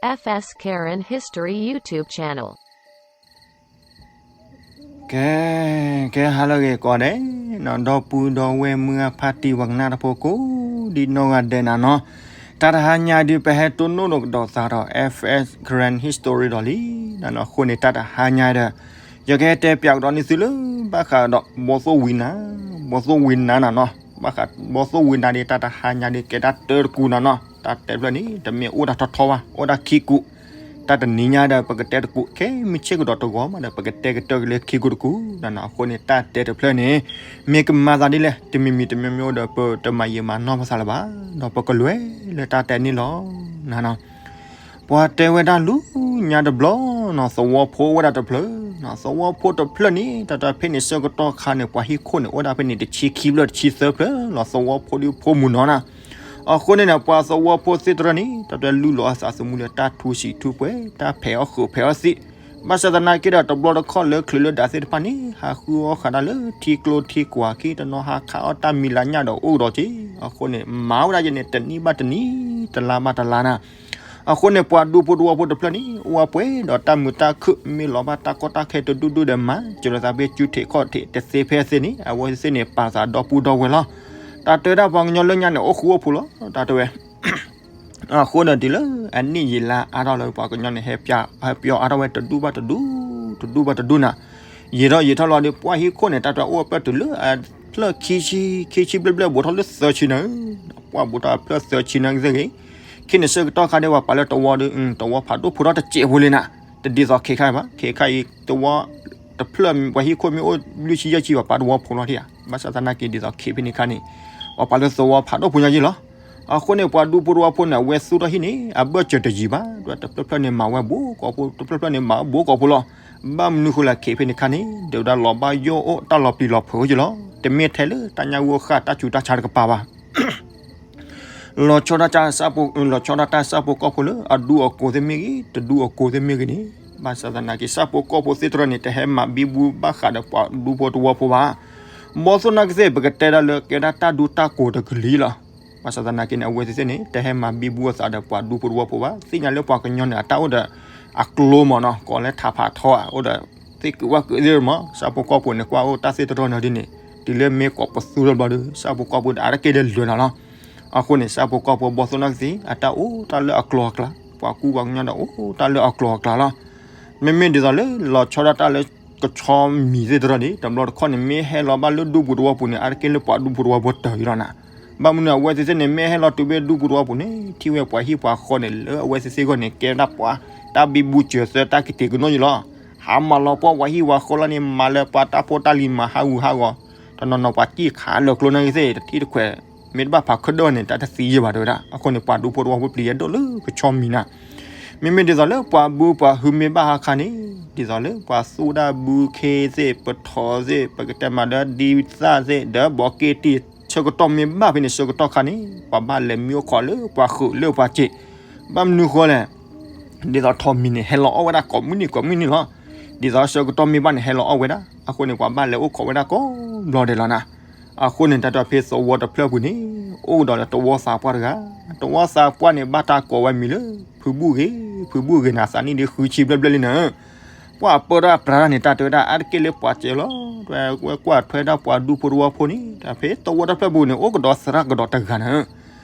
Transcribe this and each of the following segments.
F S Karen History YouTube channel. ကဲ ကဲ ဟါလၢအဂ့ၤကိးဂၤဒဲးနီၤ, ဒီပုၢ်ဒီဝဲၢ်မုၢ်အဖါတံၢ်ဝဲကနၣ်တဖိကိးဒံနီၢ်ဂၤဒဲးနၤနီၤ, တၢ်တဟါညါဒုး ပဟဲတိၢ်နီၣ်လိာ်ကဒီးသးဒီး F S Karen History ဒီးလံနၤနီၤ. အဃိန့ၣ် တၢ်တဟါညါဒီး ယကဟဲတဲပၠးကဒီးန့ၢ်သုလၢ ဘၣ်ဃးဒီးဘီသိၣ်ဝံနါ, ဘီသိၣ်ဝံနါနၤနီၤ, ဘၣ်ဃးဘီသိၣ်ဝံနါဒ် တၢ်တဟါညါဒ် ကဲတၢ်တၢတကူနၤနီၤ. တၢ်တဲတဖျၢၣ်န့ၣ် တမ့ၢ်အိၣ်တၢ်ထီထီဘၣ်, အိၣ်ဒၣ်ခံကူ, တၢ်တနံၤညါဒီး ပကတဲတကူ ခဲမုၢ်ဆ့ၣ်ကဒီးတဂီၤမးဒီး ပကတဲကတၢၢ်က့ၤလၢခံကူတကူနၤနီၤ. အဃိန့ၣ် တၢ်တဲတဖျၢၣ်န့ၣ် မ့ၢ်ကမၤသးဒ်လဲၣ် တမံၤမံၤတမံၤမံၤဒီး ပတမၤယံာ်မၤနီၢ်ပသးလၢၤဘၣ်, ဒီးပကလဲၤလၢတၢ်တဲန့ၣ်လီၤနၤနီၤ. ပှၤတဲဝဲဒၣ်လၢညါတဘျီနီၤ, သဝီဖိအိၣ်ဝဲဒၣ်တဖျၢၣ်နီၤ, သဝီဖိတဖျၢၣ်န့ၣ် တၢ်တဖဲန့ၣ်ဆၢကတီၢ်ခါန့ၣ် ပှၤဟံၣ်ခိၣ်န့ၣ် အိၣ်ဒၣ်ဖဲန့ၣ် တဆံခံဖျၢၣ်တဆံသၢဖျၢၣ်လီၤ, သဝီဖိဒုးဖိမုၣ်နီၤနၤ. အဃိန့ၣ်န့ၣ် ပှၤသဝီဖိသ့ၣ်တဖၣ်န့ၣ် တၢ်တလူလီၤအသးသမူလၢတၢ်ထူစံးထူပှဲၤ, တၢ်ဖဲးအီၣ်ဃုာ်ဖဲးအီၣ်သံး, ဘၣ်ဆၣ်သနာ်က့ဒီး တဘျီတခီၣ်လၢချုးလၢဒၣ်သ့ၣ်တဖၣ်န့ၣ် ဟးဃုအီၣ်ဃာ်တၢ်လၢထံကျိထံကွာ် ခံတနီၤဟးခးအီၣ်တၢ်မံၤလၤညၣ်ဒီးအိၣ်ကဒီးက့ၤ, အဃိန့ၣ် မၤဝဲဒၣ်ယဲန့ၣ် တနံၣ်ဘၣ်တနံၣ် တလါဘၣ်တလါနၤ. အဃိန့ၣ် ပှၤဒူဖိတဝီဖိတဖျၢၣ်န့ၣ် အိၣ်ဝဲပှဲၤဒီးတၢ်မုာ်တၢ်ခုၣ်, မ့ၢ်လီၤဘၣ်တၢ်ကီတၢ်ခဲတဒူၣ်ဒူၣ်ဒီးမၤစၢၤလိာ်သးဖဲကၠူထံးခီၣ်ထံးတသ့ဖဲသ့န့ၣ် အဝဲသ့ၣ်န့ၣ် ပာ်သးဒီပုၢ်ဒီဝဲၢ်လီၤ. တၢ်တဲဒၣ်ပှၤကညီလၢညါန့ၣ် အိၣ်ဃူအိၣ်ဖိးလီၤ တၢ်တဲဝဲ အဃိဒီးဒ်လၢအနံၣ်ယံာ်လါအါထီၣ်လၢပှၤကညီန့ၣ် ဟဲပၠး ဟဲပၠးအါထီၣ်ဝဲတဒူၣ်ဘၣ်တဒူၣ်, တဒူၣ်ဘၣ်တဒူၣ်နၤ, ယံာ်ထီၣ်ယံာ်ထီၣ်လီၤဒီး ပှၤဟံၣ်ခိၣ်န့ၣ် တၢ်တဲအိၣ်အပၢၢ်တုၤလၢအဖျၢၣ်ခံဆံ, ခံဆံဘျဲၣ်ဘျဲၣ် ဘူးထီၣ်လၢသၢဆံနၤ, ပှၤဘူးထီၣ်အဖျၢၣ်သၢဆံနၤကသ့ၣ်ဂ့ၤ, ခဲန့ၣ်ဆၢကတီၢ်ခါဒီး ပှၤပာ်လၢတဝီဒီး တဝီဖးဒိၣ်ဖိးထီၣ်တစဲးဖိလံနၤ, တဒ်သိးခဲခါဘၣ်, ခဲခါအံၤ တဝီ တဖျၢၣ်ပှၤဟံၣ်ခိၣ်မ့ၢ်အိၣ်လွံၢ်ဆံယဲၢ်ဆံ ပှၤပာ်တဝီဖိးလီၤထံၣ်ဧါ, ဘၣ်ဆၣ်သနာ်က့ဒ်သိးခဲဖဲန့ၣ်ခါန့ၣ် ပှၤပာ်လၢသဝီဖးဒိၣ်ဖိးညါယံာ်လီၤ. အဃိန့ၣ် ပှၤဒူဖိတဝီဖိန့ၣ် အဝဲသူၣ်ထီၣ်ဟံၣ်န့ၣ် အဘၢၣ်စၢၤတယံာ်ဘၣ်, တဖျၢၣ်ဖျၢၣ်န့ၣ် မၤဝဲဘူးကီၢ်ဖိ, တဖျၢၣ်ဖျၢၣ်န့ၣ် မၤဝဲဘူးကီၢ်ဖိလီၤ. ဘၣ်မနုၤဃိလဲၣ် ခဲဖဲန့ၣ်ခါန့ၣ် ဒ်ဝဲဒၣ်လီၤဘၣ်ယိၣ်အိၣ်တၢ်လီၤပျံၤလီၤဖုးအိၣ်ယံာ်လီၤ. တမ့ၢ်ထဲလၢတၢ်ညၣ်ဂိၢ်ဃၣ်တၢ်ဆူးတၢ်ဆါတကပၤဘၣ် လီၤဆီဒၣ်တၢ်ဆၣ်ဖိ, လီၤဆီဒၣ်တၢ်ဆၣ်ဖိကီၢ်ဖိလၢအဒူအကိးသ့ၣ်မ့ၢ်ဂ့ၤ, တဒူအကိးသ့ၣ်မ့ၢ်ဂ့ၤန့ၣ်, ဘၣ်ဆၣ်သနာ်က့ ဆၣ်ဖိကီၢ်ဖိသ့ၣ်တဖၣ်န့ၣ် တဟဲမၤဘံဘူဘၣ်ဃးဒီးပှၤဒူဖိတဝီဖိဘၣ်. ဘီသိၣ်နီၢ်ကသ့ၣ် ပကတဲဒၣ်လၢကဲဒၣ်တၢ်ဒူတၢ်ကိးတကလုာ်လီၤ. ဘၣ်ဆၣ်သနာ်က့န့ၣ် အဝဲသ့ၣ်သ့ၣ်န့ၣ် တဟဲမၤဘံဘူအသးဒီးပှၤဒူဖိတဝီဖိဘၣ်. သ့ၣ်ညါလၢပှၤကညီန့ၣ် အတၢ်အိၣ်ဒီးအကျိမးနီၤ, ကိးလၢထးဖးထီဧါ, အိၣ်ဒီးသ့ၣ်ကုာ်ဝၣ်ကုာ်သ့ၣ်မး, ဆၣ်ဖိကီၢ်ဖိန့ၣ် ကွၢ်အိၣ်တၢ်သ့ၣ်တဖၣ်န့ၣ်ဒ်န့ၣ်, တုၤလၢမ့ၢ်ကိးပသူထီၣ်ဘျီဒီး ဆၣ်ဖိကီၢ်ဖိဒီးအါတက့ၢ်ဒီးလွဲၤနၤလီၤ. အဃိန့ၣ် ဆၣ်ဖိကီၢ်ဖိဘီသိၣ်နီၢ်ကသ့ၣ် အတၢ်အိၣ်တၢ်လၢအကျိၤအကျဲ, ပှၤကူပှၤကညီဒီးအိၣ်တၢ်လၢအကျိၤအကျဲလီၤ. မ့မ့ၢ်ဒ်သိးလၢ လီၤဆီဒၣ်တၢ်လၢကဆီမံၤသ့ၣ်တဖၣ်န့ၣ် တဘျီတခီၣ်န့ၣ် မ့ၢ်ဟဲလီၤဘၣ်လၢဒူပူၤတဝီပူၤန့ၣ် အါတက့ၢ်လၢပှၤဒူပူၤတဝီဖိတၢၢ်အံၤလီၤနၤ. ဘၣ်မနုၤအဝဲသ့ၣ်သ့ၣ်န့ၣ် မ့ၢ်ဟဲလီၤတုၤဖဲဒူပူၤတဝီပူၤန့ၣ် ထံၣ်ဝဲပှၤဟံၣ်ပှၤဃီန့ၣ် လၢအဝဲသ့ၣ်သ့ၣ်ဂီၢ်န့ၣ် ကဲဒၣ်ပှၤတၢ်ဘံဘူစၢၤသၢတၢ်ကတဲာ်ကနီၣ်ယံာ်လီၤ. ဟးမၤလီၤပှီၢ်ပှၤဟံၣ်ပှၤဃီလီၤန့ၣ် မၤလၢပှၤတၢ်ဖိတၢ်လံၤမၤဟးဂူာ်ဟးဂီၤ, တနီၤနီၤပှၤစံၣ်ခးလၢာ်ကျိန့ၣ်ကသ့ၣ် တထံၣ်တခွဲး မ့ၢ်တဘၣ်ဖးခၢၣ်ဒိၣ်န့ၣ် တၢ်တသံယံာ်ဘၣ်တဲဝဲဒၣ်. အဃိန့ၣ် ပှၤဒူဖိတဝီဖိပျံၤယဲၢ်ဒိၣ်လၢကဆီမံၤနၤ. မ့မ့ၢ်ဒ်သိးလၢပှၤဘုပှၤဟုမ့ၢ်ဘၣ်ဟးခါန့ၣ် ဒ်သိးလၢပှၤသူၣ်ဒၣ်ဘုခ့သ့ၣ် ပထီသ့ၣ် ပကတဲမးဒီးဒံသၣ်သ့ၣ် ဒီးဘီးက့တံၢ် ဆၢကတီၢ်မ့ၢ်ဘၣ်ဖဲန့ၣ် ဆၢကတီၢ်ခါန့ၣ် ပှၤဘၣ်လဲၤမံအိၣ်ခိးလၢပှၤဃုာ်လၢပှၤစ့း. ဘၣ်မနုၤဃိလဲၣ် ဒ်သိးထိးမံၤန့ၣ် ဟဲလီၤအီၣ်ဝဲဒၣ်ကိးမုၢ်နံၤကိးမုၢ်နံၤလီၤ. ဒ်သိးဆၢကတီၢ်မ့ၢ်ဘၣ်န့ၣ် ဟဲလီၤအီၣ်ဝဲဒၣ်. အဃိန့ၣ် ပှၤဘၣ်လဲၤအိၣ်ခိးဝဲဒၣ်ကိးဘျီဒဲးလီၤနၤ. အဃိန့ၣ် တၢ်တဲဖဲသဝီတဖျၢၣ်ပူၤန့ၣ် အိၣ်ကဒီးလၢတဝီသးပှၢ်တဂၤ, တဝီသးပှၢ်န့ၣ် ဘၣ်တၢ်ကိးဝဲမံၤလၢ ဖုဘူၣ်ဂ့ၤ, ဖုဘူၣ်ဂ့ၤနၤ သးနံၣ်ဒ်ဃုဆံဘျဲၣ်ဘျဲၣ်လံနၤ. ပှၤပၢတၢ်ပြးတၢ်န့ၣ် တၢ်တဲဝဲဒၣ် အါတက့ၢ်လၢပှၤစဲးလီၤ. ဝဲကွၢ်ထွဲဒၣ်ပှၤဒူဖိတဝီဖိန့ၣ် တၢ်ဖဲသဝီတဖျၢၣ်ပူၤန့ၣ် အိၣ်ကဒီးသရၣ်ကဒီးတဂၤနၤ.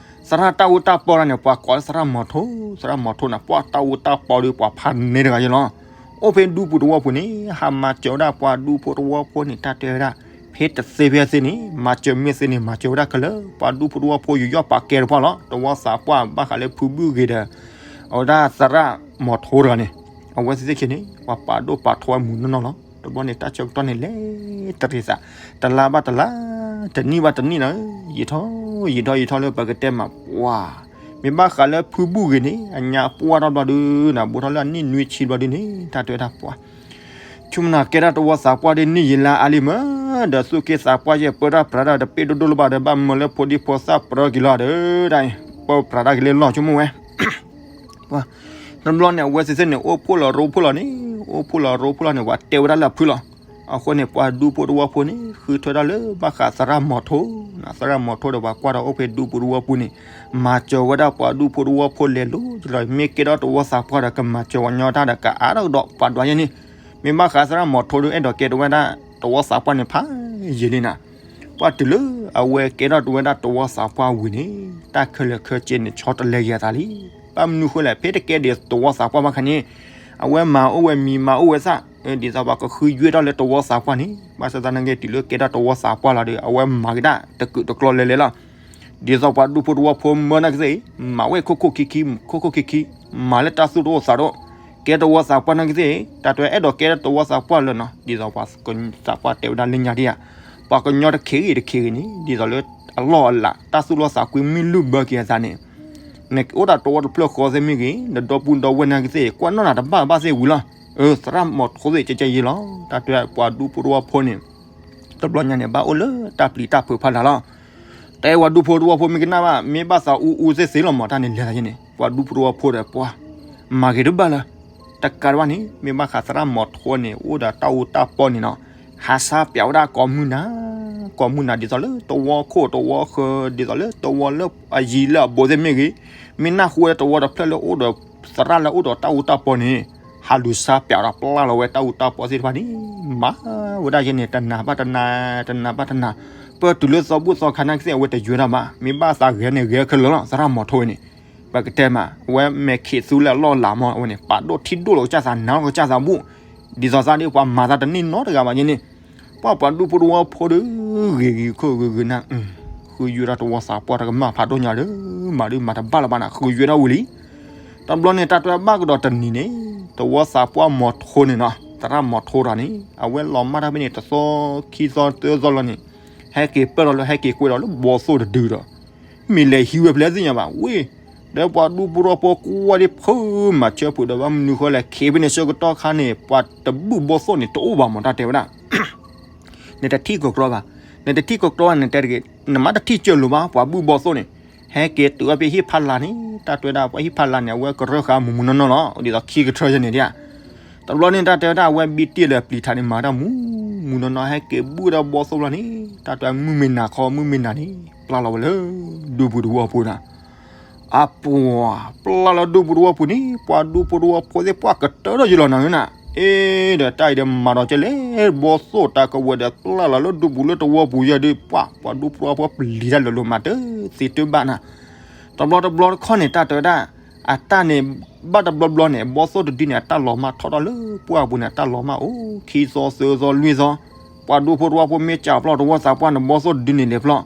သရၣ်တၢ်အိၣ်တၢ်ပီၢ်တၢ်န့ၣ် ပှၤကိးလၢသရၣ်မီၤထိ, သရၣ်မီၤထိန့ၣ် ပှၤတၢ်အိၣ်တၢ်ပီၢ်ဒီးပှၤဖးန့ၢ်တဂၤယဲလီၤ. အိၣ်ဖဲဒူပူၤတဝီပူၤန့ၣ် ဟးမၤစၢၤဝဲဒၣ်ပှၤဒူဖိတဝီဖိန့ၣ် တၢ်တဲဝဲဒၣ် ဖဲတသ့ဖဲသ့န့ၣ် မၤစၢၤမ့ၢ်သ့န့ၣ် မၤစၢၤဝဲဒၣ်ခဲလၢာ်. ပှၤဒူဖိတဝီဖိယူးယီၣ်ပာ်ကဲတပှၢ်လီၤ. တဝီသးပှၢ်ဘၣ်ဃးလၢဖုဘူၣ်ဂ့ၤဒီး အဝဲဒၣ်သရၣ်မီၤထိတဂၤန့ၣ် အဝဲသ့ၣ်သ့ၣ်ခံန့ၣ် ပှၤပာ်ဒိၣ်ပာ်ထီဝဲမုာ်နီၢ်နီၢ်လီၤ. တဘျီန့ၣ် တၢ်ဆၢကတီၢ်န့ၣ်လဲၤတရံးသး တလါဘၣ်တလါ တနံၣ်ဘၣ်တနံၣ်နၤ, ယံာ်ထီၣ်ယံာ်ထီၣ်ယံာ်ထီၣ်လၢပကတဲမးပှၤ မ့ၢ်ဘၣ်ဃးလၢဖုဘူၣ်ဂ့ၤန့ၣ် အညါပှၢ်ထီၣ်ဘျီဒုနၤ ဘူးထီၣ်လၢအနံၣ်နွံဆံဘျီဒုန့ၣ် တၢ်တဲဝဲဒၣ်ပှၤ ဆိကမိၣ်နၤကဲဒၣ်တဝီသးပှၢ်ဒ်နံၣ်ယံာ်လါအါလံမး, ဒီးသူၣ်က့သးပှၢ်ယဲၢ်ပၢတၢ်ပြးတၢ်ဒီးပ့ၢ်ဒိၣ်ဒိၣ်လၢၤဘၣ်ဒီး ဘၣ်မနုၤလၢဖိဒံဖိသၣ်ပြးက့ၤလီၤဒီး တၢ်ပၢပြးတၢ်က့ၤလၢလီၢ်ဆိကမိၣ်ဝဲ တဘျီန့ၣ် အဝဲသ့ၣ်သ့ၣ်န့ၣ် အိၣ်ဖှိၣ်လီၤရိဖှိၣ်လီၤန့ၣ်, အိၣ်ဖှိၣ်လီၤရိဖှိၣ်လီၤန့ၣ် ပှၤတဲဝဲဒၣ်လၢအဖုလီၤ. အဃိန့ၣ် ပှၤဒူဖိတဝီဖိန့ၣ် ဃုထၢထီၣ်လၢဘၣ်ဃးသရၣ်မီၤထိ, သရၣ်မီၤထိဒီးပှၤကွၢ်ဒီးအိၣ်ဖဲဒူပူၤတဝီဖိန့ၣ် မၤစၢၤဝဲဒၣ်ပှၤဒူဖိတဝီဖိလဲၤလိၤလီၤ. မ့ၢ်ကဲထီၣ်တဝီသးပှၢ်ဒီး ကမၤစၢၤဝဲညီတၢ်ဒီး ကအါထီၣ်ကဒီးပှၤဒွးယဲန့ၣ်, မ့ၢ်ဘၣ်ဃးသရၣ်မီၤထိဒီး အဲၣ်ဒိးကဲထီၣ်ဝဲဒၣ်တဝီသးပှၢ်န့ၣ် ဖးယံာ်လံနၤ. ပှၤတုၤလၢအဝဲကဲထီၣ်တဝဲဒၣ်တဝီသးပှၢ်ဝံၤန့ၣ် တၢ်ခဲလၢာ်ခဲဆ့န့ၣ် ဆီတလဲက့ၤအသးလံ. ဘၣ်မနုၤဃိလဲၣ်, ဖဲတကဲဒံးတဝီသးပှၢ်ဘၣ်ခါန့ၣ် အဝဲမၤအိၣ်ဝဲမံၤမၤအိၣ်ဝဲသၣ်, ဒ်သိးပှၤကဃုယွဲၣ်ထီၣ်လၢတဝီသးပှၢ်န့ၣ်, ဘၣ်ဆၣ်သနာ်က့ တုၤလၢကဲထီၣ်တဝီသးပှၢ်လီၤဒီး အဝဲမၤက့ၤဒၣ်တကုာ်တကျီလဲၤလဲၤလီၤ. ဒ်သိးပှၤဒူဖိတဝီဖိမၢနာ်ကသ့ၣ်အံၤ မၤဝဲခိၣ်ခိၣ်ခံခံ, ခိၣ်ခိၣ်ခံခံ, မၤလၢတၢ်သူၣ်တအိၣ်သးတအိၣ်, ကဲတဝီသးပှၢ်နာ်ကသ့ၣ်အံၤ တၢ်တဲအဲၣ်ဒိးကဲတဝီသးပှၢ်လၢနီၤ, ဒ်သိးပှၤသးပှၢ်တဲဝဲဒၣ်လၢညါဒ်ယၤ, ပှၤကညီတခ့ဂ့ၤတခ့ဂ့ၤန့ၣ် ဒ်သိးလၢအလီၢ်အလၤ တၢ်သူၣ်လီသးကွံမုၢ်လုၢ်ဘၢက့ၤအသးန့ၣ်, နအိၣ်ဒီးတဝီတဖျၢၣ်ဃီသ့ၣ်မ့ၢ်ဂ့ၤ, နဒီပုၢ်ဒီဝဲၢ်နာ်ကသ့ၣ်အံၤ ကွၢ်နီၣ်နၤတဘၣ်ဘၣ်သ့ၣ်ဝံၤလီၤ. အၢ သရၣ်မီၤထိသ့ၣ်ကဲကဲယဲလီၤ. တၢ်တဲပှၤဒူဖိတဝီဖိန့ၣ် တဘျီညါန့ၣ် ဘၣ်အိၣ်လၢတၢ်ပျံၤတၢ်ဖုးဖးဒၣ်လီၤ. တၢ်အဲၣ်ပှၤဒူဖိတဝီဖိမ့ၢ်ကနၣ်ဘၣ် မ့ၢ်ဘၣ်သးအူအူသ့ၣ်သ့ၣ်လီၤမး တၢ်န့ၣ်လဲၤသးယဲန့ၣ် ပှၤဒူဖိတဝီဖိဒီးပှၤ မၤဂ့ၤတဘၣ်လၢ တကးဒံးဘၣ်န့ၣ် မ့ၢ်ဘၣ်ဃးသရၣ်မီၤထိန့ၣ် အိၣ်ဒီးတၢ်အူတၢ်ပီန့ၣ်နီၤ, ဟးဆါပၠးဝဲဒၣ်ကိးမုၢ်နၤ ကိးမုၢ်နၤ ဒ်သိးလၢတဝီခိၣ်တဝီဃၢၤ ဒ်သိးလၢတဝီလၢအယံၤလၢအဘူးသ့ၣ်မ့ၢ်ဂ့ၤ, မ့ၢ်နၢ်ဟူဝဲတဝီတဖျၢၣ်လၢအိၣ်ဒီးသရၣ်လၢအိၣ်ဒီးတၢ်အူတၢ်ပီန့ၣ် ဟးလူၤဆါပၠးဒီးပျၢ်လီၤဝဲတၢ်အူတၢ်ပီသ့ၣ်တဖၣ်န့ၣ် မၤဝဲဒၣ်ယဲန့ၣ် တနၤဘၣ်တနၤ တနၤဘၣ်တနၤ, ပတုၤလၢသီဘူၣ်သီခါနာ်ကသ့ၣ် အဝဲတယွဲဒၣ်ဘၣ်, မ့ၢ်ဘၣ်သးဂဲၤန့ၣ်ဂဲၤခဲလၢာ်လီၤ သရၣ်မီၤထိန့ၣ်, ပကတဲမး အဝဲမဲာ်ခံးသူလၢအလီၢ်အလၤမး အဝဲန့ၣ် ပာ်ဒိၣ်ထံဒိၣ်လီၤကစၢ်သး နၤလီၤကစၢ်သးဘူၣ်, ဒ်သိးသးဒ်ပှၤမၤသးတန့ၢ်နီတဂၤဘၣ်ယဲန့ၣ်, ပှၤပှၤဒူဖိတဝီဖိဒီး ဂ့ၤဂ့ၤခိၣ်ဂ့ၤဂ့ၤနၢ် ဃုယွဲဒၣ်တဝီသးပှၢ်တကမၣ်ဖးဒိၣ်ညါဒီး မၤဒုးမၤတဘၣ်လၢၤဘၣ်နၤ ဃုယွဲဒၣ်ဝံၤလံ. တဘျီန့ၣ် တၢ်တဲဘၣ်ကဒီးတနံၤန့ၣ် တဝီသးပှၢ်မီၤထိန့ၣ်နီၤ သရၣ်မီၤထိတဂၤန့ၣ် အဝဲလီၤမၢ်တၢ်ဖဲန့ၣ် တသီခံသီသၢသီလီၤန့ၣ် ဟဲက့ၤပၢၢ်လီၤလၢ ဟဲက့ၤကွဲဒီးလၢဘီသိၣ်တဒုဒီး မ့ၢ်လဲၤဟံးဝဲဖဲလဲၣ်သ့ၣ်ညါဘၣ်ဝဲ, ဒီးပှၤဒူဖိတဝီဖိကွၢ်ဒ်ဖုမၤဆၢဖုးဒီး ဘၣ်မနုၤဃိလဲၣ် ခဲဖဲန့ၣ်ဆၢကတီၢ်ခါန့ၣ် ပှၤတဘူၣ်ဘီသိၣ်န့ၣ် တအိၣ်ဘၣ်မး တၢ်တဲဝဲဒၣ် နတထံၣ်ကကျီဘၣ်, နတထံၣ်ကကျီဘၣ် နတဲတဂ့ၤ, နမ့ၢ်တထံၣ်ကၢၢ်လိာ်ဘၣ် ပှၤဘူၣ်ဘီသိၣ်န့ၣ် ဟဲက့ၤတုၤအီၤဖဲဟံၣ်ဖးလၢ်န့ၣ် တၢ်တဲဝဲဒၣ် ပှၤဟံၣ်ဖးလၢ်န့ၣ် အဝဲကရၢဃာ်မုၢ်မုၢ်နီၢ်နီၢ်လီၤ ဒ်သိးခံကထၢယဲန့ၣ်ဒၣ်. တဘျီန့ၣ် တၢ်တဲဝဲဒၣ် အဝဲဘံတ့ၢ်လၢပျံၤထးန့ၣ် မၤတၢ်မုၢ်မုၢ်နီၢ်နီၢ် ဟဲက့ၤဘူၣ်ဒီးဘီသိၣ်ဘျီန့ၣ် တၢ်တဲဝဲမုၢ်မ့ၢ်နၤခီ မုၢ်မ့ၢ်နၤန့ၣ် ပျၢ်လီၤဝဲလၢ ဒူပူၤတဝီပူၤနီၤ အပှၤ ပျၢ်လီၤဒူပူၤတဝီပူၤန့ၣ် ပှၤဒူဖိတဝီဖိသ့ၣ် ပှၤကတၢၢ်ထီၣ်ယလီၤနၤဧၢနၤ, အ့ဒီးတၢ်အံၤဒီးမၤဒီးကဲလဲၣ် ဘီသိၣ်တၢ်ကဝဲၤဒီးပျၢ်လီၤလၢဒူပူၤလၢတဝီပူၤယဲဒီး ပှၤ ပှၤဒူဖိတဝီဖိပျံၤတၢ်လၢာ်လၢာ်မးတသ့တဘၣ်နၤ. တဘျီတဘျီတခီန့ၣ် တၢ်တဲဝဲဒၣ် အတၢ်န့ၣ် ဘၣ်တဘျီဘျီန့ၣ် ဘီသိၣ်တဒုန့ၣ် အတၢ်လီၤမၢ်ထီၣ်ထီၣ်လၢပှၢ်ပူၤန့ၣ် အတၢ်လီၤမၢ်အိၣ် ခံသီသၢသီလွံၢ်သီ, ပှၤဒူဖိတဝီဖိမ့ၢ်ကးပျီတဝီသးပှၢ်န့ၣ် ဘီသိၣ်တဒုန့ၣ်လဲၤ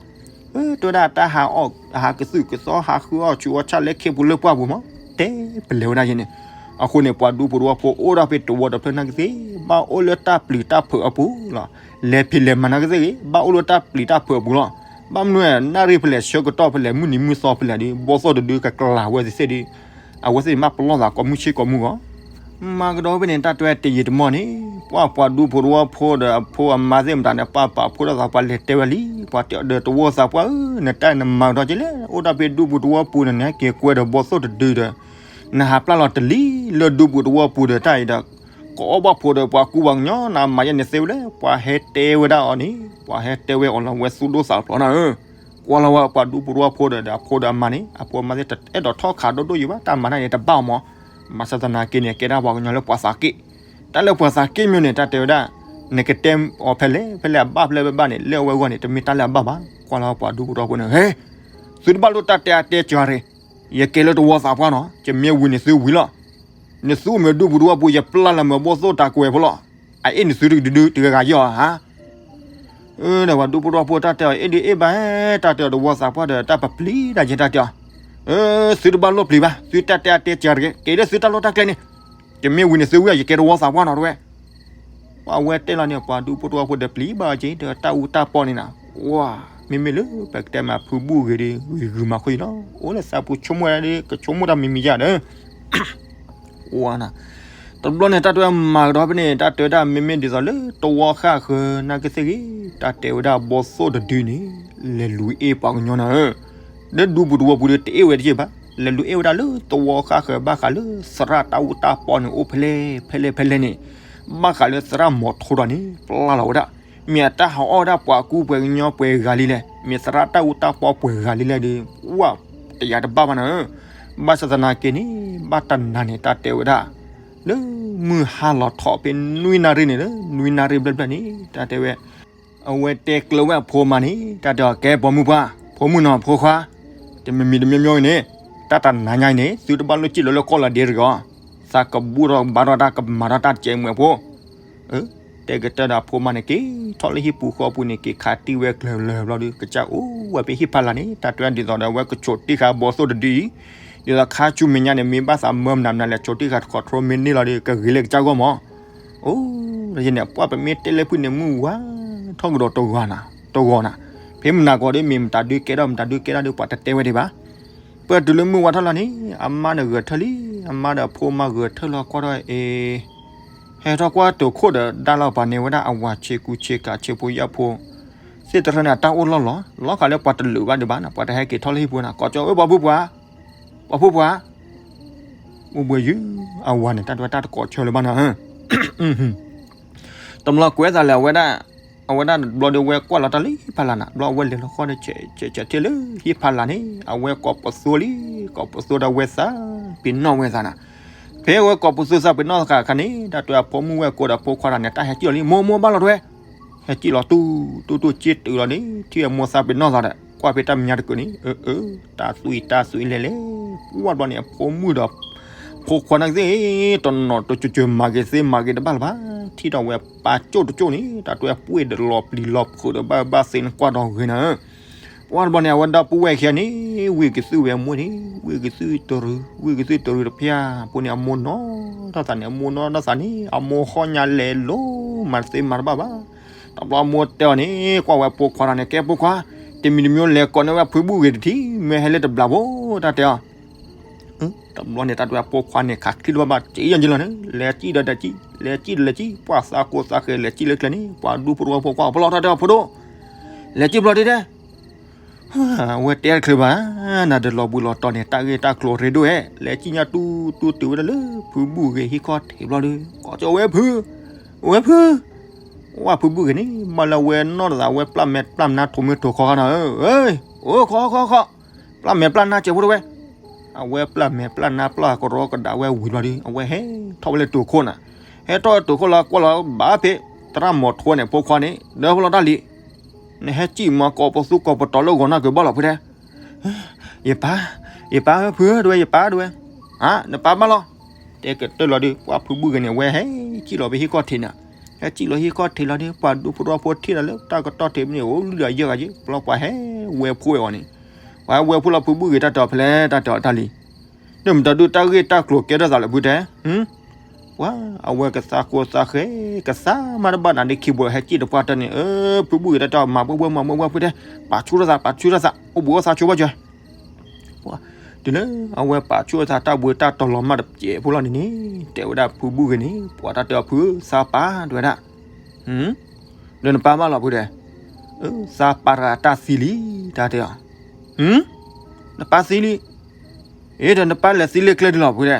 ပျီ တဲဝဲဒၣ်တၢ်ဟးအီၣ် ဟးကသုၣ်ကသီ ဟးဃုအီၣ်ဆူးအီၣ်ဆၣ်လၢခ့ပူၤလၢပှၢ်ပူၤမး တဲပလဲၤဝဲဒၣ်ယဲန့ၣ်. အဃိန့ၣ် ပှၤဒူဖိတဝီဖိအိၣ်ဒၣ်ဖဲတဝီတဖျၢၣ်နာ်ကသ့ၣ် ဘၣ်အိၣ်လၢတၢ်ပျံၤတၢ်ဖုးအပူၤလီၤ. လဲၤဖံးလဲၤမၤနာ်ကသ့ၣ်ဂ့ၤ ဘၣ်အိၣ်လၢတၢ်ပျံၤတၢ်ဖုးအပူၤလီၤ. ဘၣ်မနုၤ နၣ်ရံၣ်ဖဲလဲၣ် ဆၢကတီၢ်ဖဲလဲၣ် မုၢ်နံၤမုၢ်သီဖဲလဲၣ်ဒီး ဘီသိၣ်တဒုကကျၢၤဝဲသ့ၣ်ဒီး အဝဲသ့ၣ်မ့ၢ်ပလီၢ်သးကိးမုၢ်ဆ့ၣ်ကိးမုၢ်ဂီၢ် မၤကဒီးဖဲန့ၣ် တၢ်တဲတယံာ်တမီၢ်န့ၣ် ပှၤပှၤဒူဖိတဝီဖိဒီးအဖိအမါသ့ၣ်မတၤန့ၣ် ပၢ်ပာ်ဖှိၣ်ထီၣ်သးပှၤလဲၤတဲဝဲလံ ပှၤတဲဒီးတဝီသးပှၢ်ဧၢ နတၢ်နမၤကဒီးကဲလဲၣ် အိၣ်ဒၣ်ဖဲဒူပူၤတဝီပူၤန့ၣ် နဟဲက့ၤကွဲဒီးဘီသိၣ်တဒုဒီး နဟးပျၢ်လီၤတလံၤလၢဒူပူၤတဝီပူၤဒီးတၢ်အံၤဒီး ကအီၣ်ဘၣ်ဖိးဒီးပှၤကူပှၤကညီ နမၤယဲန့ၣ်သ့ဝဲလဲၣ် ပှၤဟဲတဲဝဲဒၣ်အီၤန့ၣ် ပှၤဟဲတဲဝဲအီၤလီၤ ဝဲသူၣ်ဒိၣ်သးဖျိးနၤဧၢ ကွၢ်လီၤဝဲပှၤဒူပူၤတဝီဖိဒီး ဒီးအဖိဒီးအမါန့ၣ် အဖိအမါသ့ၣ်တအဲၣ်ဒိးထီၣ်ခးဒိၣ်ဒိၣ်ယံၤဘၣ် တၢ်မၤတၢ်န့ၣ်တဘၣ်အီၤမး ဘၣ်ဆၣ်သနာ်က့န့ၣ် ကဲဒၣ်ပှၤကညီလၢပှၤသးက့ၣ် တၢ်လၢပှၤသးက့ၣ်မ့ၢ်န့ၣ် တၢ်တဲဝဲဒၣ် နကတဲအီၤဖဲလဲၣ် ဖဲလဲၣ်အဘၣ်ဖဲလဲၣ်ဘၣ်ဘၣ်န့ၣ် လၢအဝဲအဂီၢ်န့ၣ် တမ့ၢ်တၢ်လၢအဘၣ်ဘၣ် ကွၢ်လီၤပှၤဒူပူၤတဝီဖိန့ၣ် ဟဲ သုတဘၣ်လိၣ်တၢ်တဲအါတဲစှၤတဂ့ၤ ယကဲလၢတဝီသးပှၢ်နီၤ ယမ့ၢ်ဝံၤန့ၣ်သုဝံၤလီၤ နသုအိၣ်မ့ၢ်ဒူပူၤတဝီပူၤ ယပျၢ်လီၤမ့ၢ်ဘီသိၣ်တၢ်ကွဲးဖိလီၤ အအ့ၣ်န့ၣ်သုတကဒုဒုတဂၤဂၤယီၤဧါ ဒီးပှၤဒူဖိတဝီဖိတၢ်တဲအီၤ အ့ၣ်ဒုးအ့ၣ်ဘၣ် တၢ်တဲအီၤတဝီသးပှၢ်ဒီး တၢ်ပပျံၤတၢ်ယဲတၢ်တဲအီၤ သုတဘၣ်လိၣ်ပျံၤဘၣ် သုတၢ်တဲအါတဲစှၤတဂ့ၤ ကဲလၢသုတၢ်လိၣ်တၢ်ကျဲန့ၣ် ယမ့ၢ်ဝံၤန့ၣ်သုဝံၤ ယကဲတဝီသးပှၢ်နီၤတဝဲ ပှၤဝဲတဲလီၤန့ၣ် ပှၤဒူဖိတဝီဖိဒီးပျံၤဘၣ်က့ၤ ဒီးတၢ်အူတၢ်ပီန့ၣ်နီၤ ဝါ မ့မ့ၢ်လၢပကတဲမးဖုဘူၣ်ဂ့ၤဒီး ဂ့ၤဂုာ်မးခိၣ်အံၤလီၤ အိၣ်လၢသးပူၤဆိကမိၣ်ဝဲဒၣ်ဒီး ကဆိကမိၣ်တၢ်မံၤမံၤယါဒီး ဝါနီၤ တဘျီန့ၣ် တၢ်တဲဝဲမၤကဒီးဖဲန့ၣ် တၢ်တဲဝဲဒၣ်မ့မ့ၢ်ဒ်သိးလၢတဝီဃၣ်ဃၢၤနာ်က့သ့ၣ်ဂ့ၤ တၢ်တဲဝဲဒၣ်ဘီသိၣ်တဒုန့ၣ် လဲၤလူၤအ့ၣ်ပှၤကညီနၤဧၢ လၢဒူပူၤတဝီပူၤဒီးတအ့ၣ်ဝဲတယ့ၢ်ဘၣ် လဲၤလူၤအ့ၣ်ဝဲဒၣ်လၢတဝီဃၣ်ဃၢၤဘၣ်ဃးလၢသရၣ်တၢ်အူတၢ်ပီန့ၣ်အိၣ်ဖဲလဲၣ် ဖဲလဲၣ် ဖဲလဲၣ်န့ၣ် ဘၣ်ဃးလၢသရၣ်မီၤထိဒီးန့ၣ် ပျၢ်လီၤဝဲဒၣ်, မ့ၢ်အတၢ်ဟးအီၣ်ဝဲဒၣ်ပှၤကူပှဲၤကညီပှဲၤဂၤလံလဲၣ်, မ့ၢ်သရၣ်တၢ်အူတၢ်ပီပှဲၤဂၤလံလဲၣ်ဒီး ဝၣ်တယၤတဘၣ်ဘၣ်နၤဧၢ, ဘၣ်ဆၣ်သနာ်က့န့ၣ် ဘၣ်တနၤန့ၣ် တၢ်တဲဝဲဒၣ် လၢမုၢ်ဟါလီၤထီၣ်ဖဲနွံနၣ်ရံၣ်န့ၣ်လၢ နွံနၣ်ရံၣ်ဘျဲၣ်ဘျဲၣ်န့ၣ် တၢ်တဲဝဲ အဝဲတဲကျၢၤဝဲအဖိမါန့ၣ် တၢ်တဲအီၤ ကဲပိာ်မုၣ်ပှၢ်, ဖိမုၣ်နီၤ ဖိခွါ, တမံၤမံၤတမံၤမံၤန့ၣ် တၢ်တနၤညါအံၤန့ၣ် သုတဘၣ်လိၣ်စံၣ်လီၤလၢကီၢ်လီၤဒ့တဂ့ၤ, သးကဘူၣ်ထီၣ်ဘါထီၣ်တၢ်ကမၤထီၣ်တၢ်တစဲးမွဲဖိ တဲကတၢၢ်ဒီးအဖိမါန့ၣ် က့ၤထီၣ်လၢဟံၣ်ပူၤဃီပူၤန့ၣ် က့ၤခးတံၢ်ဝဲကျၢၤလၢာ်ဘျီဒီး ကစၢ်အိၣ်ဝဲဖဲဟံၣ်ဖးလာ်န့ၣ် တၢ်တဲဒ်သိးဒီး အဝဲကဆိးတံၢ်ဃာ်ဘီသိၣ်တဒုအံၤ, ဒ်သိးခါဆူမဲာ်ညါန့ၣ် မ့ၢ်ဘၣ်သးမၢမနုၤမနုၤလဲၣ် ဆိးတံၢ်ဃာ်တခီ ထီမ့ၢ်န့ၢ်လီၤဒီး ကဂ့ၤလၢကစၢ်ဂီၢ်မး. အိၣ်, ယန့ၣ် ပှၢ်ပမ့ၢ်တဲလၢဖုၣ်န့ၣ် မုၢ်ဝါထီၣ်ကဒီးတဂီၤနၤ, တဂီၤနၤ, ဖဲမနၤကီးဒီး မ့ၢ်မတၤဒုးကဲထီၣ် မတၤဒုးကဲထီၣ်ဒီး ပှၤတတဲဝဲဒံးဘၣ်. ပတုၤလၢမုၢ်ဝါထီၣ်လီၤန့ၣ် အမါန့ၣ်ဂဲၤထၢၣ်လံ, အမါဒီးအဖိမါဂဲၤထၢၣ်လီၤ ကွၢ်ထီၣ်အ့ ဟဲထီၣ်ကွၢ်တိာ်ခိၣ်ဒီး ဒါလီၤပာ်န့ၢ်ဝဲဒၣ်အဝၤဆ့ကူဆ့ကၤဆ့ဖိယာ်ဖိ သ့ၣ်တရၢန့ၣ် အတၢ်အိၣ်လီၢ်လီၤ, လီၤဃာ်လၢပှၤတလုာ်ဘၣ်ဒံးဘၣ်နၤ, ပှၤတဟဲက့ၤထီၣ်လၢဟံၣ်ပူၤနၤ, ကိးကၠီ အၢ ပှၤဖုပှၢ်, ပှၤဖုပှၢ်, အိၣ်ဘှံးယုၢ်, အဝၤန့ၣ် တၢ်တဝဲတၢ်တကိးဆၢလၢၤဘၣ်နၤ တဘျီကွဲးသးလဲၣ် အဝဲဒၣ်, အဝဲဒၣ်ဘျီဒီးဝဲကွၢ်လီၤတၢ်လံဖးလာ်နၤ, ဘျီအဝဲလဲၤလီၤဃီဒီး ဆဲးဆဲးဆဲးထံၣ်လၢဟံၣ်ဖးလာ်န့ၣ် အဝဲကိးပသူလံ, ကိးပသူဒီးဝဲသးပ့ၤနီၣ်ဝဲသးနၤ, ဖဲအဝဲကိးပသူသးပ့ၤနီၣ်သးအခါန့ၣ် တၢ်တဲအဖိမုၣ်ဝဲၢ်ကိဒီးဖိခွါတဂၤန့ၣ် တၢ်ဟဲစံၣ်လီၤလံ, မိၢ်မိၢ်ဘၣ်လီၤတဝဲ, ဟဲစံၣ်လီၤတူၢ်တူၢ်တူၢ် စ့တုၤလီၤန့ၣ် ထံၣ်အမိၢ်သးပ့ၤနီၣ်သးဒီး ကွၢ်ဖဲတၢ်မဲာ်ညါတကုာ်န့ၣ် အၢ အၢ တၢ်သွံၣ်တၢ်သွံၣ်လဲၤလဲၤ, ပှၢ်တဘျီန့ၣ် အဖိမုၣ်ဒီး ဖိခွါန့ၣ်သ့ၣ် တနီၤတကၠိၤကၠိၤမၤဂ့ၤသ့မၤဂ့ၤတဘၣ်လၢၤဘၣ်, ထံၣ်ဒီးဝဲပာ်ကၠိၣ်တကၠိၣ်န့ၣ် တၢ်တဲပှ့ၢ်ဒီးလီၤပျံၤလီၤဖုးဒီး ဘၣ်ဘၣ်သ့ၣ်နကွၢ်ဒီးဂ့ၤနၤ, ပှၢ်တဘျီန့ၣ် အဝဲဒီပုၢ်ဝဲၢ်ခံဂၤန့ၣ် ဝံၢ်ကသုၣ်ဝဲအမိၢ်န့ၣ် ဝံၢ်ကသုၣ်တရူး ဝံၢ်ကသုၣ်တရူးတဖၣ်အပူၤန့ၣ် အမိၢ်နီၢ်ထီၣ်သးန့ၣ် အမိၢ်နီၢ်ထီၣ်သးန့ၣ် အမိၢ်ဟီၣ်ညါလဲၤလိၤ မၤတသ့မၤတဘၣ်ဘၣ်, တဘျီအမိၢ်တဲအီၤန့ၣ် ကွၢ်ဝဲဖိခွါတဂၤန့ၣ် ကဲဖိခွါ, တမံၤတမံၤလဲၤကိးန့ၢ်ဝဲဖုဘူၣ်ဂ့ၤတထံၣ် မ့ၢ်ဟဲလၢတဘျီဖိ တၢ်တဲအီၤ တဘျီန့ၣ် တၢ်တဲဝဲဖိခွါန့ၣ် ခးချံတဘၣ်ဘၣ် စံၣ်ယီၤက့ၤလီၤန့ၣ် လဲၤစံၣ်ဒီးလဲၤစံၣ် လဲၤစံၣ်ဒီးလဲၤစံၣ် ပှၢ်သးကိးသးဃဲၤ လဲၤစံၣ်လၢကျဲန့ၣ် ပှၤဒူဖိတဝီဖိကွၢ်အီၤ ဖီလီၤ တၢ်တဲအီၤ ဖိဒိၣ်, လဲၤစံၣ်ဘျီဒ်ဒဲး အဝဲတဲတချုးဘၣ်, နၤဒီးလီၤဘှံးလီၤတီၤန့ၣ် တၢ်ဂ့ၢ်တၢ်ကျိၤရ့ဒိၣ်ဧဲ, လဲၤစံၣ်ညါတူၢ်တူၢ်တုၤဝဲဒၣ်လၢ ဖုဘူၣ်ဂ့ၤဟံၣ်ခီၣ်ထံးဘျီဒီး ကိးကၠီဝဲဖု, ဝဲဖု, ဝဲဖုဘူၣ်ဂ့ၤန့ၣ် ဘၣ်လၢအဝဲနီၢ်တသး အဝဲပျၢ်မဲာ်ပျၢ်နါထိးမ့ၢ်ထိးခီခါနၤဧၢ, အိၣ်ခီခီခီ, ပျၢ်မဲာ်ပျၢ်နါစဲးဖိတဝဲ အဝဲပျၢ်မဲာ်ပျၢ်နါပျၢ်ကရီကဒးဝဲဝံၤဘျီဒီး အဝဲဟဲထီၣ်ဝဲလၢတိာ်ခိၣ်နၤ, ဟဲထီၣ်တိာ်ခိၣ်လီၤ ကွၢ်လီၤဘၣ်ဖဲ သရၣ်မီၤထိန့ၣ် ဖိခွါန့ၣ် ဒီးဖီလီၤတၢ်လံ, နဟဲစံၣ်မၤကိးပသူကိးပတီၤလၢဂီၤနီၢ်က့ၤဘၣ်လီၤဖုတဲ, ယပၢ်, ယပၢ်ဧၢဖုဧၢ တဝဲ ယပၢ်တဝဲ, နပၢ်ဘၣ်လီၤ, တဲကတၢၢ်လီၤဒီး ပှၢ်ဖုဘူၣ်ဂ့ၤန့ၣ် အဝဲဟဲစံၣ်လီၤဖဲဟံၣ်ခီၣ်ထံးနၤ, ဟဲစံၣ်လီၤဟံၣ်ခီၣ်ထံးလီၤဒီး ပှၤဒူဖိတဝီဖိထံၣ်ဒီးလၢတၢ်ကတီၢ်ထံးမ့ၢ်န့ၣ် အိၣ်လုၢ်အယဲၢ်ဂၤက့ၤ ပျီပှၤဟဲဝဲဖှိၣ်ဝဲအီၤန့ၣ်, ပှၤဟဲဝဲဖှိၣ်လီၤဖုဘူၣ်ဂ့ၤ တၢ်တဲအီၤဖဲလဲၣ် တၢ်တဲအီၤတၢ်လံ, ဒီးမတၤဒုးတၢ်ဂ့ၢ်တၢ်ကျိၤကဲထီၣ်သးလၢဖုတဲ ပှၤအဝဲကသးကိးသးဃဲၤ ကသးမၤတဘၣ်နၤဒ်ခံဘိဟဲစံၣ်တပှၢ်တၢၢ်န့ၣ် အၢ ဖုဘူၣ်ဂ့ၤတၢ်တဲအီၤ မၤဘှီဘှီမၤဘှီဘှီဖုတဲ, ပာ်ဆူၣ်ထီၣ်သး ပာ်ဆူၣ်ထီၣ်သး အိၣ်ဘှံးအိၣ်သါဆိဘၣ်စၢၤ, တုၤလၢအဝဲပာ်ဆူၣ်ထီၣ်သးတၢ်ဘှံးတၢ်တီၤလီၤမၢ်တစဲးဖိလီၤန့ၣ်န့ၣ် တဲဝဲဒၣ်ဖုဘူၣ်ဂ့ၤန့ၣ် ပှၤတၢ်တဲအီၤဖုဧၢ သးပၢ်တဲဝဲဒၣ်, ဒီးနပၢ်ဘၣ်လီၤဖုတဲ, သးပၢ်တဂၤတၢ်သံလံ တၢ်တဲအီၤ, နပၢ်သံလံ အ့ ဒီးနပၢ်လဲၤသံလၢကျဲဒ်လီၤဖုတဲ,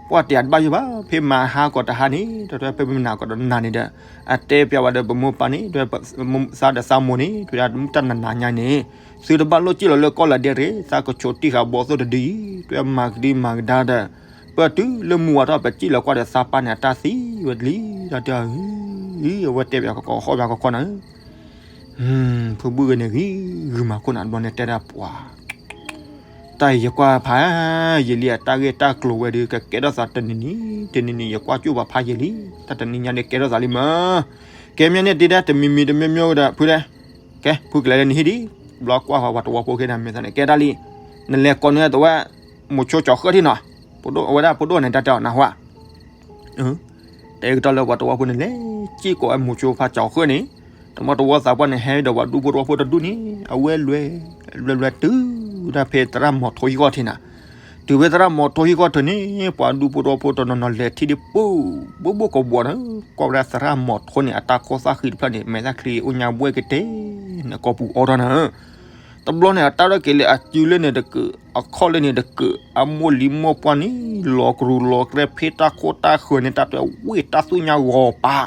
ပှၢ်တဲတဘၣ်ယိၣ်ဘၣ် ဖဲမဟါကီးတဟါန့ၣ် တၢ်တဲဖဲမနၤကီးတနၤန့ၣ်ဒီး အတဲပျးဝဲဒီးပမိၢ်ပၢ်န့ၣ် ဒီးသးဒီးသးမိၢ်န့ၣ် တဲဝဲဒၣ်တၢ်နးနးညါန့ၣ် သုတဘၣ်လိၣ်စံၣ်လီၤလၢကီၢ်လၢဒဲရ့ၣ် သးကဆိးတံၢ်ဃာ်ဘီသိၣ်တဒုအံၤ တဲမၤကဒံမၤကဒါဒီး ပတုၤလၢမုၢ်ဝါထီၣ်ပစံၣ်လီၤကွၢ်ဒီးသးပၢ်န့ၣ် အတၢ်သံဝဲလံ တၢ်တဲအီၤ, အဝဲတဲပျးကီးကီးဟီၣ်ပျးကီးကီးနၤ ဖုဘူၣ်ဂ့ၤန့ၣ်ဂံၤဂုာ်မၤခိၣ်နၤ တဘျီန့ၣ်တဲဒၣ်ပှၤ, တၢ်အံၤယကွၢ်ဖးယံာ်လံ အတၢ်ဂ့ၢ်တၢ်ကျိၤဝဲဒီး ကကဲထီၣ်သးတနံၤနံၤ တနံၤနံၤ ယကွၢ်ကၠိၣ်ပှၤဖးယံာ်လံ တၢ်တနံၤညါန့ၣ်ကဲထီၣ်သးလံမး, ကဲမ့ၢ်န့ၣ်ဒ်ဒဲ တမံၤမံၤတမံၤမံၤဒီး ဖုတဲ, ကဲ ဖုကလဲၤလၢနဟံၣ်ဒံး, ဘျီကွၢ်ဃီၤပှၤတဝီဖိခဲန့ၣ် မ့ၢ်သးန့ၣ် ကဲဒၣ်လံ, နလဲၤကိးန့ၢ်တဝဲ မိၤဆိကၠီၤဃၢၣ်ထံၣ်နီၤ, ပဒိၣ်အဝဲဒၣ်ပဒိၣ်န့ၣ် တၢ်တဲအီၤနၢ်ဟူဧါ တဲကတီၢ်လၢပှၤတဝီဖိန့ၣ်လဲၤစံၣ်ကိးဝဲမိၤဆိဖးကၠီၤဃၢၣ်န့ၣ်, တမီတဝီသးပှၢ်န့ၣ် ဟဲဒီးပှၤဒူဖိတဝီဖိတဒူၣ်န့ၣ် အဝဲလွဲၤ လွဲၤလွဲၤတုၤဒၣ်ဖဲသရၣ်မီၤထိဟံၣ်ခီၣ်ထံးနၤ, တုၤဖဲသရၣ်မီၤထိဟံၣ်ခီၣ်ထံးန့ၣ် ပှၤဒူဖိတဝီဖိတနီၤနီၤလဲၤထံၣ်ဒံးပိာ် ဘိဘိကဘီန့ၣ်, ကွၢ်ဝဲဒၣ်သရၣ်မီၤထိန့ၣ် အတၢ်ကီၢ်သၣ်ဃံတဖျၢၣ်န့ၣ် မဲာ်သၣ်ချံအိၣ်ညါဘှဲၣ်ကတဲာ် နကိာ်ပူၤအိးထီၣ်နၤဧၢ တဘျီန့ၣ် အတၢ်ရဲၣ်က့ၤလၢအစုလၢန့ၣ်တကုး, အခီၣ်လၢန့ၣ်တကုး, အမိၢ်လံၤမိၢ်ပှၢ်န့ၣ် လီၤကရူၢ်လီၤကရဲ ဖဲတၢ်ခိၣ်တၢ်ဃၢၤန့ၣ် တၢ်တဲဝ့ၢ်တၢ်သူၣ်ညါဂီၤပၤ,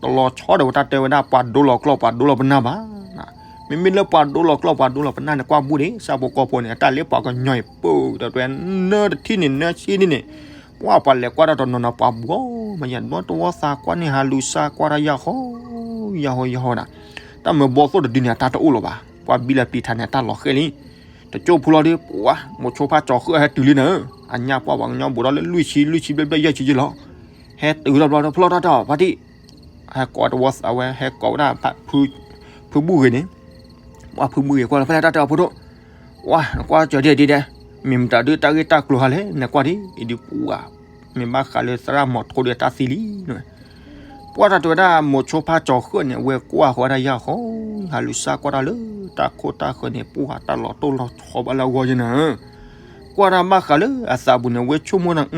တလီၤဆီဒီးဝဲတၢ်တဲဝဲဒၣ် ပှၤဒိလီၤကျီၢ် ပှၤဒိလီၤပနၢ်ဘၣ်. မ့မ့ၢ်လၢပှၤဒိလီၤကျီၢ် ပှၤဒိလီၤပနၢ်န့ၣ် ကွၢ်ဘူၣ်ဒံး ဆၣ်ဖိကီၢ်ဖိန့ၣ် အတၢ်လၢပှၤကညီအံၤ ပၢၢ်တတွဲ နၢတထံၣ်န့ၣ် နၢဆံန့ၣ်န့ၣ်, ပှၤပှၤလဲၤကွၢ်တၢ်တနီၤနီၤ ပှၤဘှီမးယၤ ဒီတဝီသးကွၢ်န့ၣ် ဟးလူၤစၢ်ကွၢ်တၢ်ယၢ်ဟီ ယၢ်ဟီ ယၢ်ဟီဒၣ်, တၢ်မ့ၢ်ဘီသိၣ်တဒုန့ၣ် အတၢ်တအိၣ်လၢၤဘၣ်. ပှၤဘံလၢပျံၤထးန့ၣ် အတၢ်လီၤဃဲလံ, တကၠိၢ်ဖိလီၤဒီး ပှၤ မိၤဆိဖါကၠီၤဃၢၣ်ဟဲတုၤလံနၤဧၢ, အညၣ်ပှၢ်ပှၤကညီဘူးဒီးလၢလွံၢ်ဆံ လွံၢ်ဆံဘျဲၣ်ဘျဲၣ်ယဲၢ်ဆံယဲၢ်လီၤ. ဟဲတုၤဒီးဘျီဒီး ဖျီၣ်တၢ်တဲအီၤ ဖါတံၢ်, ဟဲကိးတဝီသးဝဲ ဟဲကိးဝဲဒၣ် ဖုဘူၣ်ဂ့ၤန့ၣ်, ပှၤဖုဘူၣ်ဂ့ၤကွၢ်လီၤ ဖဲလဲၣ်တၢ်တဲအီၤဖိဒိၣ်, ပှၤ နကွၢ်စၢၤဒ်ဒ်ဒဲး, မ့ၢ်မတၤဒုးတၢ်ဂ့ၢ်တၢ်ကျိၤဟါလဲၣ် နကွၢ်ဒ်အံၤဒုးပှၤ, မ့ၢ်ဘၣ်ဃးလၢသရၣ်မီၤထိဒီးတၢ်သံလံနၤ. ပှၤတၢ်တဲဝဲဒၣ် မိၤဆိဖါကၠီၤဃၢၣ်န့ၣ် အဝဲကွၢ်ဃီဒၣ်ယၢ်ဟီ, ဟးလူၤစၢ်ကွၢ်တၢ်လၢတၢ်ခိၣ်တၢ်ဃၢၤန့ၣ် ပှၤတၢ်လီၤတိၢ်လီၤဆီဘၣ်လၢအဂီၢ်ယဲၢ်နၤဧၢ, ကွၢ်တၢ်ဘၣ်ဃးလၢအသးပူၤန့ၣ် အဝဲဆိကမိၣ်တၢ်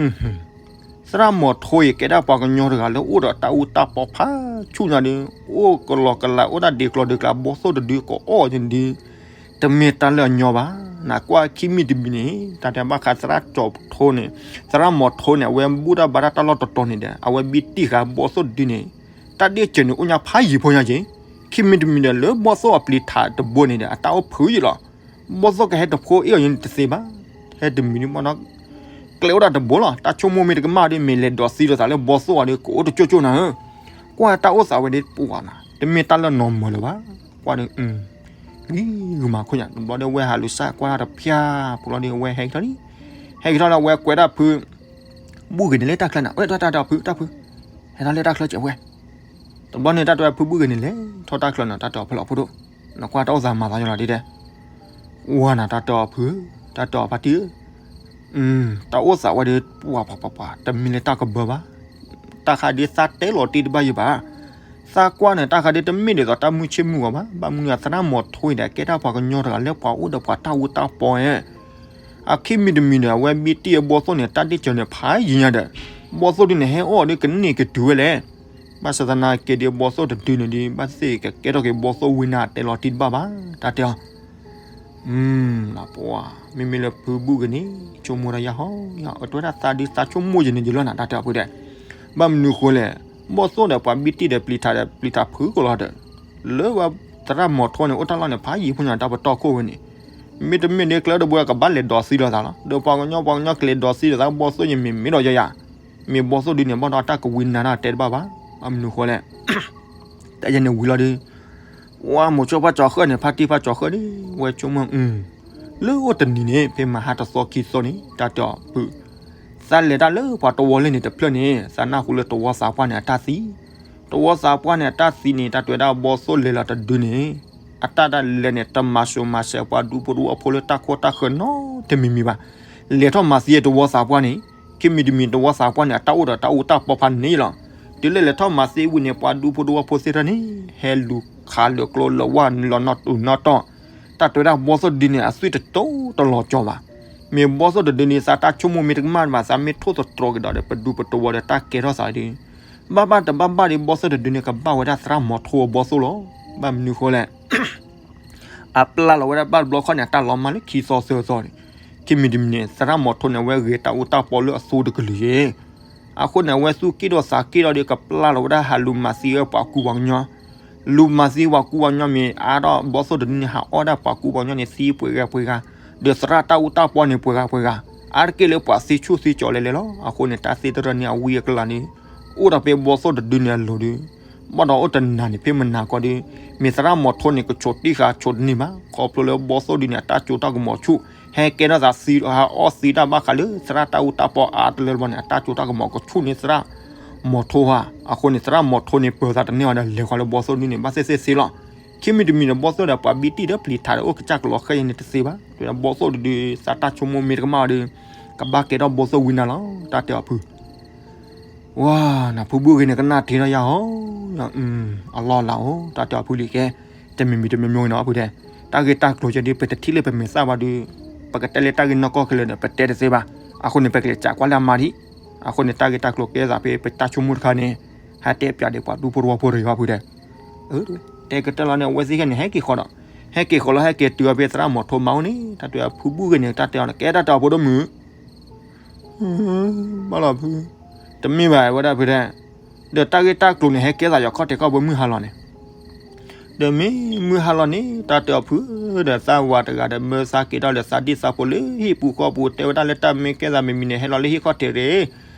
သရၣ်မီၤထိအံၤ ကဲဒၣ်ပှၤကညီတဂၤလၢအိၣ်ဒီးတၢ်အူတၢ်ပီဖးဆူၣ်ညါဒီး အိၣ်ကလီကလး အိၣ်ဒၣ်ဒ့ကျီဒ့ကျါ ဘီသိၣ်တဒုကအီၣ်န့ၣ်ဒီး တမ့ၢ်တၢ်လၢအညီဘၣ်. နကွၢ်ခံမံၤတမံၤန့ၣ် တၢ်တဲဘၣ်ဃးသရၣ်ကၠီၤထိန့ၣ် သရၣ်မီၤထိန့ၣ် အဝဲဘူၣ်တၢ်ဘါတၢ်တၢ်လီၢ်တတီၤန့ၣ်ဒီး အဝဲဘံတံၢ်ဃာ်ဘီသိၣ်တဒုန့ၣ် တၢ်ဒ့ၣ်စၢၤန့ၣ် အိၣ်ညါဖးယံၤဖိညါက့ၤ, ခံမံၤတမံၤဒီး လၢဘီသိၣ်အပျံၤထးတဘိန့ၣ်ဒီး အတၢ်အိၣ်ဖုးယံၤလီၤ. ဘီသိၣ်ကဟဲတဖိအ့ၣ်အီၤန့ၣ်တသ့ဘၣ်, ဟဲတမံၤဒ်မ့ၢ်နီၤ ကျဲအိၣ်ဒၣ်တဘိလီၤ. တၢ်ဆိကမိၣ်မ့ၢ်တကမၣ်ဒီး မ့ၢ်လဲၤဒိးသံလိာ်သးလၢဘီသိၣ်အီၤဒီး ကအိၣ်တကၠိၢ်ကၠိၢ်နၤဧၢ, ကွၢ်တၢ်အိၣ်သးဝဲဒီးပှၤနၤ တမ့ၢ်တၢ်လၢနီၤမၢၤလၢၤဘၣ်. ကွၢ်ဒီး ဂံၤဂုာ်မၤခိၣ်ညါ တဘျီဒီး အဝဲဟးလူၤစၢ်ကွၢ်တၢ်တဖၠၣ်ဖိလီၤဒီး အဝဲဟဲကထီၣ်လံ, ဟဲကထီၣ်လၢအဝဲကွဲးဒၣ်ဖု ဘူၣ်ဂ့ၤန့ၣ်လၢတၢ်ချၢနၤ ဝဲတၢ်တၢ်တၢ်ဖုတၢ်ဖု, ဟဲထီၣ်လၢတၢ်ချၢကဲးဝဲ တဘျီန့ၣ် တၢ်တဲဝဲဖုဘူၣ်ဂ့ၤန့ၣ်လဲၤထီၣ်တၢ်ချၢနၤ တၢ်တဲအီၤဖဲလီၤဖိဒိၣ်, နကွၢ်တၢ်အိၣ်သးမၤသးယလီၤဒ်တဲ, ဝါနၤ တၢ်တဲအီၤဖု, တၢ်တဲအီၤဖါတံၢ်ဧၢ, တၢ်အိၣ်သးဝဲဒီး ပှၤပှၤပှၤပှၤ တမ့ၢ်လၢတၢ်ကဘၢဘၣ်, တၢ်ခါဒ်သးတဲလီၤတံၢ်တဘၣ်ယံၤဘၣ်, သးကွၢ်န့ၣ် တၢ်ခါဒ်တမ့ၢ်ဒ်သိးတၢ်မုၢ်ဆ့ၣ်မုၢ်ဂီၤဘၣ်, ဘၣ်မနုၤသရၣ်မီၤထိအံၤဒီး ကဲတၢ်ပှၤကညီတဂၤလၢပှၤအိၣ်ဒီးပှၤတၢ်အူတၢ်ပီဧါ အခံမံၤတမံၤန့ၣ် အဝဲဘံတံၢ်အဘီသိၣ်န့ၣ် တၢ်ဒ့ၣ်စၢၤန့ၣ် ဖးယံၤညါဒီး ဘီသိၣ်ဒုန့ၣ် ဟဲအီၣ်ဒီးကန့ၢ်ကတုၤဝဲလဲၣ်. ဘၣ်ဆၣ်သနာ်က့ဒီး ဘီသိၣ်တဒုန့ၣ်ဒီး ဘၣ်သ့ၣ်ကကဲထီၣ်က့ၤဘီသိၣ်ဝံနၤတဲလီၤတံၢ်တဘၣ်ဘၣ် တၢ်တဲအီၤ. ပှၤ မ့မ့ၢ်လၢဖုဘူၣ်ဂ့ၤန့ၣ် ဆိကမိၣ်တၢ်ယၢ်ဟီ, အတဲဝဲဒၣ်သးဒုးသးဆိကမိၣ်ယံၤန့ၣ်ယလီၤနၤ တၢ်တဲအီၤဖုတဲ. ဘၣ်မနုၤဃိလဲၣ်, ဘီသိၣ်ဒီးပှၤဘံတံၢ်ဒီးပျံၤထးဒီးပျံၤထးဖုကလီၤဒီး လၢဝဲသရၣ်မီၤထိန့ၣ် အိၣ်တၢ်လီၢ်န့ၣ် ဖးယံၤဖိညါတၢ်ပတီၢ်ခိၣ်ဝဲန့ၣ်, မ့တမ့ၢ်ဒ်ကျဲအိၣ်တဘိကဘၣ်လဲၤဒိးသံလိာ်သးလီၤ. ဒီးပှၤကညီပှၤကညီကလဲၤဒိးသံလိာ်သးဘီသိၣ်ယံၤမ့ၢ်မ့ၢ်ဒီးယၤယၤ, မ့ၢ်ဘီသိၣ်ဒုန့ၣ် ဘၣ်ဒီးတၢ်ကဝံနၤတၢ်တဲတဘၣ်ဘၣ်. ဘၣ်မနုၤဃိလဲၣ် တၢ်ယဲန့ၣ်ဝံၤလီၤဒီး ပှၤမိၤဆိဖါကၠီၤဃၢၣ်န့ၣ် ဖါတံၢ်ဖါကၠီၤဃၢၣ်န့ၣ် ဝဲဆိကမိၣ် လၢအိၣ်တနံၤန့ၣ် ဖဲမဟါတသီခံသီန့ၣ် တၢ်တဲအီၤဖု, သးလဲၤတၢ်လၢပှၤတဝီလၢန့ၣ်တဖျၢၣ်န့ၣ် သးနၢ်ဟူလၢတဝီသးပှၢ်န့ၣ် အတၢ်သံ, တဝီသးပှၢ်န့ၣ် အတၢ်သံန့ၣ် တၢ်တဲဝဲဒၣ်ဘီသိၣ်လဲၤလီၤတဒုန့ၣ် အတၢ်ဒၣ်လဲာ်န့ၣ် တမၤစိၤမၤစဲးပှၤဒူဖိတဝီဖိလၢတၢ်ခိၣ်တၢ်ဃၢၤနီတမံၤမံၤဘၣ်. လဲၤထီၣ်မၤသံတဝီသးပှၢ်န့ၣ် ခံမံၤတမံၤတဝီသးပှၢ်န့ၣ် အတၢ်အိၣ်ဒီးတၢ်အူတၢ်ပီဖးန့ၣ်လီၤ. တုၤလၢလဲၤထီၣ်မၤသံဝံၤန့ၣ် ပှၤဒူဖိတဝီဖိသ့ၣ်တဖၣ်န့ၣ် ဟဲလူၤခးလၢာ်ကျိလၢာ်ဝါန့ၣ်လီၤနီၢ်တူၢ်နီၢ်တီၢ်, တၢ်တဲဝဲဒၣ်ဘီသိၣ်တဒုန့ၣ် အသွံၣ်တတိတလီၤကၠီဘၣ်. မ့ၢ်ဘီသိၣ်တဒုန့ၣ် သးတၢ်ဆိကမိၣ်မ့ၢ်တကမၣ်ဘၣ် သးမ့ၢ်ထိၣ်သတြီၤက့ၤဒီး ပဒူပတဝီဒီးတၢ်ကဲထီၣ်သးဒီး ဘၣ်ဘၣ်တဘၣ်ဘၣ်ဒီး ဘီသိၣ်တဒုန့ၣ် ကဘၣ်ဝဲဒၣ်သရၣ်မီၤထိအဘီသိၣ်လီၤ. ဘၣ်မနုၤဃိလဲၣ် အပျၢ်လီၤဝဲဒၣ်ဘၣ်တဘျီခီန့ၣ် အတၢ်လီၤမၢ်လၢခံသီသၢသီန့ၣ်, ခံမံၤတမံၤန့ၣ် သရၣ်မီၤထိန့ၣ် အဝဲဂဲၤတၢ်အူတၢ်ပီလၢအသိတကလုာ်ယဲၢ်. အဃိန့ၣ် အဝဲသူၣ်က့ၣ်ဒီးသးက့ၣ်ဒီးဒီး ကပျၢ်လီၤဝဲဒၣ်ဟးလူၤမၤသံဝဲပှၤကူပှၤကညီ, လူၤမၤသံပှၤကူပှၤကညီမ့ၢ်အါထီၣ်ဘီသိၣ်တဒုန့ၣ် ဟးအီၣ်ဒၣ်ပှၤကူပှၤကညီန့ၣ် သံပှဲၤဂၤပှဲၤဂၤ, ဒီးသရၣ်တၢ်အူတၢ်ပီန့ၣ် ပှဲၤဂၤပှဲၤဂၤ, အါတက့ၢ်လၢပှၤသံဆူၣ်သံကၠီၤလဲၤလဲၤလီၤ. အဃိန့ၣ် တၢ်သ့တရၢန့ၣ် အဝံအကလၤန့ၣ် အိၣ်ဒီးဖဲဘီသိၣ်တဒုန့ၣ်အလိၤဒီး ဘၣ်ဒီးအိၣ်တနၤန့ၣ် ဖဲမနၤကီဒီး မ့ၢ်သရၣ်မီၤထိန့ၣ် ကဆိးတံၢ်ဃာ်ဆိးတန့ၢ်ဘၣ် ခီဖျိလၢဘီသိၣ်ဒုန့ၣ် အတၢ်ကၠိတၢ်ကမီၤဆူၣ် ဟဲကဲထီၣ်သးသံ ဟးအီၣ်သံတၢ်ဘၣ်ဃးလၢသရၣ်တၢ်အူတၢ်ပီအါတလၢတဘျီန့ၣ် အတၢ်ကၠိတၢ်ကမီၤကဆူၣ်န့ၢ်သရၣ်မီၤထိဧါ. အဃိန့ၣ် သရၣ်မီၤထိန့ၣ် ပၢၤသးတန့ၢ်အီၤဒီး လဲၤဃီၤလၢဘီသိၣ်ဒုန့ၣ် ဘၣ်သ့ၣ်သ့ၣ်သ့လီၤ. ခံမံၤတမံၤဒီး ဘီသိၣ်ဒီးပှၤဘံတံၢ်ဒီးပျံၤထးဒီး အိၣ်ကစၢ်ကလီၤဃဲအံၤန့ၣ်တသ့ဘၣ်. တဲဘီသိၣ်တဒု သးတၢ်ဆိကမိၣ်မ့ၢ်တကမၣ်ဒီး ကဘၣ်ကဲထီၣ်ဘီသိၣ်ဝံနၤလီၤ တၢ်တဲအီၤဖု ဝါ နဖုဘူၣ်ဂ့ၤန့ၣ် ကနၣ်ထံထီၣ်ယၤဟီ, အလီၢ်လၤအိၣ် တၢ်တဲအီၤဖုလံၤကဲ, တမံၤမံၤတမံၤမံၤနီၤဖုတဲ, တၢ်ဂ့ၢ်တၢ်ကျိၤကဲဒုး ပတထံၣ်လၢပမဲာ်သၣ်ဘၣ်ဒုး, ပကတဲလၢတၢ်ဂ့ၢ်နီၢ်ကီၢ်ခဲလၢာ်ဒီး ပတဲတသ့ဘၣ်. အဃိန့ၣ် ပကလဲၤစးကွၢ်လၢအမါဒံး. အဃိန့ၣ် တၢ်ဂ့ၢ်တၢ်ကျိၤကဲသးဖဲပတၢ်ဆိကမိၣ်တခါန့ၣ်, ဟဲတဲပၠးဒီးပှၤဒူဖိတဝီဖိတဂၤဖုတဲ တဲကတၢၢ်လီၤန့ၣ် အဝဲသ့ၣ်ခဲန့ၣ် ဟဲက့ၤဃီဒီး, ဟဲက့ၤဃီလီၤ ဟဲက့ၤတုၤအီၤဖဲသရၣ်မီၤထိမါအိၣ်န့ၣ် တၢ်တဲအီၤဖုဘူၣ်ဂ့ၤန့ၣ် တၢ်တဲအီၤန့ၣ် ကဲတၢ်တဲအီၤဖိဒိၣ်မုၣ် ဘၣ်လီၤဖု, တမ့ၢ်ဘၣ်ဝဲဒၣ်ဖုတဲ, ဒီးတၢ်ဂ့ၢ်တၢ်ကျိၤန့ၣ် ဟဲကဲသးယီၤခီၣ်ထံးခီၣ်ဘိမုၢ်ဟါလီၤန့ၣ်, ဒီးမ့ၢ်မုၢ်ဟါလီၤန့ၣ် တၢ်တဲအီၤဖု, ဒီးသးဝၤတဂၤဒီးမၢသးက့ၤထီၣ်ဒီးသးဒံၣ်သးဖိလၢဟံၣ်ပူၤဃီပူၤ တဲဝဲဒၣ်လၢတၢ်မ့ၢ်ကဲသးမံၤမံၤန့ၣ် ဟဲလီၤလၢဟံၣ်ခီၣ်ထံးရ့ၣ်,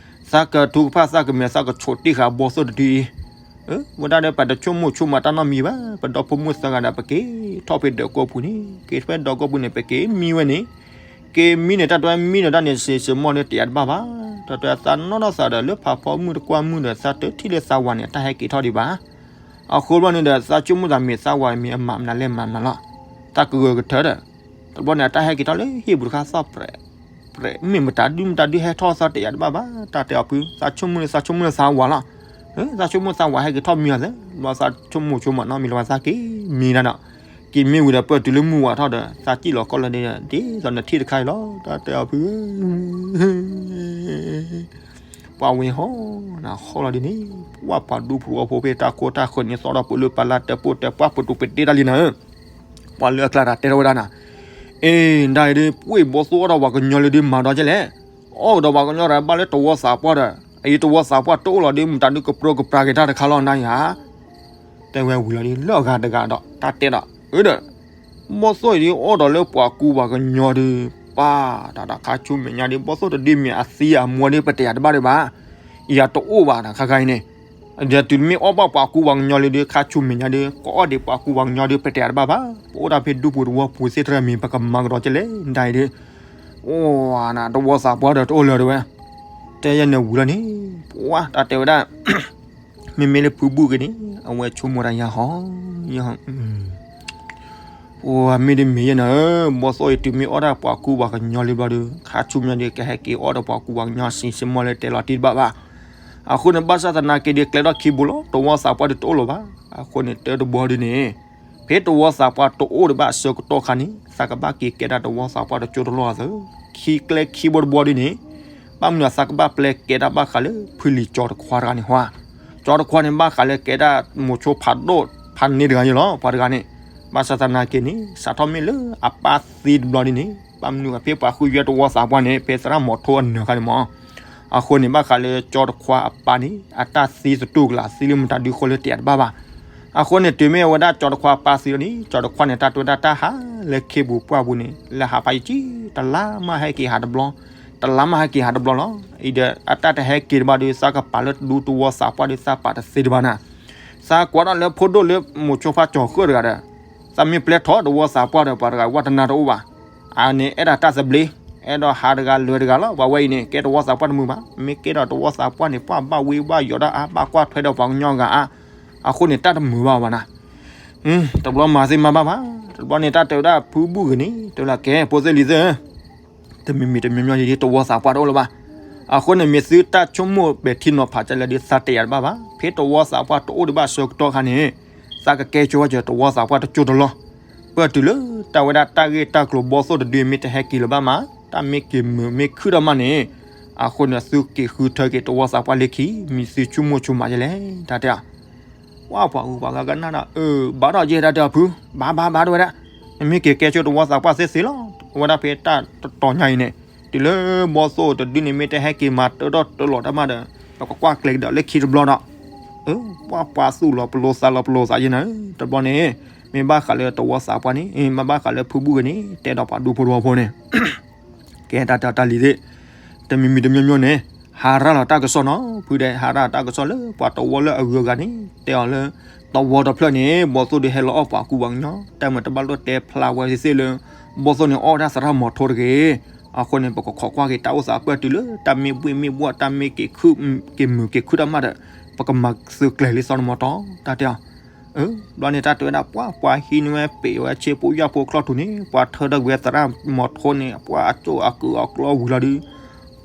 သးကထုကဖၣ်သးကမဲာ်သးကဆိးတံၢ်ဃာ်ဘီသိၣ်တဒုအံၤ ဝဲဒၣ်ဒီးပတဆိကမိၣ်ဆိကမးတၢ်နီတမံၤဘၣ်, ပဒီဖိမိၢ်သၢဂၤဒီး ပက့ၤထီၣ်ဖဲဒၢးကိာ်ပူၤန့ၣ်, က့ၤဖဲဒၢးကိာ်ပူၤန့ၣ် ပက့ၤမံဝဲန့ၣ်, က့ၤမံန့ၣ် တၢ်တဲဝဲမံဒီးတၢ်န့ၣ် စံးစ့ၢ်မီၢ်လၢတယာ်တဘၣ်ဘၣ်, တၢ်တဲသးနီၢ်နီၢ်သးဒီး လၢဖးဖီမုၢ်တကွၢ်မုၢ်ဒီး သးတထံၣ်လၢသးဝၤန့ၣ် အတၢ်ဟဲက့ၤထီၣ်ဒံးဘၣ်. အဃိဘျီန့ၣ်ဒီး သးဆိကမိၣ်သးမ့ၢ်သးဝၤမ့ၢ်အမၤမနုၤလဲၣ်မၤမနုၤလီၤ, တၢ်ကဂၢၢ်ကထၢဒီး တဘျီန့ၣ် အတၢ်ဟဲက့ၤထီၣ်လၢဟံၣ်ပူၤတခါသီၣ်ပြဲး ပြဲး မ့ၢ်မတၤဒုမတၤဒုဟဲထီၣ်သီၣ်တယာ်တဘၣ်ဘၣ်, တၢ်တဲအီၤဖု, သးဆိကမိၣ်လၢသးဆိကမိၣ်လၢသးဝၤလီၤ, သးဆိကမိၣ်သးဝၤဟဲက့ၤထီၣ်မံအီၤသ့, ဘျီသးဆိကမိၣ်ဆိကမးနီတမံၤလၢၤဘၣ် သးက့ၤမံဒၣ်ဒီး, က့ၤမံဝံၤဒီးပၢၢ်တုၤလၢမုၢ်ဝၤထီၣ်ဒီး သးစံၣ်လီၤကီၢ်လၢဒ် ဒ်သိးနထံၣ်တခါအံၤလီၤ, တၢ်တဲအီၤဖု ပှၤဝဲဟီၣ်နၤဟီၣ်လီၤဒ်န့ၣ်, ပှၤပှၤဒူဖိဝီဖိဖဲတၢ်ခိတၢ်ဃၢၤန့ၣ် သီၣ်ထီၣ်ပှဲၤလၢပလၢ်တၢၣ်ပိၢ်တဲပှၢ်ပတူးပတ့တၢ်လံနၤဧၢ, ပှၤလၢအကျါတၢ်တဲထီၣ်ဝဲဒၣ်နၤ, အ့ ဒ်အံၤဒ် ပှ့ၢ်ဘီသိၣ်အီၣ်ဒီးပှၤကညီလၢဒ်မၤဒီးကလဲၣ်, အီၣ်ကဒီးပှၤကညီတၢ်ဘၣ်လၢတဝီသးပှၢ်ဒီး အအံၤတဝီသးပှၢ်တအိၣ်လီၤဒ် မတၤဒုကပြၢကပြၤက့ၤတၢ်တခါလီၤနၤဧါ တဲဝဲဝံၤလီၤဒ် လၢအဂၤတဂၤဒီး တၢ်တဲဒီး အၢဒီး ဘီသိၣ်အံၤဒ်အီၣ်ဒီးလၢပှၤကူပှၤကညီဒ် ပၢ်တၢ်ဒီးခါဆူမဲာ်ညါဒ် ဘီသိၣ်တဒုမ့ၢ်အသံအမူဒ် ပတယာ်တဘၣ်ဒံးဘၣ်, ယၤတအိၣ်ဘၣ်တခါခါအံၤန့ၣ်, ဒီးတုၤမ့ၢ်အီၣ်ဘၣ်ပှၤကူပှၤကညီလံဒ် ခါဆူမဲာ်ညါဒ် ကအီၣ်ဒံးပှၤကူပှၤကညီဒ် ပတယာ်တဘၣ်ဘၣ်, ပအိၣ်တၢ်ဖဲဒူပူၤတဝီပူၤသ့ၣ်တဖၣ်မ့ၢ် ပကမၤကဒီးကလဲၣ် ဒ်အံၤဒ် အိၣ်နၤတဝီသးပှၢ်ဒီးတအိၣ်လၢၤတဝဲ, တဲယဲန့ၣ်ဝံၤလီၤန့ၣ်, ပှၤတၢ်တဲဝဲဒၣ် မ့မ့ၢ်လၢဖုဘူၣ်ဂ့ၤန့ၣ် အဝဲဆိကမိၣ်တၢ်ယၤဟီၣ်, ပှၤမ့ၢ်ဒ်မ့ၢ်ယဲန့ၣ်ဧၢ, ဘီသိၣ်အံၤတုၤမ့ၢ်အီၣ်ဒၣ်ပှၤကူပှၤကညီလံဘျီဒီး ခါဆူညါဒ် ကဟဲက့ၤအီၣ်ဒီးပှၤကူပှၤကညီစံးစ့ၢ်မီၢ်လၢတဲလီၤတံၢ်တဘၣ်ဘၣ်, အဃိန့ၣ် ဘၣ်ဆၣ်သနာ်က့ဒ် ကျဲထီၣ်ခံဘိလီၤ တဝီသးပှၢ်ဒ်တအိၣ်လၢၤဘၣ်, အဃိန့ၣ် တၢ်တဘီဒ်န့ၣ် ဖဲတဝီသးပှၢ်တအိၣ်ဒံးဘၣ်အဆၢကတီၢ်ခါန့ၣ် သးကဘၣ်က့ၤကဲဒၣ်တဝီသးပှၢ်တကၠိတလီၢ်အသိး, ခံကျဲခံဘိတဘီဒ်န့ၣ် ဘၣ်မနုၤသးကဘၣ်ပျဲကဲဒၣ်ဘၣ်ဃးလၢဖုလံၤကၠီတခွါတဂၤန့ၣ်ဟီ, ကၠီတခွါန့ၣ် ဘၣ်ဃးလၢကဲဒၣ်မိၤဆိဖးဒိၣ်ဖးန့ၢ်တဂၤယဲလီၤ ပှၤတဂၤန့ၣ်, ဘၣ်ဆၣ်သနာ်က့န့ၣ် စးထီၣ်မ့ၢ်လၢအပၢ်သံတဘျီဒ်န့ၣ် ဘၣ်မနုၤအဖဲပှၤဃုယွဲတဝီသးပှၢ်န့ၣ် ဖဲသရၣ်မီၤထိအနၢၤခါန့ၣ်မီၢ်, အဃိန့ၣ် ဘၣ်ဃးလၢကၠီတခွါအပၢ်န့ၣ် အတၢ်သံသတူၢ်ကလာ်သံလၢမတၤဒုဃိလၢတယာ်တဘၣ်ဘၣ်, အဃိန့ၣ် တုၤမ့ၢ်ဝဲဒၣ်ကၠီတခွါအပၢ်သံလီၤန့ၣ် ကၠီတခွါန့ၣ် တၢ်တဲဝဲဒၣ်တၢ်ဟးလၢခ့ပူၤပှၢ်ပူၤန့ၣ် လၢဟးဖးယံၤကံ တလါမးဟဲက့ၤဟးတဘျီ, တလါမးဟဲက့ၤဟးတဘျီလီၤ, အံၤဒီးအတၢ်တဟဲက့ၤတဘၣ်ဒီး သးကပာ်လၢဒူတဝီသးပှၢ်ဒီး သးပာ်တသ့တဘၣ်နၤ, သးကွၢ်ထီၣ်လၢဖိဒိၣ်လၢမိၤဆိဖးကၠီၤဃၢၣ်တဂၤဒီး သးမ့ၢ်ပျဲထီၣ်တဝီသးပှၢ်ဒီး ပှၤတဂၤဝဲတနၤတအိၣ်ဘၣ်, အန့ၣ်အဲၣ်ဒိးတၢ်သဘျ့, အဲၣ်ဒိးဟးတဂၤလၢၤတဂၤလီၤ, ပှၤဝဲအံၤန့ၣ် ကဲတဝီသးပှၢ်တမုာ်ဘၣ်, မ့ၢ်ကဲဒီးတဝီသးပှၢ်န့ၣ် ပှၤဘၣ်ဝံဘၣ်ယိးဒၣ်အါ ဘၣ်ကွၢ်ထွဲဒီးပှၤကညီဂၤအါ, အဃိန့ၣ် တၢ်တမုာ်ဘၣ်ဘၣ်နၤ, တဘျီမၤသ့မၤဘၣ်ဘၣ်, တဘျီန့ၣ် တၢ်တဲဝဲဒၣ်ဖုဘူၣ်ဂ့ၤန့ၣ် တဲဝဲဒၣ်ကဲ ဖိသ့ၣ်လံၤသ့ၣ် တမံၤမံၤတမံၤမံၤဒ်တဝီသးပှၢ်တအိၣ်လၢၤဘၣ်, အဃိန့ၣ် မ့ၢ်သုတၢ်ဆိကမိၣ်ပဲာ်ထံနီၤဖးကလဲၣ်ဒီး သးတယာ်တဘၣ်ဘၣ်, ဖဲတဝီသးပှၢ်တအိၣ်ဒံးဘၣ်အဆၢကတီၢ်ခါန့ၣ် သးကကဲဆိဝဲကၠီၤတဝီသးပှၢ်တကၠိတလီၢ်, ပၢၢ်တုၤလၢတၢ်ဝဲဒၣ်တၢ်ဂ့ၢ်တၢ်ကျိၤဘီသိၣ်တဒုမ့ၢ်တဟဲက့ၤလၢၤဘၣ်မး, တၢ်မ့ၢ်က့ၤမုာ်မ့ၢ်ခုၣ်ထီၣ်မးန့ၣ်, အဃိန့ၣ် သုက့ၤဃုထၢက့ၤတဝီသးပှၢ်လၢခံ မ့ၢ်သုဆိကမိၣ်ဆိကမးကလဲၣ် တၢ်တဲ ပှၤပှၤဂုၤပှၤဂၤကနၣ်ဒီး အၢ ဘၣ်ဒီးယဲဒၣ်တဲအီၤဖု, ဘၣ်ဘၣ်ဘၣ်တဲဝဲဒၣ်, နမ့ၢ်က့ၤကဲဆိတဝီသးပှၢ်သ့သ့လီၤ, အဝဲဒၣ်ဖဲတၢ်တတီၤညါအံၤန့ၣ်, တုၤလၢဘီသိၣ်တဒုန့ၣ်မ့ၢ်တဟဲက့ၤမၤတၢထီၣ်တၢလီၤတၢ်မးဒီး ပကကွၢ်ကျဲၤကဒီးလၢခံတဘျီဒီး, အၢ ပှၤပှၤသူၣ်လီၤပလိာ်သးလီၤပလိာ်သးယဲနၤ, တဘျီန့ၣ် မ့ၢ်ဘၣ်ဃးလၢတဝီသးပှၢ်န့ၣ် မ့ၢ်ဘၣ်ဃးလၢဖုဘူၣ်ဂ့ၤန့ၣ် တဲဒီးပှၤဒူဖိတဝီဖိန့ၣ် ကဲတၢ်တဲတၢ်လံၤသ့ၣ်, တမံၤမံၤတမံၤမံၤန့ၣ်, ဟးရၣ်လီၤတၢ်ကစီၣ်နီၤ, ဖုဒဲး ဟးရၣ်တၢ်ကစီၣ်လၢပှၤတဝီလၢအဂုၤအဂၤန့ၣ် တဲအီၤလၢ တဝီတဖျၢၣ်န့ၣ် ဘီသိၣ်ဒုးဟဲလီၤအီၣ်ပှၤကူပှၤကညီ, တၢ်မ့ၢ်တဘၣ်လိၣ်တဲဖျါဝဲသ့ၣ်သ့ၣ်လၢ ဘီသိၣ်န့ၣ်အီၣ်ဝဲဒၣ်သရၣ်မီၤထိတဂ့ၤ, အဃိန့ၣ် ပကခိးကွၢ်က့ၤတၢ်အိၣ်သးပၢၢ်တုၤလၢ တၢ်မ့ၢ်ဘှ့ၣ်မ့ၢ်ဘှီၣ် တၢ်မ့ၢ်က့ၤခုၣ် က့ၤမုာ်က့ၤခုၣ်တၢ်မးဒီး ပကမၤသုးကျဲၤလံသီတမီၤတီ တၢ်တဲအီၤ အၢ ဘျီန့ၣ်တၢ်တဲဝဲဒၣ် ပှၤပှၤဟံးန့ၢ်ဝဲပ့ၤဝဲဆ့ဖိယၢ်ဖိချီၣ်ထူန့ၣ် ပှၤထၢထီၣ်ကွံာ်သရၣ်မီၤထိန့ၣ် ပှၤအကၠိၣ်အကုာ်အကျီဝံၤလီၤဒုး,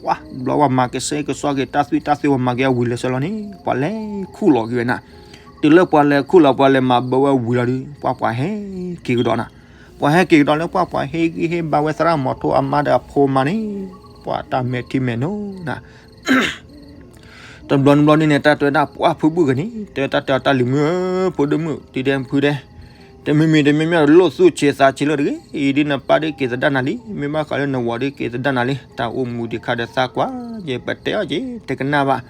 ပှၤဘျီဝဲမၤက့ၤစ့ကစီၣ်က့ၤတၢ်သွံၣ်တၢ်သ့ဝဲမၤက့ၤအဝံၤလၢာ်ဆၢလီၤန့ၣ် ပှၤလဲၤခူၣ်လီၤက့ၤဝဲနၤ, တုၤလၢပှၤလဲၤခူၣ်လီၤပှၤလဲၤမၤဘၢဝဲဝံၤလီၤဒုး ပှၤပှၤဟဲက့ၤကဒီးနၤ, ပှၤဟဲက့ၤကဒီးလၢပှၤပှၤဟ့ၣ်ဂံၢ်ဟ့ၣ်ဘါဝဲသရၣ်မီၤထိအမါဒီးအဖိမါန့ၣ်, ပှၤတၢ်မဲာ်ထံမဲာ်နိနၤ တဘျီနဘျီန့ၣ်န့ၣ် တၢ်တဲဝဲဒၣ်ပှၤဖုဘူၣ်ဂ့ၤန့ၣ် တဲတၢ်တဲအီၤတၢ်လံၤမုၣ်ဧၢ ဖိဒိၣ်မုၣ် တုၤဒဲဖုဒဲး, က တမံၤမံၤတမံၤမံၤ လိၣ်သူၣ်ဆံးသးဆံးလၢတဂ့ၤ, အံၤဒ်နပၢ်ဒ်က့ၤသဒၣ်နၤလံ, မ့ၢ်ဘၣ်ဃးလၢနဝၤဒ်က့ၤသဒၣ်နၤလံ, တၢ်အိၣ်မူဒံးခါဒီးသးကွၢ်က့ၤ ပတဲအီၤက့ၤ တကနၣ်ဘၣ်,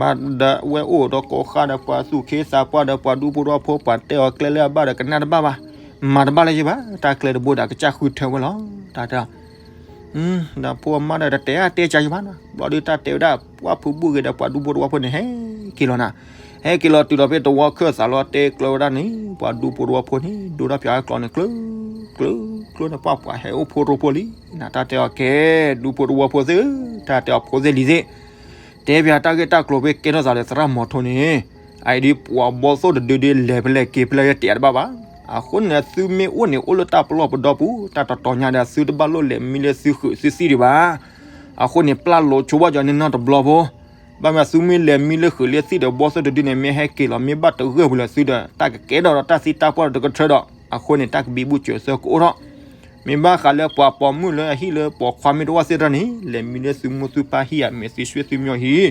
ဘၣ်ဒီးဝဲအိၣ်ဒီးကိးဃါဒီးပှၤသူၣ်က့သးပှၢ်ဒီးပှၤဒူဖိတဝီဖိ ပှၤတဲအီၤကျဲလၢအဘၣ်ဒီးကနၣ်တဘၣ်ဘၣ်, မၤတဘၣ်လၢၤဘၣ်, တၢ်ကျဲတဘိဒီးကစၢ်ဃုထၢဝဲလီၤ, တၢ်တဲ ဒီးဖိအမါဒီးတတဲအါတဲကါယဘၣ်နီၤ, ဘျီဒုးတၢ်တဲဝဲဒၣ် ပှၤဖုဘူၣ်ဂ့ၤဒီးပှၤဒူဖိတဝီဖိန့ၣ် ဟဲက့ၤလီၤနၤ, ဟဲက့ၤလီၤတုၤဒီးဖဲတဝီခၢၣ်သးလီၤ တဲကျၢၤဝဲဒၣ်န့ၣ် ပှၤဒူဖိတဝီဖိန့ၣ် ဒိတၢ်ပၠးအကျိၤန့ၣ် ကျၢၤ ကျၢၤ ကျၢၤန့ၣ် ပှၤပှၤဟဲအိၣ်ဖိတဝီဖိလံနၤ, တၢ်တဲအီၤကဲ ဒူဖိတဝီဖိသ့ၣ်, တၢ်တဲအီၤဖိသ့ၣ်လံၤသ့ၣ် တဲပၠးတၢ်ဂ့ၢ်တၢ်ကျိၤဖဲကဲထီၣ်သးဒီးသရၣ်မီၤထိန့ၣ်, အအံၤဒ်ပှၤဘီသိၣ်တဒုဒုလဲၤဖဲလဲၣ်က့ၤဖဲလဲၣ်တဲတဘၣ်ဘၣ်, အဃိန့ၣ်သုမ့ၢ်အိၣ်န့ၣ် အိၣ်လၢတၢ်ပလီၢ်ပဒီပူၤ တၢ်တတီၤညါဒီးသုတဘၣ်လိၣ်လဲၤမံလၢသုဃုာ်သုသံၣ်ဒံးဘၣ်, အဃိန့ၣ် ပျၢ်လိာ်ဆိဘၣ်ကီန့ၣ်နီတဘျီဖိ, ဘၣ်မ့ၢ်သုမ့ၢ်လဲၤမံလၢဃုာ်လၢသံၣ်ဒီးဘီသိၣ်တဒုန့ၣ် မ့ၢ်ဟဲက့ၤလီၤ မ့ၢ်ဘၣ်တဂၢၢ်ပူၤလၢသုဒီး တၢ်ကကဲထီၣ်ဒီးတၢ်သံတၢ်ပှၢ်ဒီးတကထၢဒီး အဃိန့ၣ် တၢ်ကဘံဘူဆၢသၢကအိၣ်ထီၣ် မ့ၢ်ဘၣ်ဃးလၢပှၤပိာ်မုၣ်လၢအဟံၣ်လၢပိာ်ခွါမ့ၢ်တအိၣ်သ့ၣ်တဖၣ်န့ၣ် လဲၤမံလၢသုမိၢ်သုပၢ်ဟံၣ်ဧါ မ့ၢ်သုဆှၢသုမံဟံၣ်,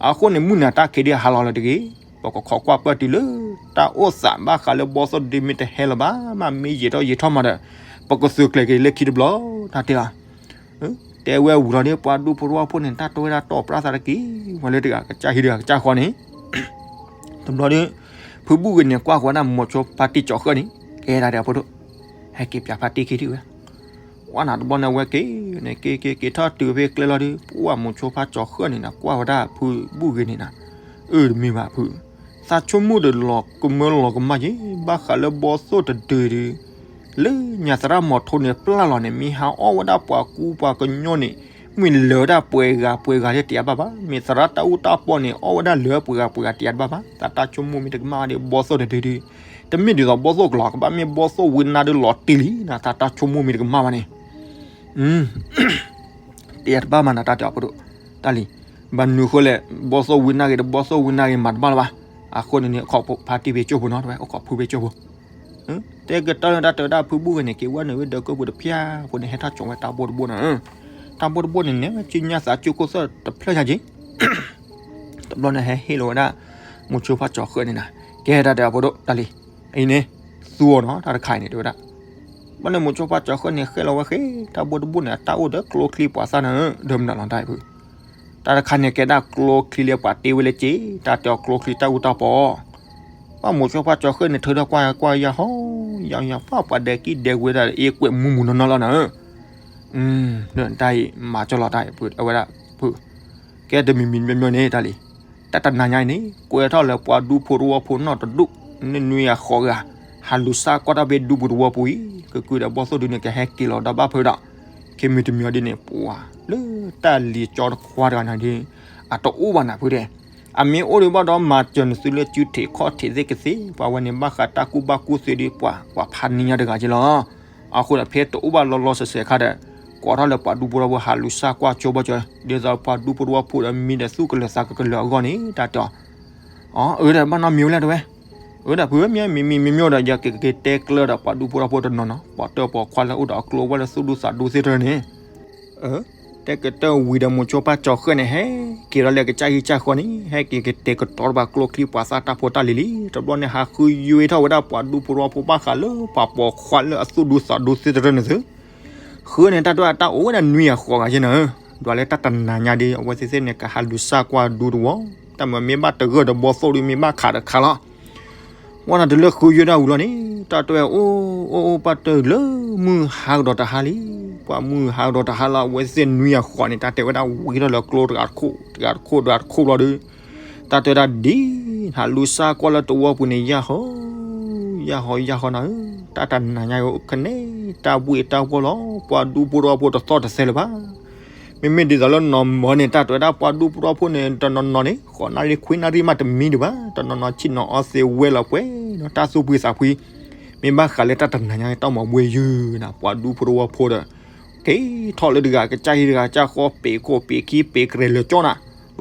အဃိန့ၣ်မုၢ်နၤတၢ်ခံးဒံးဟးလီၤလၢၤတဂ့ၤ, ပကခိးကွၢ်ပၢၢ်တုၤလၢ တၢ်အိၣ်သးဘၣ်ဃးလၢဘီသိၣ်တဒုမ့ၢ်တဟဲလၢၤဘၣ်မး မ့ၢ်ယံာ်ထီၣ်ယံာ်ထီၣ်မးဒီး ပကသုးကျဲၤက့ၤလၢခံတဘျီ, တၢ်တဲလီၤ တဲဝဲဝံၤလီၤဒီး ပှၤဒူဖိတဝီဖိန့ၣ် တၢ်တိၢ်ဝဲဒၣ်တီၢ်ပြၢသးတက့ၢ်, ဝဲလၢတဂၤကစၢ်ဟံၣ်တဂၤကစၢ်ဃီန့ၣ် တဘျီဒီး ဖုဘူၣ်ဂ့ၤန့ၣ်ကွၢ်ဃီဒၣ်မိၤဆိဖါတံၢ်ကၠီၤဃၢၣ်န့ၣ် ကဲဒၣ်ဒီးအဖိဒိၣ် ဟဲက့ၤပၠးဖါတံၢ်ခံထံၣ်ဝဲ, ဝဲနၤတဘျီန့ၣ် အဝဲက့ၤန့ၣ် က့ၤက့ၤက့ၤထီၣ်တုၤဖဲကျဲလီၤဒီး ပှၢ်မိၤဆိဖါကၠီၤဃၢၣ်န့ၣ်နၤ ကွၢ်ဝဲဒၣ်ဖုဘူၣ်ဂ့ၤန့ၣ်နၤ, အၢ တမ့ၢ်ဘၣ်ဖု, သးဆိကမိၣ်ဒီးလီၤကမၢလီၤကမၣ်က့ၤ ဘၣ်ဃးလၢဘီသိၣ်တဒုဒီး လၢညါသရၣ်မီၤထိန့ၣ်ပျၢ်လီၤန့ၣ် မ့ၢ်ဟးအီၣ်ဝဲဒၣ်ပှၤကူပှၤကညီန့ၣ် မ့ၢ်လၢာ်ဝဲဒၣ်ပှဲၤဂၤပှဲၤဂၤလၢတယးဘၣ်ဘၣ်, မ့ၢ်သရၣ်တၢ်အူတၢ်ပီၢ်န့ၣ် အီၣ်ဝဲဒၣ်လၢပှဲၤဂၤပှဲၤဂၤတယးတဘၣ်ဘၣ်, သးတၢ်ဆိကမိၣ်မ့ၢ်တကမၣ်ဒီး ဘီသိၣ်တဒုဒီး တမ့ၢ်ဒ်သိးဘီသိၣ်ကလီၤ ကဘၣ်မ့ၢ်ဘီသိၣ်ဝံနါဒုးလီၤတံၢ်လံနၤ, သးတၢ်ဆိကမိၣ်မ့ၢ်တကမၣ်ဘၣ်န့ၣ် တယးတဘၣ်မးနၤ တၢ်တဲအီၤဖိဒိၣ်, တၢ်လံ, ဘၣ်နုၤဃိလဲၣ်, ဘီသိၣ်ဝံနါဂ့ၤဒီး ဘီသိၣ်ဝံနါဂ့ၤမၤတဘၣ်လၢၤဘၣ်, အဃိန့ၣ်န့ၣ် အခီၣ်ဖါတံၢ်ဖဲကၠိဖိနီၤ တဝဲ အခီၣ်ဖုဖဲကၠိဖိ, တဲကတၢၢ်လၢတၢ်တဲဝဲဒၣ်ဖုဘူၣ်ဂ့ၤန့ၣ် က့ၤဝဲနုာ်ဝဲဒၢးကၢၢ်ပူၤတဖၠၣ်ဖိန့ၣ် ဟဲထီၣ်ကၠီၤဝဲတၢ်ဘိတဘိနၤ, တၢ်ဘိတဘိန့ၣ် နဲဝဲစုညါသးကၠိခိၣ်သၢၣ်တဖျၢၣ်ညါက့ၤ တဘျီန့ၣ်ဟဲဟ့ၣ်လီၤဝဲဒၣ် မိၤဆိဖါကၠီၤဃၢၣ်န့ၣ်နၤ, ကဲတၢ်တဲအီၤဖိဒိၣ် တၢ်လံ, အံၤန့ၣ် သူအီၤနီၤ တၢ်တခါအံၤန့ၣ် တဲဝဲဒၣ်, ဘၣ်န့ၣ်မိၤဆိဖါကၠီၤဃၢၣ်န့ၣ် ဃဲလီၤဝဲဃ့ တၢ်ဘိတဘိန့ၣ် အတၢ်အိၣ်ဒီးကျိချံပှၤသၣ်နၤဧၢ ဒၢမနုၤလီၤတၢ်အံၤဖု, တၢ်တခါန့ၣ် ကဲဒၣ်ကျိချံလၢပှၤတ့ဝဲလၢက့ တၢ်တဲအီၤကျိချံတၢ်အူတၢ်ပီ ပှၤမိၤဆိဖါကၠီၤဃၢၣ်န့ၣ် ထုးထီၣ်ကွၢ်ကွၢ်ယၢ်ဟီ ယၢ်ယၢ် ပှၤပှၤဒဲးကံၣ်ဒဲးဝဲဒၣ်အ့ကွဲးမူမူနီၢ်နီၢ်လီၤနၤဧၢ, တၢ်အံၤမၤကၠီလီၤတၢ်အံၤ အဝဲဒၣ်ဖု, ကဲတမံၤမံၤမံၤမံၤန့ၣ်တၢ်လံ, တၢ်တနၤညါအံၤန့ၣ် ကွဲးထီၣ်လၢပှၤဒူဖိတဝီဖိနီၢ်တဒူၣ် နနွံဂၤဃိးဂၤ ဟးလူၤစၢ်ကွၢ်တၢ်ဖဲဒူပူၤတဝီပူၤအံၤ ကကုၤဒီးဘီသိၣ်ဒုန့ၣ် ကဟဲက့ၤလီၤဒီးဘၣ်ဖုဒီး ခဲမံၤတမံၤအီၤဒ်န့ၣ် ပှၤလၢတၢ်လံၤကၠီတခွါတဂၤန့ၣ်ဒီး အတအိၣ်ဘၣ်နၤဖုဒဲး, အမ့ၢ်အိၣ်ဒံးဘၣ်ဒီး မၤစၢၤနသုလၢစုထံးခီၣ်ထံးသ့ၣ်ကသ့, ပှၤဝဲန့ၣ်ဘၣ်ဃးတၢ်ကူၣ်ဘၣ်ကူၣ်သ့ဒ်ပှၤ ပှၤဖးနံၤညါတဂၤက့လီၤ. အဃိဒီးဖဲတအိၣ်ဘၣ်လီၤလီၤဆဲးဆဲးခါဒီး ကိးထီၣ်လၢပှၤဒူဖိတဝီဖိ ဟးလူၤစၢ်ကွၢ်ကၠိဘၣ်ကၠိ ဒ်သိးပှၤဒူဖိတဝီဖိဒီးမံဒီးသူၣ်ကလၢၤသးကကလၢၤအဂီၢ်န့ၣ် တၢ်တဲအီၤ အၢ ဒီးဘၣ်နီတမံၤဝဲလဲၣ်တဲဝဲ, အၢ ဒီးဖုမ့ၢ်မံမံမံမံဒီး ယကက့ၤတဲကျၢၤဒီးပှၤဒူဖိတဝီဖိတနီၤနီၤ ပှၤတၢၣ်ပှၤခွါလၢအိၣ်ဒီးအကျိဝဲလၢသူၣ်ဒူသးဒူသ့ၣ်တဖၣ်န့ၣ် တဲကတၢၢ်ဝံၤဒီးမိၤဆိဖါကၠီၤဃၢၣ်န့ၣ် ဟဲက့ၤဒီးလၢကစၢ်ဟံၣ်ကစၢ်ဃီန့ၣ် ဟဲက့ၤကတဲာ်ကတီၤတဘၣ်ကျိချံပှၤသၣ်တၢ်ဖိတၢ်လံၤလံၤ တဘျီန့ၣ် ဟးဃုယွ့ထီၣ်ဝဲဒၣ်ပှၤဒူဖိတဝီဖိဘၣ်ဃးလၢပှၤပိာ်ခွါလၢအသူၣ်ဒူသးဒူသ့ၣ်တဖၣ်န့ၣ်သု ဃုန့ၣ် တၢ်တဲဝဲတၢ်အိၣ်ဝဲဒၣ်နွံဂၤဃိးဂၤယဲၢ်နၤဧၢ, ဒွးလၢတၢ်တနၤညါဒီး အဝဲသ့ၣ်သ့ၣ်န့ၣ် ကဟးလူၤစၢ်ကွၢ်ဒူတဝီ, တၢ်မ့ၢ်မ့ၢ်ဘၣ်တဂၢၢ်ဒီးဘီသိၣ်ဒီးမ့ၢ်ဘၣ်ခးတခါလီၤ. ဝဲဒၣ်တုၤလၢဃုယွ့ဒၣ်ဝံၤလီၤန့ၣ် တၢ်တဲဝဲအိၣ်အိၣ်အိၣ်ပၣ်တၢၢ်လၢမုၢ်ဟါကဒီးတဟါလံ, ပှၤမုၢ်ဟါကဒီးတဟါလီၤ အဝဲသ့ၣ်နွံဂၤဃိးဂၤန့ၣ် တၢ်တဲဝဲဒၣ်ဝံၤထီၣ်လၢကျိတဂၤတခိၣ် တဂၤတခိၣ်တဂၤတခိၣ်ဘျီဒီး တၢ်တဲဝဲဒၣ်ဒ် ဟးလူၤစၢ်ကွၢ်လၢတဝီပူၤန့ၣ် ယၢ်ဟီ ယၢ်ဟီယၢ်ဟီနၤဧၢ, တၢ်တနၤညါကနဲ တၢ်ဘှ့ၣ်တၢ်ဘှီၣ်လီၤ ပှၤဒူဖိတဝီဖိတသီၣ်တသဲလၢၤဘၣ်. မ့မ့ၢ်ဒ်သိးလၢနီၢ်မၢန့ၣ် တၢ်တဲဝဲဒၣ်ပှၤဒူဖိတဝီဖိန့ၣ် တနီၤနီၤန့ၣ် ဃိးနၣ်ရံၣ်ခွံနၣ်ရံၣ်မးတမံဒံးဘၣ်, တနီၤနီၤဆ့ၣ်နီၤအီသံးဝဲလီၤပှဲၤဒီးတၢ်သူၣ်ဖှံသးဖှံ, မ့ၢ်ဘၣ်ဃးလၢတၢ်တနၤညါတၢ်မၤဘှ့ၣ်ယုၢ်နၤ ပှၤဒူဖိတဝီဖိဒီး က့ၤထီၣ်လၢတဂၤကစၢ်ဟံၣ်တဂၤကစၢ်ဃီ ပ့ၤခိၣ်ပ့ၤခံပ့ၤကရဲၣ်လၢာ်ကၠီနၤ,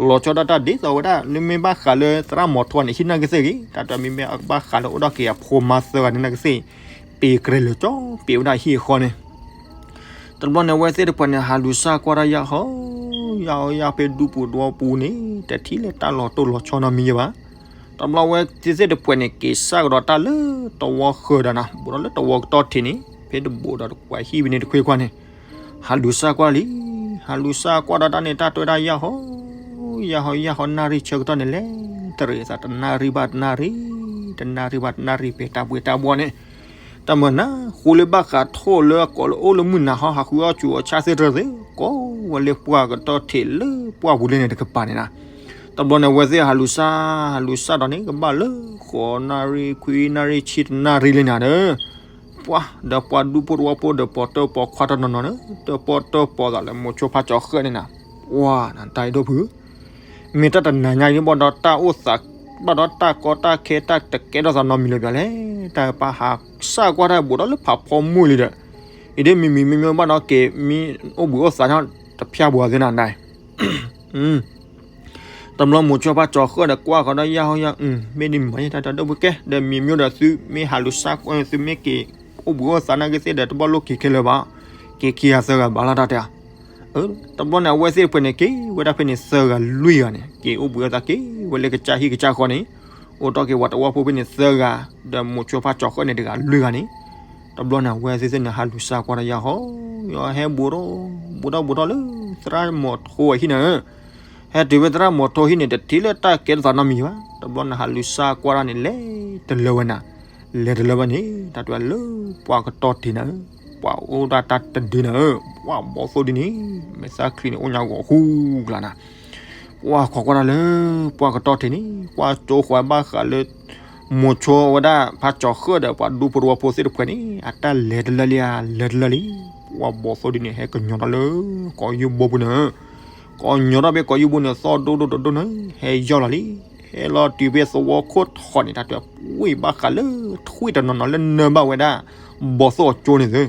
လီၤဆီဒၣ်တၢ်ဒ်သိးဝဲဒၣ် လၢမ့ၢ်ဘၣ်ဃးလၢသရၣ်မီၤထီန့ၣ် ဟံၣ်နၢ်ကသ့ၣ်ဂ့ၤ, တၢ်တဲမ့မ့ၢ်ဘၣ်ဃးလၢအိၣ်ဒီးက့ၤအဖိမါသၢဂၤန့ၣ်နၢ်ကသ့ၣ်, ပ့ၤကရဲၣ်လၢာ်ကၠီ ပ့ၤဝဲဒၣ်ဟံၣ်အဃီန့ၣ် တဘျီန့ၣ် အဝဲသ့ၣ်တဖၣ်န့ၣ် ဟးလူၤစၢ်ကွၢ်တၢ်ယၢ်ဟီ ယၢ်ဟီယၢ်ဖဲဒူပူၤတဝီပူၤန့ၣ် တထံၣ်လၢတၢ်လီၤတိၢ်လီၤဆီနီတမံၤယဲၢ်ဘၣ်. တဘျီဝဲသ့ၣ်သ့ၣ်တဖှဲးန့ၣ် က့ၤစၢ်ကဒီးတၢ်လၢတဝီဃၢၤဒီးနၤ, ဘူးဒီးလၢတဝီကတီၢ်ထံးန့ၣ် ဖဲတဘူးဒီးတကွၢ်ဟံၣ်ဝံၤန့ၣ်တခွ့ခွါန့ၣ်, ဟးလူၤစၢ်ကွၢ်လံ, ဟးလူၤစၢ်ကွၢ်ဒီးတၢ်န့ၣ် တၢ်တွဲတၢ်ယၢ်ဟီ, ယၢ်ဟီယၢ်ဟီ နၣ်ရံၣ်ဆၢကတီၢ်န့ၣ်လဲၤတရံးသး တနၣ်ရံၣ်ဘၣ်တနၣ်ရံၣ်, တနၣ်ရံၣ်ဘၣ်တနၣ်ရံၣ် ဖဲတၢ်ဘှ့ၣ်တၢ်ဘှီၣ်န့ၣ် တၢ်မၤနၢၤဃိလၢဘၣ်ဃးထိၣ်လၢအကိးလၢအိၣ်လၢမုၢ်နၤဟီ ဟးဃုအီၣ်ဆူးအီၣ်ဆၣ်သ့ၣ်တဖၣ်သ့ၣ် ကိးဝဲလၢပှၢ်ကတီၢ်ထံးလၢပှၢ်ပူၤလၢန့ၣ်တကပၤန့ၣ်လီၤ. တဘျီန့ၣ် အဝဲသ့ၣ်ဟးလူၤစၢ်, ဟးလူၤစၢ်ဒီးန့ၣ် ကဘၣ်လၢဃိးနၣ်ရံၣ်ခွံနၣ်ရံၣ်ဆံတနၣ်ရံၣ်လံနၤဒီး ပှၤဒီးပှၤဒူဖိတဝီဖိဒီးပိာ်တၢၢ်ပိာ်ခွါတနီၤနီၤန့ၣ် တၢၣ်ပီၣ်တၢၣ်ပီၤသးလၢမိၤဆိဖးကၠီၤဃၢၣ်န့ၣ်နၤ, ပှၤနတၢ်အဲၣ်ဒိၣ်ဖု မ့ၢ်တၢ်တနၤညါအံၤန့ၣ် ဘၣ်ဒီးတၢ်အိၣ်သး, ဘၣ်ဒီးတၢ်ကီတၢ်ခဲ တၢ်တကဲထီၣ်သးနီတမံၤလၢၤဘၣ်လဲၣ်. တၢ်ပာ်ဟးစၢ်ကွၢ်တၢ်ဘူးဒီးလၢဖးဖီမုၢ်လံဒီး, အံၤဒ်မံၤမံၤမ့မ့ၢ်ဘၣ်ဒီးက့ၤမံအိၣ်ဘှံးအိၣ်သးန့ၣ်တဖၠၣ်ဘၣ်သ့ၣ်နၤဒၣ် တဘျီမိၤဆိဖးကၠီၤဃၢၣ်ဒီးကွၢ်ဃီဒီးယၢ်ဟီယၢ်, မ့ၢ်ဒ်မံၤမံၤတၢ်တၢ်ဒိၣ်ဖုကဲ ဒီးမံၤမံၤဒီးသုမ့ၢ်ဟးလူၤစၢ်ကွၢ် သုမ့ၢ်က့ၤအိၣ်ဘှံးအိၣ်သးနာ်က့သ့ၣ်ဒီး တဘၣ်လိၣ်က့ၤခဲလၢာ်ဘၣ်, က့ၤခံဂၤသၢဂၤဘၣ်လီၤတၢ်တဲဧါ. တဘျီန့ၣ် အဝဲသ့ၣ်တဖှဲးန့ၣ် က့ၤဝဲဒၣ်ဖဲန့ၣ်သၢဂၤလွံၢ်ဂၤန့ၣ် က့ၤအိၣ်ဘှံးအိၣ်သးက့ၤဝဲလၢကစၢ်ဟံၣ်ကစၢ်ဃီန့ၣ်, အိၣ်တီၢ်က့ၤဝဲတဝီဖိဖဲန့ၣ်သၢဂၤ, ဒီးမိၤဆိဖးကၠီၤဃၢၣ်န့ၣ်တဂၤလွံၢ်ဂၤန့ၣ်, တဘျီန့ၣ် အဝဲသ့ၣ်သ့ၣ်န့ၣ် ဟးလူၤစၢ်ကွၢ်ဒီးယၢ်ဟီ, ယဟဲဘူးထီၣ်, ဘူးထီၣ်ဘူးထီၣ်လၢ သရၣ်မီၤထိအဟံၣ်န့ၣ်ဧၢ ဟဲတုၤဖဲသရၣ်မီၤထိဟံၣ်န့ၣ် တထံၣ်လၢတၢ်ကဲထီၣ်သးနီတမံၤဘၣ်. တဘျီန့ၣ် ဟးလူၤစၢ်ကွၢ်တၢ်န့ၣ် လဲၤတလၢဝဲနၤ, လဲၤတလၢဝဲန့ၣ် တၢ်တဲလၢပှၢ်ကတီၢ်ထံးနၤဧၢ, ပှၤအိၣ်ဒၣ်တၢ်တဒုနၤဧၢ, ပှၤဘီၣ်သိၣ်ဒုန့ၣ် မဲာ်သၣ်ချံန့ၣ် အိၣ်ညါဂီၤဃူကျါနၤ ပှၤခိးကွၢ်တၢ်လၢပှၢ်ကတီၢ်ထံးန့ၣ် ကွၢ်ကၠိဃီၤဘၣ်ဃးလၢ မိၤဆိဝဲဒၣ်ဖးကၠီၤဃၢၣ်ဒီးပှၤဒူဖိတဝီဖိသ့ၣ်တဖှဲးန့ၣ် အတၢ်လဲၤတလၢလံဧါ, လဲၤတလၢလံ. ပှၤဘီၣ်သိၣ်ဒုန့ၣ် ဟဲကညီၤထီၣ်လၢ ကိးယုၢ်ဘိပူၤန့ၣ်, ကညီၤထီၣ်ဖဲကိးယုၢ်ဘိန့ၣ် သီၣ်ဒိၣ်ဒိၣ်တဒိၣ်န့ၣ် ဟဲယီၢ်လီၤလံ. ဟဲလီၤတုၤဖဲသဝီခိၣ်ထီၣ်န့ၣ် တၢ်တဲပှ့ၤဘၣ်ဃးလၢထွံၣ်တနီၤနီၤလၢနၢဘၣ်ဝဲဒၣ် ဘီၣ်သိၣ်အကၠိန့ၣ်သ့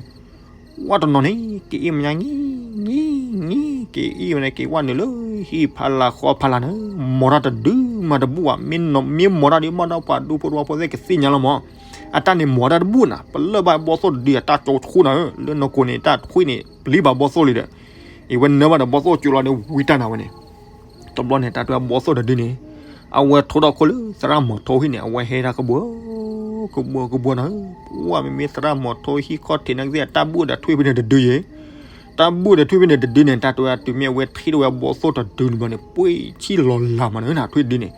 ဝဲတနီၤန့ၣ် က့ၤအ့ၣ်မးညါ နံၤနံၤ က့ၤအ့ၣ်ဝဲန့ၣ် က့ၤဝဲနုာ်လၢဟံၣ်ဖးလာ်ဃီဖးလာ်န့ၣ် မီၤတၢ်တဒုမးတဘူၣ်ဘၣ်. မ့ၢ်မီၤတၢ်ဒုးဘၣ်ဒီး ပှၤဒူဖိတဝီဖိသ့ၣ်ကသ့ၣ်ညါလီၤမး, အတၢ်န့ၣ်မီၤတၢ်တဘူၣ်နၤ, ပလၢၢ်ဘၣ်ဘီၣ်သိၣ်တဒုအတၢ်ကၠိဆူၣ်နၤဧၢ, လၢနကိးန့ၣ် တၢ်ထွံၣ်န့ၣ် ပျံၤဘၣ်ဘီၣ်သိၣ်လံဒီး, အဝဲနၢဘၣ်ဒီးဘီၣ်သိၣ်ကၠိလီၤန့ၣ် ဝံတၢ်နၤဝဲန့ၣ် တဘျီန့ၣ် တၢ်တဲဘီၣ်သိၣ်တဒုန့ၣ် အဝဲထိၣ်ထီၣ်ခိၣ်လၢသရၣ်မီၤထိဟံၣ်န့ၣ် အဝဲဟဲဒၣ်ကဘှီ ကဘှီကဘှီနၤဧၢ, ပှၤမ့မ့ၢ်သရၣ်မီၤထိဟံၣ်ခီၣ်ထံးနာ်က့သ့ၣ် တၢ်ဘူၣ်ဒီးထွံၣ်ဖဲန့ၣ်တဒုယဲ, တၢ်ဘူၣ်ဒီးထွံၣ်ဖဲန့ၣ်တဒုန့ၣ် တၢ်တဲတုၤမ့ၢ်အဝဲထံၣ်ထီၣ်ဝဲဘီၣ်သိၣ်တဒုန့ၣ်ဘျီန့ၣ် ပှ့ၤဆံၣ်လီၤလးမးနၤဧၢ ထွံၣ်တဒုန့ၣ်,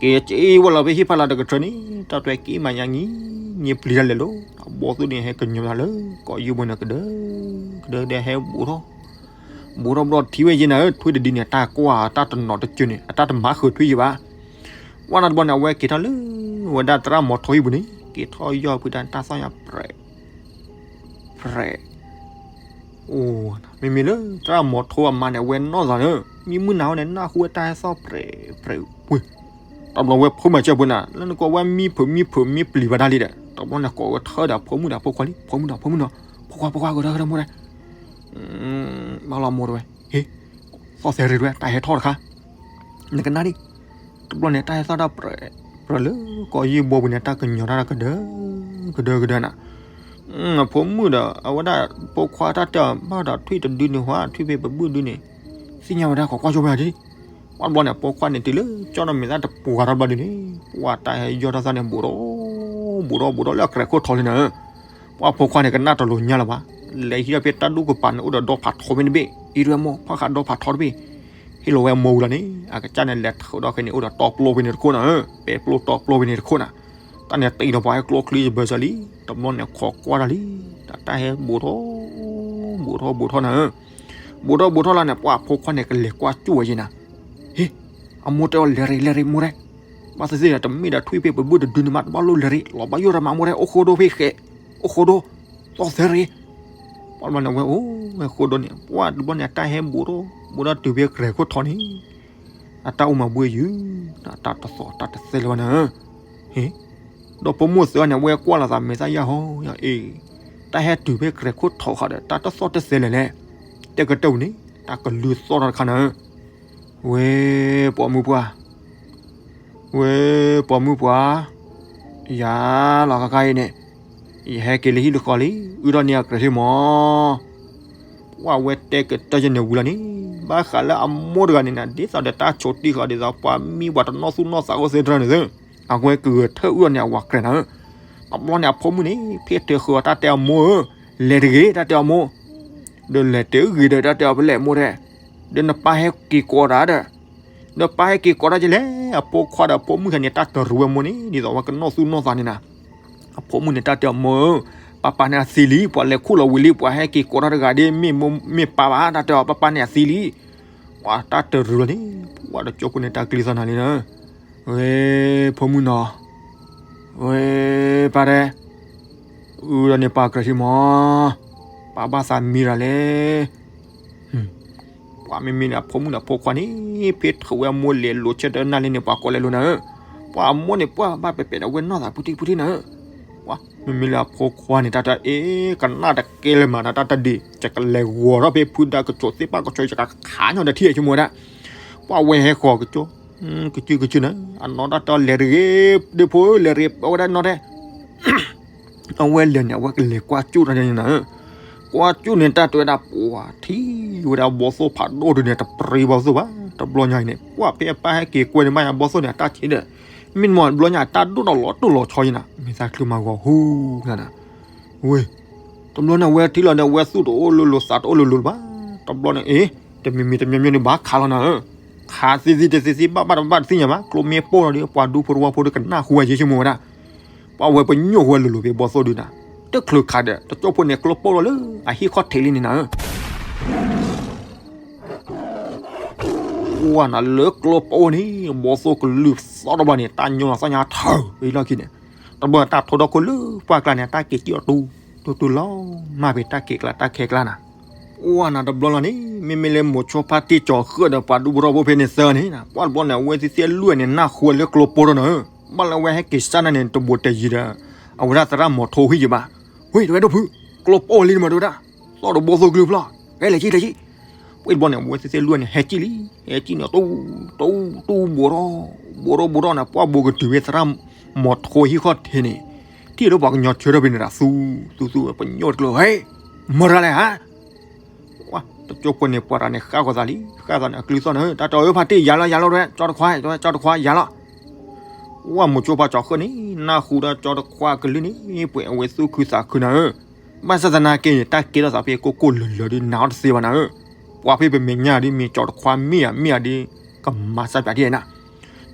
က့ၤက့ၤဝဲလီၤဖဲဟံၣ်ဖးလာ်တကထၢန့ၣ် တၢ်တဲက့ၤမးညါ နံၤနံၤ ပျံၤတၢ်လဲၤလီၤ, ဘီၣ်သိၣ်န့ၣ်ဟဲကညီၤလၢ ကိးယုၢ်ဘိန့ၣ် ကဒၢ ကဒၢဒဲဟဲဘူးထီၣ် ဘူးထီၣ်ဘူးထီၣ်ထံၣ်ဝဲယဲနၤဧၢ, ထွံၣ်တဒုန့ၣ် တၢ်ကွၢ်တၢ်တနီၤတကၢၢ်န့ၣ် အတၢ်တမၤဃုာ်ထွံၣ်ယဲဘၣ်. ဝဲနၤတဘျီန့ၣ် အဝဲက့ၤထီၣ်လၢ ဝဲဒၣ်သရၣ်မီၤထိဟံၣ်ပူၤန့ၣ် က့ၤထီၣ်ယီၢ်ဖုတၢ်န့ၣ် တၢ်သီၣ်ညါပြဲး ပြဲး အိၣ် မ့မ့ၢ်လၢသရၣ်မီၤထိအမါန့ၣ် အဝဲနီၢ်သးန့ၣ် မံမုၢ်နၤဟီန့ၣ် နၢ်ဟူဝဲတၢ်ဟဲသီၣ်ပြဲး ပြဲး ပှ့ၤ တဘျီဝဲဖိမၤစၢၤပှ့ၤနၤ လၢနကိးဝဲမံဖုးမံဖုးမံပျံၤဘၣ်တၢ်လံဒီး တဘျီန့ၣ်ကိးဝဲထၢဒီးဖိမုၣ်ဒီးဖိခွါလံ ဖိမုၣ်ဒီးဖိမုၣ်နီၤ ဖိခွါဖိခွါကဒီးကဒီးမိၢ်ဒီး ဘၣ်လီၤမိၢ်တဝဲ ဟ့ သီၣ်သဲရ့းတဝဲ တၢ်ဟဲထီၣ်တခါ နကနၣ်ဒံး တဘျီန့ၣ် တၢ်ဟဲသီၣ်တၢ်ပြဲး ပြဲးလၢကိးယုၢ်ဘိပူၤန့ၣ် တၢ်ကညီၤတၢ်ကဒၢ ကဒၢကဒၢနၤ ဖိမုၣ်ဒီး အဝဲဒၣ်ဖိခွါတၢ်တဲအီၤဘၣ်ဒီးထွံၣ်တဒုန့ၣ်ဟါ ထွံၣ်ဖဲပဘုၣ်ဒုန့ၣ် သ့ၣ်ညါဝဲဒၣ်ကိးကွၢ်ကၠိဝဲဒၣ်ဒ် ပှၤတဘျီန့ၣ် ဖိခွါန့ၣ်တုၤလၢကၠီၣ်နီၣ်မဲာ်သၣ်တပှၤတၢ်တဘျီဒုန့ၣ် ပှၤတၢ်ဟဲယီၢ်တၢ်သၣ်န့ၣ် ဘူးထီၣ် ဘူးထီၣ်ဘူးထီၣ်လၢအကြဲးခိၣ်ထီလံနၤ ပှၤဖိခွါန့ၣ် ကနၣ်တလိၤညါလၢၤဘၣ် လဲၤဟံးထီၣ်ဖဲတၢ်ဒူၣ်ကပၤန့ၣ် အိၣ်ဒီးဒီဖးထီဖဲန့ၣ်တဘ့ၣ် အံၤတဝဲမိၢ် ဖီၣ်ဃာ်ဒီဖးထီတဘ့ၣ် ဟ့ၣ်လီၤဝဲအမိၢ်ဝံၤလီၤန့ၣ် အကစၢ်န့ၣ် လဲၤထုးဒီးခဲန့ၣ် အိၣ်ဒီးတီပျိဖဲန့ၣ်တခိၣ်နၤဧၢ ပဲပျိတီပျိဖဲန့ၣ်တခိၣ်နၤ တၢ်န့ၣ်တံၤဒီးပှၤဟဲကျိချံယဘၢစၢၤလံ တဘျီန့ၣ်ခိးကွၢ်တၢ်လံ တၢ်တၢ်ဟဲဘူးထီၣ် ဘူးထီၣ်ဘူးထီၣ်နၤဧၢ ဘူးထီၣ်ဘူးထီၣ်လၢန့ၣ် ပှၤဖိခွါန့ၣ် ကလဲၤကွၢ်ကၠိဝဲယဲနၤ ဟ့ အမိၢ်တဲအီၤလဲၤရ့လဲၤရ့မိၢ်ရဲ ဘၣ်သ့ၣ်သ့ၣ်ဒီး တမ့ၢ်ဒီးထွံၣ်ဖဲပဘုၣ်တဒုန့ၣ်မး တဘၣ်လိၣ်လဲၤရ့ လီၤဘၣ်ယိၣ်တၢ်မးမိၢ်ရဲ အိၣ်ဃိဒိဖဲဃဲ အိၣ်ဃိဒိ သီၣ်သဲရ့ ပှၤတဘျီန့ၣ် ဝဲအိၣ်ဝဲဃိဒိန့ၣ် ပှၤတဘျီန့ၣ် အတၢ်ဟဲဘူးထီၣ် ဘူးထီၣ်တုၤဖဲကြဲးခိၣ်ထီန့ၣ် အတၢ်အိၣ်မၤဘှ့ယုၢ် တၢ်တသီၣ်တၢ်တသဲလၢၤဘၣ်နၤ ဟ့ ဒီးဖိမုၣ်သၢဂၤန့ၣ် ဝဲကွၢ်လီၤသးမဲာ်သၣ်ယၢ်ဟီ ယၤအ့ၣ် တၢ်ဟဲတုၤဖဲကြဲးခိၣ်ထီဃာ်ဒီး တၢ်တသီၣ်တသဲလဲၣ်လဲၣ် တဲကတၢၢ်ဝံၤန့ၣ် တၢ်ကလုၢ်သီၣ်ထီၣ်တခါနၤဧၢ ဝဲ ပိာ်မုၣ်ပှၢ် ဝဲ ပိာ်မုၣ်ပှၢ် ယၤလီၤခါခါအံၤန့ၣ် ယဟဲက့ၤလၢဟံၣ်လၢဃီလံ အုၣ်ထီၣ်န့ၢ်အကြဲးထံၣ်မး ပှၤဝဲတဲကတၢၢ်ယဲန့ၣ်ဝံၤလီၤန့ၣ် ဘၣ်ဃးလၢအမိၢ်တဂၤန့ၣ်နၤ ဒ်သိးဒီးတၢ်ဆိးတံၢ်ဃာ်ဒ်သိး ပှၤမံပှၤတနီၣ်သူၣ်နီၣ်သးအိၣ်သ့တရၢန့ၣ်သ့ အဝဲကဂဲၤထၢၣ်အုၣ်အီၤန့ၣ် အဝၤကြဲးနၤဧၢ. တဘျီန့ၣ် အဖိမုၣ်န့ၣ် ဖ့ၣ်ထၢဃၢၤအီၤ တၢ်တဲအမိၢ်ဧၢ, လဲၤတဂ့ၤ တၢ်တဲအမိၢ်, ဒီးလဲၤတဂ့ၤဒီး တၢ်တဲအီၤ ပလဲၣ်မိၢ်တဲ, ဒီးနပၢ်ဟဲက့ၤကိးတၢ်ဒီး, ဒီးပၢ်ဟဲက့ၤကိးတၢ်ကလဲၣ်. အဖိခွါဒီးအဖိမုၣ်ခဲန့ၣ် တၢ်တရူးဝဲမိၢ်န့ၣ် ဒ်သိးဝဲကနီၣ်သူၣ်နီၣ်သးန့ၣ်နၤ. အဖိမုၣ်န့ၣ် တၢ်တဲအမိၢ်ဧၢ, ပၢ်ပၢ်န့ၣ်အသံလံ, ပှၤလဲၤခူၣ်လီၤဝံၤလံ, ပှၤဟဲက့ၤကိးတၢ်တဂၤဒီး မ့ၢ်ပၢ်ဘၣ် တၢ်တဲအီၤ, ပၢ်ပၢ်န့ၣ်အသံလံ. ပှၤတၢ်တရူးလီၤန့ၣ် ပှၤတကၠိဖိန့ၣ် တၢ်ကျံသီၣ်နၤလံနၤ. ဝဲ ဖိမုၣ်နီၤ, ဝဲ ပၢ်တဲ, အုဒီးန့ၣ် ပၢ်ကြၢးထံမီၤ, ပၢ်ဘၣ်သးမံတၢ်လဲၣ်. ပှၤမ့မ့ၢ်လၢအဖိမုၣ်ဒီးအဖိခွါန့ၣ် ဖ့ၣ်ထၢဝဲအမိၢ်လဲၤလိာ်ဆၢဒီးနၢ်လံန့ၣ် ပှၤကိးလဲၤလိာ်နၤဧၢ. ပှၤအမိၢ်န့ၣ် ပှၤဘၣ်ပဲာ်ပဲာ်ဒီးဝဲနီၢ်သး ပူထံၣ်ပူထံၣ်နၤဧၢ. ပှၤမ့မ့ၢ်လၢအဖိခွါန့ၣ် တၢ်တဲအ့ ကနၣ်တကဲလၢၤမး တၢ်တဒံး ယကလဲၤဂီၤထီၣ်ဖဲဖုဒါကစိၤသ့ၣ်ပၣ်ကစိၤ ယကခးညီဒီးထံၣ်ဆိကမိၣ်ဝဲဒၣ်. ပှၤဝဲဟဲဃီၤကစိၤ ကစုကစုနၤ, အနီၢ်တၢ်တဲအီၤ လဲၤတဂ့ၤ ဒီးဖိဧၢ လဲၤတဂ့ၤ အဝဲဒၣ်နီၢ်တဲ အဝဲလဲၤန့ၣ် အဝဲကလဲၤကွၢ်ကၠူၣ်တၢ်န့ၣ်နၤဧၢ. ကွၢ်ကၠူၣ်န့ၣ် တၢ်တဲဝဲဒၣ် ပှၤထံၣ်ဝဲဒၣ်ဘီၣ်သိၣ်ဖးဒိၣ်ဒုးန့ၣ် တပြံဘီၣ်သိၣ်ဘၣ်. တဘျီညါအံၤန့ၣ် ပှၤဖဲအပၢ်ဟဲက့ၤကွဲန့ၣ် မ့ၢ်ယၤဘီၣ်သိၣ်န့ၣ် အတၢ်ဆံးဒီး မ့ၢ်တဘျီညါ အတၢ်ဒိၣ်ထီၣ်လီၤတိၢ်လီၤဆီအံၤနၤ, မ့ၢ်သးချုးမၤဂီၤဟူနၤနၤ. ဝဲ တဘျီန့ၣ် အဝဲထံၣ်လီၤန့ၣ် အဝဲသူၣ်တအိၣ်လိၤလိၤ သးတအိၣ်လိၤလိၤလၢၤဘၣ်. တဘျီန့ၣ် အ့ တမံၤမံၤတမံၤမံၤန့ၣ် ဘၣ်ခးလီၤနၤဧၢ. ခးသ့သ့တသ့သ့ ဘၣ်ဘၣ်တဘၣ်တသ့ၣ်ညါဘၣ်, ကျိမ့ၢ်ပိၢ်လီၤဒီး ပှၤဒူဖိတဝီဖိဒီး ကနၣ်ဃုာ်ဝဲယ့ၢ်ဆိကမိၣ်ဝဲဒၣ်. ပှၤဝဲပညိၣ်ဃုာ်ဝဲလိၤလိၤဖဲဘီၣ်သိၣ်ဒုးနၤ, တချုးခးဒီး တကၠိဖိန့ၣ် ကျိပိၢ်လီၤလၢအဟံၣ်ခီၣ်ထံးလံန့ၣ်နၤဧၢ. ဝဲနၤလၢကျိပိၢ်န့ၣ် ဘီၣ်သိၣ်ကလုၢ်သီၣ်တဘျီန့ၣ် တၢ်ညိလီၤသီၣ်ညါထၢၣ်ဝဲလီၢ်ခံန့ၣ်, တဘျီတၢ်ထိဒီခိၣ်လၢပှၢ်ကျါန့ၣ် တၢ်က့ၤစံၣ်အီၤတူတူလီၤမၢ်ဖဲတၢ်က့ၤကျါတၢ်ခဲကျါနၤ. ဝဲနၤတဘျီလီၤန့ၣ် မ့မ့ၢ်လၢမိၤဆိဖါတံၢ်ကၠီၤဃၢၣ်ဒီးပှၤဒူဖိထီဘိဖဲန့ၣ်သၢန့ၣ် ပှၤတဘျီန့ၣ် အဝဲသ့ၣ်သ့ၣ်လွံၢ်န့ၣ် နၢ်ဟူဝဲလၢကျိပိၢ်ထီၣ်နၤဧၢ. ဘၣ်လၢအဝဲဟဲက့ၤစၢ်န့ၣ်န့ၣ် တဘူးတယံၤဒီး အဝဲဒၣ်သရၣ်မီၤထိဟံၣ်ယံၤဘၣ်. ဝ့ၢ် တဝဲဒိၣ်ဖု, ကျိပိၢ်လံန့ၣ်မး တဝဲဒၣ်, သီၣ်ဒီးဘီၣ်သိၣ်ကလုၢ်ဖျီၣ်, ကဲလဲၤကံ လဲၤကံ. ဝဲတဘျီန့ၣ် အဝဲသ့ၣ်သ့ၣ်လွံၢ်န့ၣ် ဟဲကံၣ်လံ, ဟဲကံၣ်န့ၣ် တူၢ် တူၢ် တူၢ်ဘူးထီၣ် ဘူးထီၣ်ဘူးထီၣ်န့ၣ် ပှၤဘူးကတုၤဖဲသရၣ်မီၤထိဟံၣ်ခီၣ်ထံးန့ၣ်, ထံၣ်လၢပှၤကညီဆၢထၢၣ်ဖဲန့ၣ်ဒီး သူ သူ သူ ပညိၣ်တကျိၤ ဟဲ မတၤလဲၣ်ဧါ. တကၠိဖိန့ၣ် ပှၤတဂၤန့ၣ် ဃၣ်ဃီၤသးလံ, ဃၣ်သးန့ၣ် အကလုၢ်သီၣ်န့ၣ် တၢ်တဲအီၤ ဖါတံၢ်ယၤလီၤ ယၤလီၤ တဝဲ ကၠီတခွါ တဝဲ ကၠီတခွါယၤလီၤ. ဝဲမိၤဆိဖါကၠီၤဃၢၣ်န့ၣ် နၢ်ဟူဒီးကၠီတခွါအကလုၢ်န့ၣ် ပှဲၤအဝဲသူၣ်ခုသးခုနၤဧၢ. ဘၣ်ဆၣ်သနာ်က့န့ၣ် တၢ်ကဲထီၣ်သးဖဲကိၢ်ကိၢ်လၢၤလၢၤဒုး နာ်အီၤတသ့ဘၣ်နၤဧၢ. ပှၤဖဲပမဲာ်ညါဒ်မ့ၢ်ကၠီတခွါမ့ၢ်ဧါ မ့ၢ်ဧါဒ် ကမၤစၢ်ပၠးဒ်နၤ.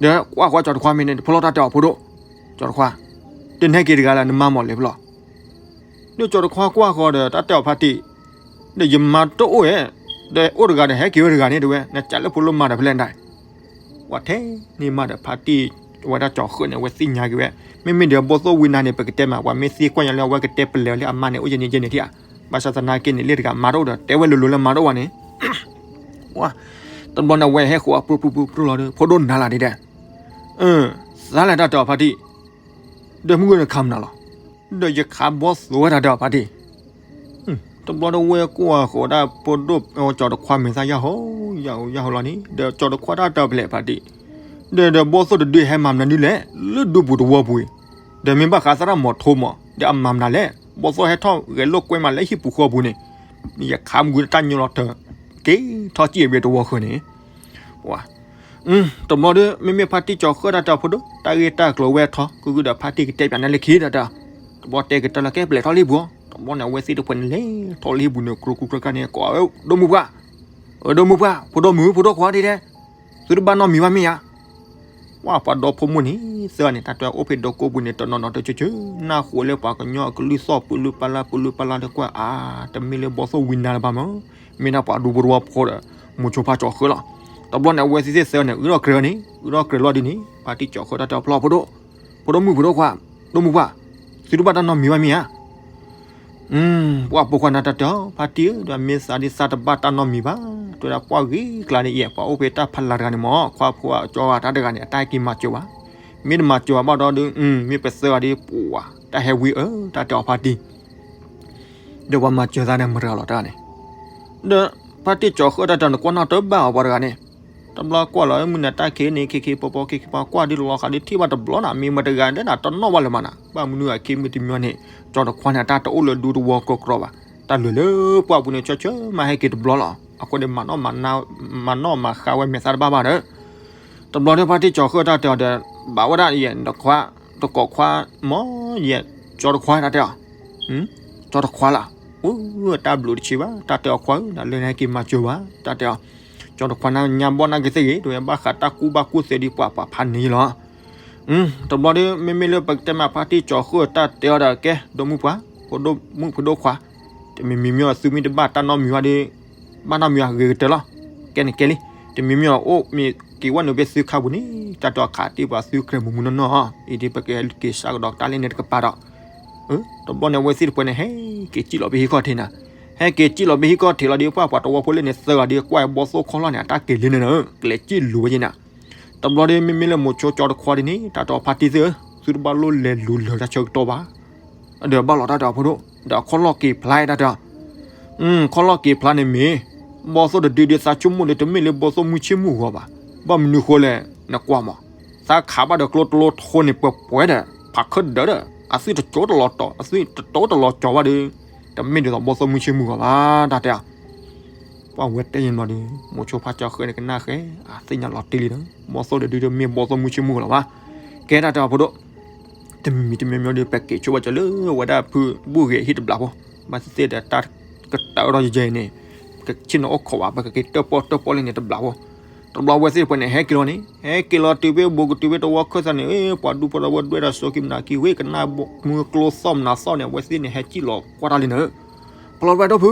ဒီးကွၢ်ဃီကၠီတခွါမ့ၢ်န့ၣ် တဖျီတၢ်တဲအီၤဖိဒိၣ်, ကၠီတခွါ, တနဟဲက့ၤတဂၤလၢနမါမီၢ်လဲၤဖျီၣ်. ဒီးကၠီတခွါကွၢ်ဃီဒီး တၢ်တဲအီၤဖါတံၢ်, ဒီးယမါတအိၣ်ဧါ, ဒီးအိၣ်တဂၤဒီး ဟဲက့ၤဝဲတဂၤန့ၣ် တဝဲ နစးလၢဖိလိၣ်မါဒီးဖဲလဲၣ်ဒၣ်. ပှၤထဲန့ၣ်မးဒီး ဖါတံၢ် ဝဲဒၣ်ကၠီၤဃၢၣ်န့ၣ် အဝဲသ့ၣ်ညါက့ၤဝဲ, မ့မ့ၢ်ဒီးဘီၣ်သိၣ်ဝံနၤန့ၣ် ပကတဲမး ပှၤမ့ၢ်သ့ကွၢ်ညါလၢအဝဲကတဲပလဲၤလၢအမါန့ၣ် အိၣ်ယဲန့ၣ်ယဲန့ၣ်ထံၣ်ဧါ. ဘၣ်ဆၣ်သနာ်က့န့ၣ် လၢတဂၤမါတအိၣ်ဒီး တဲဝဲလိၤလိၤလၢမါတအိၣ်ဘၣ်န့ၣ် တဘျီန့ၣ် အဝဲဟဲဃီၤအပျိပျိပျိပျိလီၤဒီး ဖိဒိၣ်နၤလၢဒ်ဒဲး, သးလဲၤတၢ်တဲအီၤဖါတံၢ်, ဒီးမုၢ်ဂၢၢ်နခးမနုၤလီၤ. ဒီးယခးဘီၣ်သိၣ်ဝဲတၢ်တဲအီၤဖါတံၢ်. တဘျီဒီးဝဲကွၢ်ဃီၤဒၣ်ဖိဒိၣ် ကၠီၤတခွါမဲာ်သၣ်ယၢ်ဟိ ယၢ်ဟိ ယၢ်ဟိလီၤန့ၣ် ဒီးကၠီၤတခွါတၢ်တဲအီၤဖဲလဲၣ်ဖါတံၢ်, ဒီး ဒီးဘီၣ်သိၣ်တဒုးဟဲမၤမနုၤဒ်လဲၣ် လၢဒူပူၤတဝီပူၤအံၤ, ဒီးမ့ၢ်ဘၣ်ဃးသရၣ်မီၤထိမး ဒီးအမၤမနုၤလဲၣ် ဘီၣ်သိၣ်ဟဲထီၣ်ဂဲၤလိာ်ကွဲမးလၢဟံၣ်ပူၤဃီပူၤန့ၣ်, ယခးမုၢ်ဂၢၢ်တၢ်ညိလီၤတၢ် က့ၤထီၣ်စံၣ်အဘ့ၣ်တဝီဃၢၤန့ၣ် တဘျီဒီး မ့မ့ၢ်ဖါတံၢ်ကၠီၤဃၢၣ်တၢ်တဲအီၤဖိဒိၣ် တၢ်ဂ့ၢ်တၢ်ကျိၤဝဲထီ ကဂုာ်ဒီးဖါတံၢ်ကတဲပၠးနၤလၢခံဒီးတၢ်, တဘျီတဲကတၢၢ်လီၤ ကဲပျဲၢ်ထီၣ်လံပူၤ, တဘျီန့ၣ် အဝဲသ့ၣ်တဖၣ်န့ၣ်လဲၤထီၣ်လံပူၤန့ၣ် ကြိးကြိးကြၢးကြၢးန့ၣ် ကိးဝဲဒိၣ်မုၢ်ပှၢ်, ဝဲဒိၣ်မုၢ်ပှၢ် ဖိဒိၣ်မုၣ် ဖိဒိၣ်ခွါဒ်လဲၣ်, သုတဘၣ်နီတမံၤဘၣ်မ့ၢ်ဧါ. ပှၤပှၤဒီဖိမိၢ်န့ၣ် သၢဂၤန့ၣ် တၢ်တဲအီၤအိၣ်ဖဲဒီကိးပူၤန့ၣ် တနီၤနီၤတကၠၢၢ်ကၠၢၢ် နၢ်ဟူလၢပှၤကညီအကလုၢ်သီၣ်ပူၤလုၢ်ပၢ်လၢ်ပူၤလုၢ်ပၢ်လၢ်ဒီးကွၢ်အါ, တမ့ၢ်လၢဘီၣ်သိၣ်ဝံနၤလၢၤဘၣ်မး, မ့ၢ်ဒၣ်ပှၤဒူဖိတဝီဖိဒီး မိၤဆိဖါကၠီၤဃၢၣ်လီၤ. တဘျီန့ၣ် အဝဲသ့ၣ်သၢဂၤန့ၣ် အုၣ်ထီၣ်ကြဲၤန့ၣ် အုၣ်ထီၣ်ကြဲၤလီၤဒ်န့ၣ် ဖါတံၢ်ကၠီၤဃၢၣ်တၢ်တဲအီၤဖျီၣ်ဖိဒိၣ်, ဖိဒိၣ်မုၣ် ဖိဒိၣ်ခွါ, ဒိၣ်မုၢ်ပှၢ်, သုတဘၣ်တၢ်နီတမံၤဘၣ်မ့ၢ်ဧါ. ပှၤပိာ်ခွါနၤတၢ်တဲအီၤ ဖါတံၢ်ဧၢ ဒီးမ့ၢ်သးဒ်သးတဘၣ်တၢ်နီတမံၤဘၣ်, တဲဝဲဒၣ်ပှၢ်ဂ့ၤကျါန့ၣ်ယဲ ပှၤအိၣ်ဖဲတၢ်ဖးလၢ်တဂၤန့ၣ်မး ခွါဖိအကၠီဂၤတၢ်တဂၤန့ၣ် အတၢ်ဟဲက့ၤမၤစၢၤဘၣ်, မ့ၢ်တမၤစၢၤဘၣ်ဘၣ်ဒီးဒုး မ့ၢ်ပသၢဂၤဒ်ပှၤ တၢ်ဟဲဝံဧၢ တၢ်တဲအီၤဖါတံၢ် ဒီးပှၤမၤစၢၤသးန့ၣ်မတၤလီၤတၢ်န့ၣ်, ဒီးဖါတံၢ်ကၠီၤဃၢၣ်တၢ်တဲအီၤန့ၣ် ကွၢ်နီၣ်တဘၣ်အီၤပှၤတဂၤန့ၣ်, တဘျီကွၢ်လီၤမုၢ်နၤတၢ်ခံးန့ၣ် ခံခံပီပီ ခံခံပီပီ ကွၢ်ဒ်လီၤဃးဒ်ထံၣ်ဘၣ်တဘျီနၤ မ့ၢ်မတၤတဂၤဒဲးနၤ တနီၣ်ဘၣ်လၢၤမးနၤ, ဘၣ်မနုၤအခံမုၢ်တမံၤန့ၣ် ကၠီၤတခွါန့ၣ် အတၢ်တအိၣ်လၢဒူတဝီကြီကြီဘၣ်, တၢ်လဲၤလၢပှၢ်ပူၤန့ၣ် ဆၢဆၢမးဟဲက့ၤတဘျီလီၤ, အဃိန့ၣ် မၤနီၣ်မၤဃါဝဲမဲာ်သၣ်တဘၣ်ဘၣ်ဒီး တဘျီဒီးဖါတံၢ်ကၠီၤဃၢၣ်တၢ်တဲအီၤဒီး ဘၣ်ဝဲဒၣ်ယဲ တကိးခွါမ့ၢ်ယဲ ကၠီတခွါတၢ်တဲအီၤ, ကၠီတခွါလၢ်, အိ တၢ်ဘျုးတဆံးဘၣ် တၢ်တဲအီၤခွါဧၢ လၢနဟဲက့ၤမၤစၢၤဘၣ် တၢ်တဲအီၤ, ကၠီတခွါနညါဘီၣ်နၢ်က့ၤသ့ၣ်ဂ့ၤ တဝဲဘၣ်ဃးတၢ်ကူၣ်ဘၣ်ကူၣ်သ့ဒ်ပှၤပှၤဖးန့ၣ်လီၤ. တဘျီဒီးမ့မ့ၢ်လၢပကတဲမးဖါတံၢ်ကၠီၤဃၢၣ်တၢ်တဲအီၤဒီး ကဲ ဒိၣ်မုၣ်ပှၢ် ဖိဒိၣ်မုၣ်ဖိဒိၣ်ခွါ, တမံၤမံၤမ့ၢ်သုမ့ၢ်တဘၣ်တၢ်နီတမံၤဘၣ်ဒီး ဘၣ်နီတမံၤဂ့ၤကတၢၢ်လီၤ. ကဲန့ၣ်ကဲလံ, တမံၤမံၤအိၣ်မ့ၢ်က့ၤဝဲနုာ်ဖဲသုခါပူၤန့ၣ် တၢ်တဲအီၤခးတ့ၢ်ပှၤသုကြဲးမုာ်မုာ်နီၢ်နီၢ်, အံၤဒ်ပကက့ၤစးကဒီးတၢ်လၢန့ၣ်တကပၤဒီး တဘျီန့ၣ် အဝဲသ့ၣ်တဖၣ်န့ၣ် ဟဲက့ၤစံၣ်လီၤဖဲဟံၣ်ခီၣ်ထံးနၤ, ဟဲက့ၤစံၣ်လီၤဖဲဟံၣ်ခီၣ်ထံးလီၤဒီး ပှၤပှၤတဝီဖိလၢန့ၣ်သၢဂၤဒီး ကွၢ်ဘီသိၣ်ခီၣ်လီၢ်န့ၣ် အတၢ်က့ၤလၢနၤ, ကျဲၤစံၣ်လူၤဝဲယဲနၤ. တဘျီဒီး မ့မ့ၢ်လၢမိၤဆိကၠီတခွါဒ်န့ၣ် တၢ်တဲအီၤဖါတံၢ်သ့ၣ်ဧၢ, သုတဘၣ်လိၣ်လဲၤလူၤလၢၤတၢ်ဆၢကတီၢ်ဘၣ်, ဒီးဘၣ်လီၤတၢ်တဲအီၤဖိဒိၣ်, ဒီးအခီၣ်လီၢ်က့ၤဖျါတၢ်တဲအီၤ ခီၣ်လီၢ်က့ၤဖျါန့ၣ်မ့ၢ် ဘီသိၣ်တဒုဒုးသးဆိကမိၣ်ဒီး တမ့ၢ်လၢဘီသိၣ်မုၢ်ဆ့ၣ်မုၢ်ဂီၤဘၣ်. ဘၣ်မနုၤဃိလဲၣ် နကွၢ်မး, သးခးဘၣ်ဒီးကျိတလိထိန့ၣ် ပှဲၤပှဲၤဒီး ဖးခၢၣ်ဒၢးဒီး အသွံၣ်တကၠိတလီၤတီၤ အသွံၣ်တတိတလီၤကၠီၤဘၣ်ဒီး တမ့ၢ်ဒ်သိးဘီသိၣ်မုၢ်ဆ့ၣ်မုၢ်ဂီၤဘၣ် တၢ်တဲအီၤ. ပှၤဝဲတဲယံၤဘျီဒီး မိၤဆိဖါကၠီၤဃၢၣ်န့ၣ်ကနၣ်ဃဲ အသ့ၣ်ညါလီၤတံၢ်လံဒီး ဘီသိၣ်တဒုတမ့ၢ်ဘီသိၣ်မုၢ်ဆ့ၣ်မုၢ်ဂီၤလီၤဘၣ်. ကဲတၢ်တဲအီၤဖိဒိၣ် တမံၤတမံၤမံၤဒီး ပက့ၤဆိဘၣ်စၢၤလၢဝဲဒၣ်ဖုဘူၣ်ဂ့ၤဟံၣ်တဘျီဖိ, ဘၣ်သ့ၣ်သ့ၣ်ဒီးတၢ်ကတၢၢ်ထီၣ်ယဲယဲအံၤန့ၣ် ပကဆ့ၣ်နီၤအိၣ်ခိးဘၣ် ပကက့ၤတၢၣ်ပီၣ်တၢၣ်ပီၣ်လၢန့ၣ်တဘျီဖိ. တဘျီဝဲသ့ၣ်တဖၣ်န့ၣ် ဟဲက့ၤလီၤန့ၣ် ဟဲက့ၤလီၤတုၤဖဲဘူးကတုၤဖဲတဝီခၢၣ်သးန့ၣ် ပှၤဒူဖိသဝီဒွဲၣ်ဒီးစိၤကံမနၤကံဝ့ၢ် ကနၣ်မူကျိသီၣ်မနၤသီၣ်န့ၣ် အဝဲသ့ၣ်န့ၣ် ဟဲစံၣ်လီၤကွၢ်တၢ်လံန့ၣ် ဖျီဝဲဒီးဖု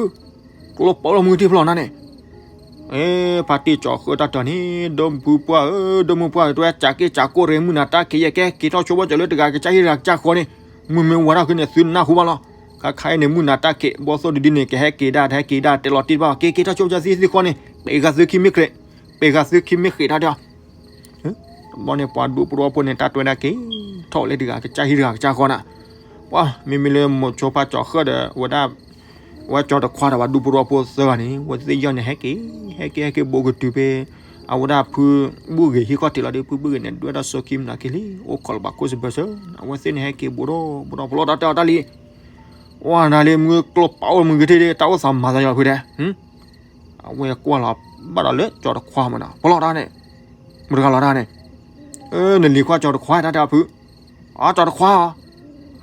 ကျိပီလီၤမုၢ်ထံဖျီနၤန့ၣ် ဖါတံၢ်ကၠီၤဃၢၣ်တၢ်တဲအီၤန့ၣ် ဒိၣ်မုၢ်ပှၢ်ဧၢ ဒိၣ်မုၢ်ပှၢ်ဧၢ တဝဲကးက့ၤကးကိၢ်ရ့ၣ်မုၢ်နၤတၢ်ခံးယဲၢ်ကဲ က့ၤထီၣ်ဆိဘၣ်စၢၤလၢတဂၤကစၢ်ဟံၣ်တဂၤကစၢ်ဃီန့ၣ် မုၢ်မ့ၢ်ဝါထီၣ်ဃုာ်န့ၣ် သုနၢ်ဟူဘၣ်လီၤ. ခါခါအံၤန့ၣ် မုၢ်နၤတၢ်ခံး ဘီသိၣ်တဒုန့ၣ် ကဟဲက့ၤဒၣ် တဟဲက့ၤဒၣ် တဲလီၤတံၢ်တဘၣ် က့ၤက့ၤထီၣ်ဆိဘၣ်စၢၤသံသ့ၣ်ဃီန့ၣ် ပှ့ၤဃာ်သုခံမ့ၢ်ကျဲး ပှ့ၤဃာ်သုခံမ့ၢ်ဃ့းတၢ်တဲအီၤ တဘျီန့ၣ် ပှၤဒူဖိတဝီဖိန့ၣ် တၢ်တဲဝဲဒၣ်က့ၤထီၣ်လၢတဂၤကစၢ်ဟံၣ်တဂၤကစၢ်ဃီနၤ, ပှၤမ့မ့ၢ်လၢမိၤဆိဖါကၠီၤဃၢၣ်ဒီး ဝဲဒၣ် ဝဲကၠီၤတခွါဒီးပှၤဒူဖိတဝီဖိသၢဂၤန့ၣ် အဝဲသ့ၣ်ယီၢ်န့ၣ် ဟဲက့ၤ ဟဲက့ၤ ဟဲက့ၤဘူးကတုၤဖဲ အဝဲဒၣ်ဖုဘူၣ်ဂ့ၤဟံၣ်ခီၣ်ထံးလီၤဒီး ဖုဘူၣ်ဂ့ၤန့ၣ် ဒွဲၣ်ဒီးစိၤခံမနၤက့ၤလံ အိၣ်ခိးလၢၤဘၣ်ခိၣ်စဘၢၣ်စၢၤ အဝဲသ့ၣ်န့ၣ် ဟဲက့ၤဘူးဒီးဘူးဒီးဖျီတၢ်တဲအီၤတၢ်လံ ဝဲနၤလံ မုၢ်ကျိပာ်အိၣ်မုၢ်ဂ့ၤထံၣ်ဒီး တၢ်အိၣ်သးမၤသးယီၤဖုတဲ အဝဲကွၢ်လီၤဘၣ်ဒီးလၢကၠီၤတခွါမးနီၤ ပလီၢ်တၢ်န့ၣ် မုၢ်တဂၤလီၤတၢ်န့ၣ် နလံၤခွါကၠီၤတခွါတၢ်တဲအီၤဖု အကၠီၤတခွါဧၢ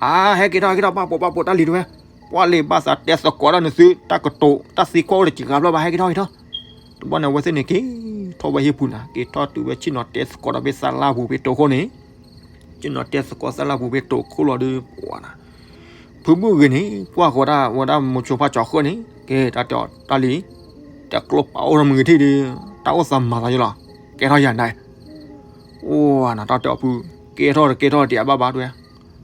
အဟဲက့ၤထီၣ်ဟဲက့ၤထီၣ်ဘၣ်ပိာ်ဘၣ်ပိာ်တၢ်လံၤတဝဲ ပှၤလံၤဘၣ်သးတဲသကိးဒီးနသု တၢ်ကတိၤ တၢ်သံကွၢ်အိၣ်ဒီးစှၤဘျီဘၣ် ဟဲက့ၤထီၣ်က့ၤထီၣ် တဘျီန့ၣ် အဝဲသ့ၣ်န့ၣ်က့ၤထီၣ်ဝဲဟံၣ်ပူၤနၤ က့ၤထီၣ်တုၤဝဲဆ့ၣ်နီၤတဲသကိးဒီးဖဲသးလၢပူၤဖဲတိာ်ခိၣ်န့ၣ် ဆ့ၣ်နီၤတဲသကိးသးလၢပူၤဖဲတိာ်ခိၣ်လီၤဒီး ပှၤနၤ ဖုဘူၣ်ဂ့ၤန့ၣ် ကွၢ်ဃီၤဒၣ်ဝဲဒၣ်မိၤဆိဖါကၠီၤဃၢၣ်န့ၣ် ကဲတၢ်တဲအီၤတၢ်လံ တကျိပာ်အိၣ်ထီၣ်မုၢ်ဂ့ၤထံၣ်ဒီး တၢ်အိၣ်သးမၤသးယီၤလီၤ ကဲထီၣ်ယၤနၤ အိၣ်နၤတၢ်တဲအီၤဖု ကဲထီၣ်တကဲထီၣ်တယၤဘၣ်ဘၣ်တဲ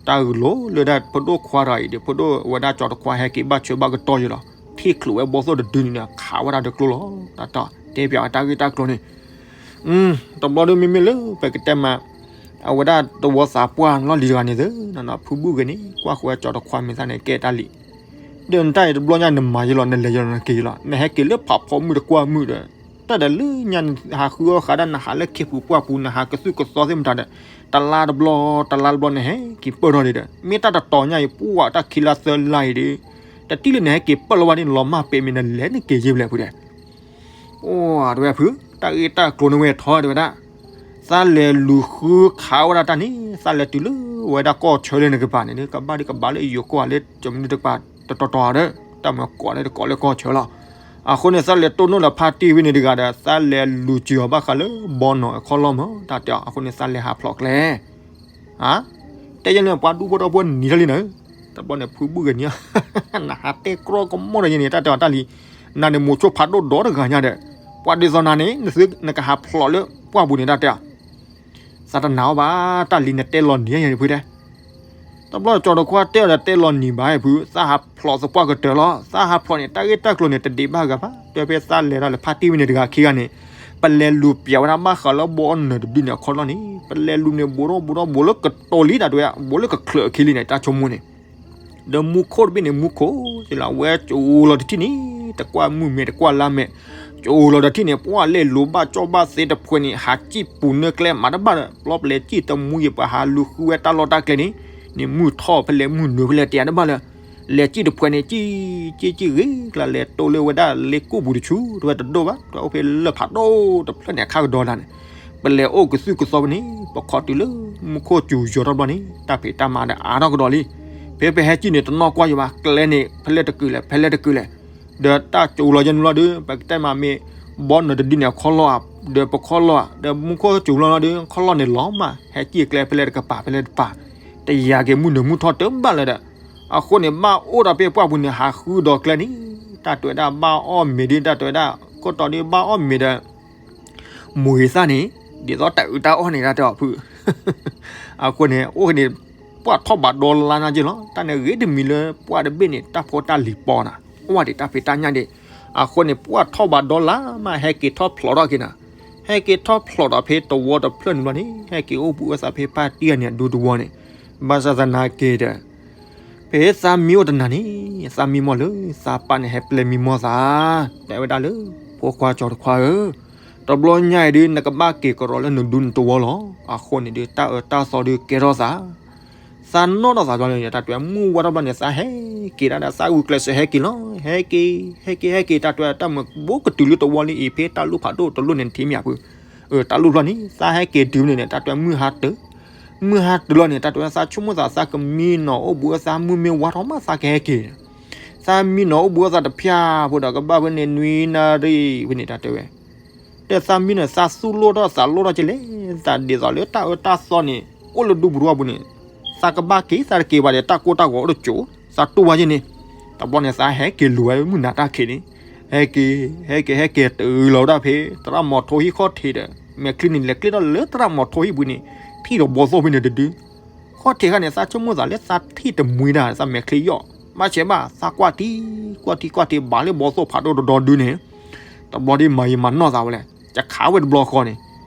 တၢ်ဂုာ်လိာ်လၢဒၣ်ဖိဒိၣ်ခွါတဂၤအံၤဒီး ဖိဒိၣ်ဝဲဒၣ်ကၠီၤတခွါဟဲက့ၤဘၣ်ဆၢဘၣ်ကတီၢ်ယီၤလီၤ ထံၣ်ချုးဝဲဘီသိၣ်တဒုန့ၣ်ဒီး ခးဝဲဒၣ်ဒီးကျိလီၤ တၢ်တဲပၠးဝဲတၢ်ဂ့ၢ်တၢ်ကျိၤန့ၣ် တဘျီဒီးမ့မ့ၢ်လၢပကတဲမး အဝဲဒၣ်သဝီသးပှၢ်လီၢ်လံၤတဂၤန့ၣ်သ့ ဖုဘူၣ်ဂ့ၤန့ၣ် ကွၢ်ဃီၤကၠီၤတခွါမ့ၢ်သးန့ၣ် ကဲတၢ်လံ ဒီးနတၢ်အံၤတဘျီညါနမၤယီၤလီၤ နလဲၤယီၤလီၤ နက့ၤယီၤလီၤ နဟဲက့ၤလၢဖးဖီမုၢ်တကွၢ်မုၢ်ဒီး တၢ်ဒီးလၢညါနဟးဃုအီၣ်ဃးဒၣ် နဟးလၢခ့ပူၤပှၢ်ပူၤ နဟးကသုၣ်ကသီသ့ၣ်မတၤဒီး တလါတဘျီ တလါတဘျီနဟဲက့ၤပၢၢ်ထီၣ်ဒံးဒီး မ့ၢ်တၢ်တတီၤညါအံၤ ပှၢ်တၢ်ခံလါသၢလါအံၤဒီး တထံၣ်လၢနဟဲက့ၤပၢၢ်လီၤဘၣ်န့ၣ် လီၤမၢ်ပဲာ်မ့ၢ် နလဲၤနက့ၤယ့ၢ်ဖဲလဲၣ်ဖုတဲ အိၣ်တဝဲဖု တၢ်ဂ့ၢ်တၢ်ကျိၤန့ၣ်ဝဲထီၣ်တဝဲဒၣ် သးလဲၤလူၤဃုခးဝဲဒၣ်တၢ်န့ၣ် သးလဲၤတုၤလၢဝဲဒၣ်ကီၢ်ဆၢလၢနကပၤန့ၣ် ကဘၣ်ဒ်ကဘၣ်လၢယိၤကီၢ်လၢကမနုၤတကပၤတတီၤတီၤဒီး တၢ်မၤကိးလၢတကိးလၢကီၢ်ဆၢလီၤ. အဃိန့ၣ် သးလဲၤတိၢ်နီၣ်လၢဖါတံၢ်ဝဲန့ၣ်တဂၤဒီး သးလဲၤလူၤစၢၤအီၤဘၣ်ဃးလၢဘီနီၢ်အခီၣ်လီၢ်မး တၢ်တဲအီၤ အဃိန့ၣ် သးလဲၤဟးဖျိးကျဲ တဲယဲန့ၣ် ပှၤဒူဖိထီဖိနံၤထီၣ်လံနၤ, တဘျီန့ၣ် ဖုဘူၣ်ဂ့ၤန့ၣ် နဟးတဲကြီကမီၣ်ဒီးယဲန့ၣ် တၢ်တဲအီၤတၢ်လံ, နၤန့ၣ်မိၤဆိဖးဒိၣ်ဒီတဂၤညါဒီး ပှၤဒ်သိးနၤန့ၣ် နသုနကဟးဖျိးလၢပှၢ်ပူၤန့ၣ် တၢ်တဲအီၤ, သးတနာ်အီၤဘၣ် တၢ်လံနတဲလီၤနံၤယဲန့ၣ်ဖုတဲ တဘျီကၠီၤတခွါတဲအီၤဒီးတဲလီၤနံၤဘၣ်ဖု, သးဟးဖျိးသပှၢ်ကတၢၢ်လီၤ, သးဟးဖျိးန့ၣ် တၢ်ဂ့ၢ်တၢ်ကျိၤန့ၣ် တဒံးဘၣ်ဂၤဘၣ်, တဲဖဲသးလဲၤထီၣ်လၢဖါတံၢ်ဝဲန့ၣ်တဂၤခံဂၤန့ၣ်, ပလဲၤလူၤပျးဝဲဒၣ်ဘၣ်ဃးလၢဘီအနၢၤတဒုန့ၣ်အခီၣ်လီၢ်န့ၣ်, ပလဲၤလူၤန့ၣ် ဘူးထီၣ်ဘူးထီၣ်ဘူးလၢကတီၤလံတၢ်တဲဝဲ, ဘူးလၢကချၢးအခံလံန့ၣ် တၢ်ဆိကမိၣ်န့ၣ် ဒီးမူခိၣ်တဘ့ၣ်န့ၣ် မူခိၣ်စ့ၢ်လီၤ, အဝဲကၠိလီၤတထံၣ်န့ၣ် တကွၢ်မုၢ်မဲာ်တကွၢ်လါမဲာ်, ကၠိလီၤတထံၣ်န့ၣ် ပှၤလဲၤလူၤဘၣ်ကၠီၣ်ဘၣ်သ့တဖှဲးန့ၣ် ဟးစံၣ်ပူၤနၢကျဲမၤတဘၣ်ဒီး ပျီပလဲၤစံၣ်တမူယံၤ ပှၤဟးလူၤဃုဝဲတၢ်လီၢ်တၢ်ကျဲန့ၣ်, န့ၣ်မုၢ်ထီၣ်ဖဲလဲၣ်မုၢ်နုာ်ဖဲလဲၣ်တယၤတဘၣ်လၢ လဲၤစံၣ်တဖှဲးန့ၣ် စံၣ်စံၣ်စံၣ်ဂ့ၤကျါ လဲၤတိၢ်လၢဝဲဒၣ်လ့ကိၣ်ပူၤတဆူ တဝဲတဒိၣ်ဘၣ်, တဝဲအိၣ်ဖဲလၢၢ်ဖးဒိၣ်တဖျၢၣ်န့ၣ် အခါကဒီးလၢ်န့ၣ်, ပလဲၤအိၣ်ကသုၣ်ကသီဖဲန့ၣ် ပခီတုၤလၢမူခိၣ်စူၤယီၤထီၣ်ဘျီန့ၣ် တၢ်ဖံးတၢ်မၤဒီးအါထီၣ်ကဒီးလံ. ဖဲပဟဲကံၣ်န့ၣ် တနီၣ်ကွၢ်ယၤဘၣ်, ကျဲန့ၣ် ဖဲလဲၣ်တကုာ်လဲၣ် ဖဲလဲၣ်တကုာ်လဲၣ်, ဒီးတၢ်စူၤလီၤယဲန့ၣ်လီၤဒီး ပကတဲမးမ့ၢ် ဘီနုာ်တဒုန့ၣ် အခီၣ်လီၢ်ဧါ, ဒီးပခီၣ်လီၢ်ဧါ, ဒီးမူခိၣ်စူၤလီၤလီၤဒီး ခီၣ်လီၢ်န့ၣ်လီၤမး ဟဲကံၣ်ကျဲဖဲလဲၣ်တကပၤ ဖဲလဲၣ်တပၤ, တယာ်က့ၤမုၢ်နုာ်မုၢ်ထီၣ်တဘၣ်လၢၤဒီး အဃိန့ၣ် ဘၣ်အိၣ်ဒီးဖဲပှၢ်ပူၤန့ၣ် ဟးဃုဒီးကျဲန့ၣ် တၢ်တဲဝဲဒၣ်ဘၣ်အီၣ်မ့ၤဒီး တၢ်တဲဝဲဒၣ် ခိၣ်တီဒုးဘၣ်အီၣ်မ့ၤဒီး မိၢ်ဂ့ၤသၣ်န့ၣ် ဒ်သိးတၢ်အုးတၢ်အီၣ်န့ၣ် တၢ်တဲအီၤဖု အဃိန့ၣ် အိၣ်န့ၣ် ပှၢ်ထီၣ်ဘးဒီလါနၤက့လီၤ. တၢ်န့ၣ်ဂ့ၤတမံၤလၢပှၢ်တဘ့ၣ်န့ၣ် တၢ်ဖိတၢ်လံၤပီနၤ, အိၣ်ဝဲဒံးတၢ်ဖံးတၢ်ညၣ်ဒံး. အဃိန့ၣ် ပှၢ်ထီၣ်ဘးဒီလါမး ဟဲက့ၤထီၣ်ဖျိးထီၣ်က့ၤနၤ, ဟဲက့ၤထီၣ်ဖျိးဒီးဖဲတဝီတဖျၢၣ်န့ၣ်ဘျီန့ၣ် ဟဲက့ၤအိၣ်ဘှံးအိၣ်သါဖဲဖါတံၢ်အန့ၣ် အဒူတဝီန့ၣ်, ဘၣ်ဆၣ်သနာ်က့ဒီး ဖဲသးမံအိၣ်တနၤန့ၣ် သးမံမီၢ်လၢသးပၢ်န့ၣ် ဟဲပျဲမံမီၢ်သး တဲဝဲဒၣ်လၢ ဖိခွါကၠီတခွါဧၢ, တဘျီညါအံၤဒုး နကဘၣ်က့ၤကရီလၢနဒူနတဝီလီၤ. အဃိန့ၣ်ဒုး တၢ်အၢတၢ်သီဒုးကဲထီၣ်သး, သးနီၣ်ထီၣ်သးဘျီန့ၣ် တၢ်တဲဝဲ မုၢ်ဝါထီၣ်ဘျီန့ၣ် သးဟဲက့ၤဒၣ်ဒီး သးဂုာ်ကျဲးစၢးဟဲက့ၤလီၤ. ဟဲက့ၤ ဟဲက့ၤ ဟဲက့ၤ တၢ်တဲဝဲ တၢ်မ့ၢ်ဘိကတုၤလၢတဝီလံအံၤ ဖဲတၢ်လူၢ်ဖးဒိၣ်တလိၣ်န့ၣ် ထံမ့ၢ်ဧါဖု တၢ်လူၢ်ဖျီန့ၣ် သးဟဲက့ၤတုၤန့ၣ် တၢ်တဲဝဲမုၢ်ဟါတုၤ, မုၢ်ဟါတုၤလီၤန့ၣ် တၢ်တဲဝဲသးဆိကမိၣ်သး သးကမံနီၤအိၣ်ဘှံးအိၣ်သါ မုၢ်မ့ၢ်ဝါထီၣ်မး သးကဟဲက့ၤ, သးမံနီၤအိၣ်ဘှံးအိၣ်သါတဖၣ်ဖိဒီး ကဘၣ်ဖဲန့ၣ် နွံနၣ်ရံၣ်ဖဲန့ၣ် တၢ်တဲဝဲ တဲသးမံန့ၣ် သးသူၣ်လိၣ်ထီၣ်သးလိၣ်ထီၣ်ကလဲၣ်, သးဒ်သိးလၢတၢ်အၢတၢ်သီန့ၣ် အိၣ်လၢဒူပူၤတဝီပူၤန့ၣ် သးကဘၣ်က့ၤ သးတက့ၤဘၣ်ဒီး တၢ်ကိၢ်တၢ်ဂီၤအိၣ်တစိၤ သးတူၢ်ဘၣ်ယဲန့ၣ်, တဘျီန့ၣ် သးဟဲက့ၤလူၤဝဲမုၢ်နၤတၢ်ခံးန့ၣ်, ဟဲက့ၤ ဟဲက့ၤ ဟဲက့ၤတုၤလီၤဝဲဒၣ်ဖဲ သရၣ်မီၤထိဟံၣ်ခီၣ်ထံးဒီး မဲာ်ချံန့ၣ် လဲၤကျဲထီၣ်လၢသရၣ်မီၤထိဟံၣ်ပူၤန့ၣ် ထံၣ်ဒီးဘီသိၣ်ဖဲန့ၣ်တဒု ခီၣ်ထံးခါန့ၣ် သးဆိကမိၣ်သးလၢသးထံၣ်တမှံတၢ် သးမဲာ်ချံယီၣ်, ဘၣ်ဆဲးဘၣ် သးကွၢ်ထံ ကွၢ်ထံ ကွၢ်ထံ ဘၣ်လၢဘီသိၣ်ဖးဒိၣ်တဒီဒုန့ၣ်, တဘျီဒ်မၤယံာ်မၤနီၢ်သးဝဲလဲၣ်, ယခးဝဲတဘျီဃီန့ၣ်,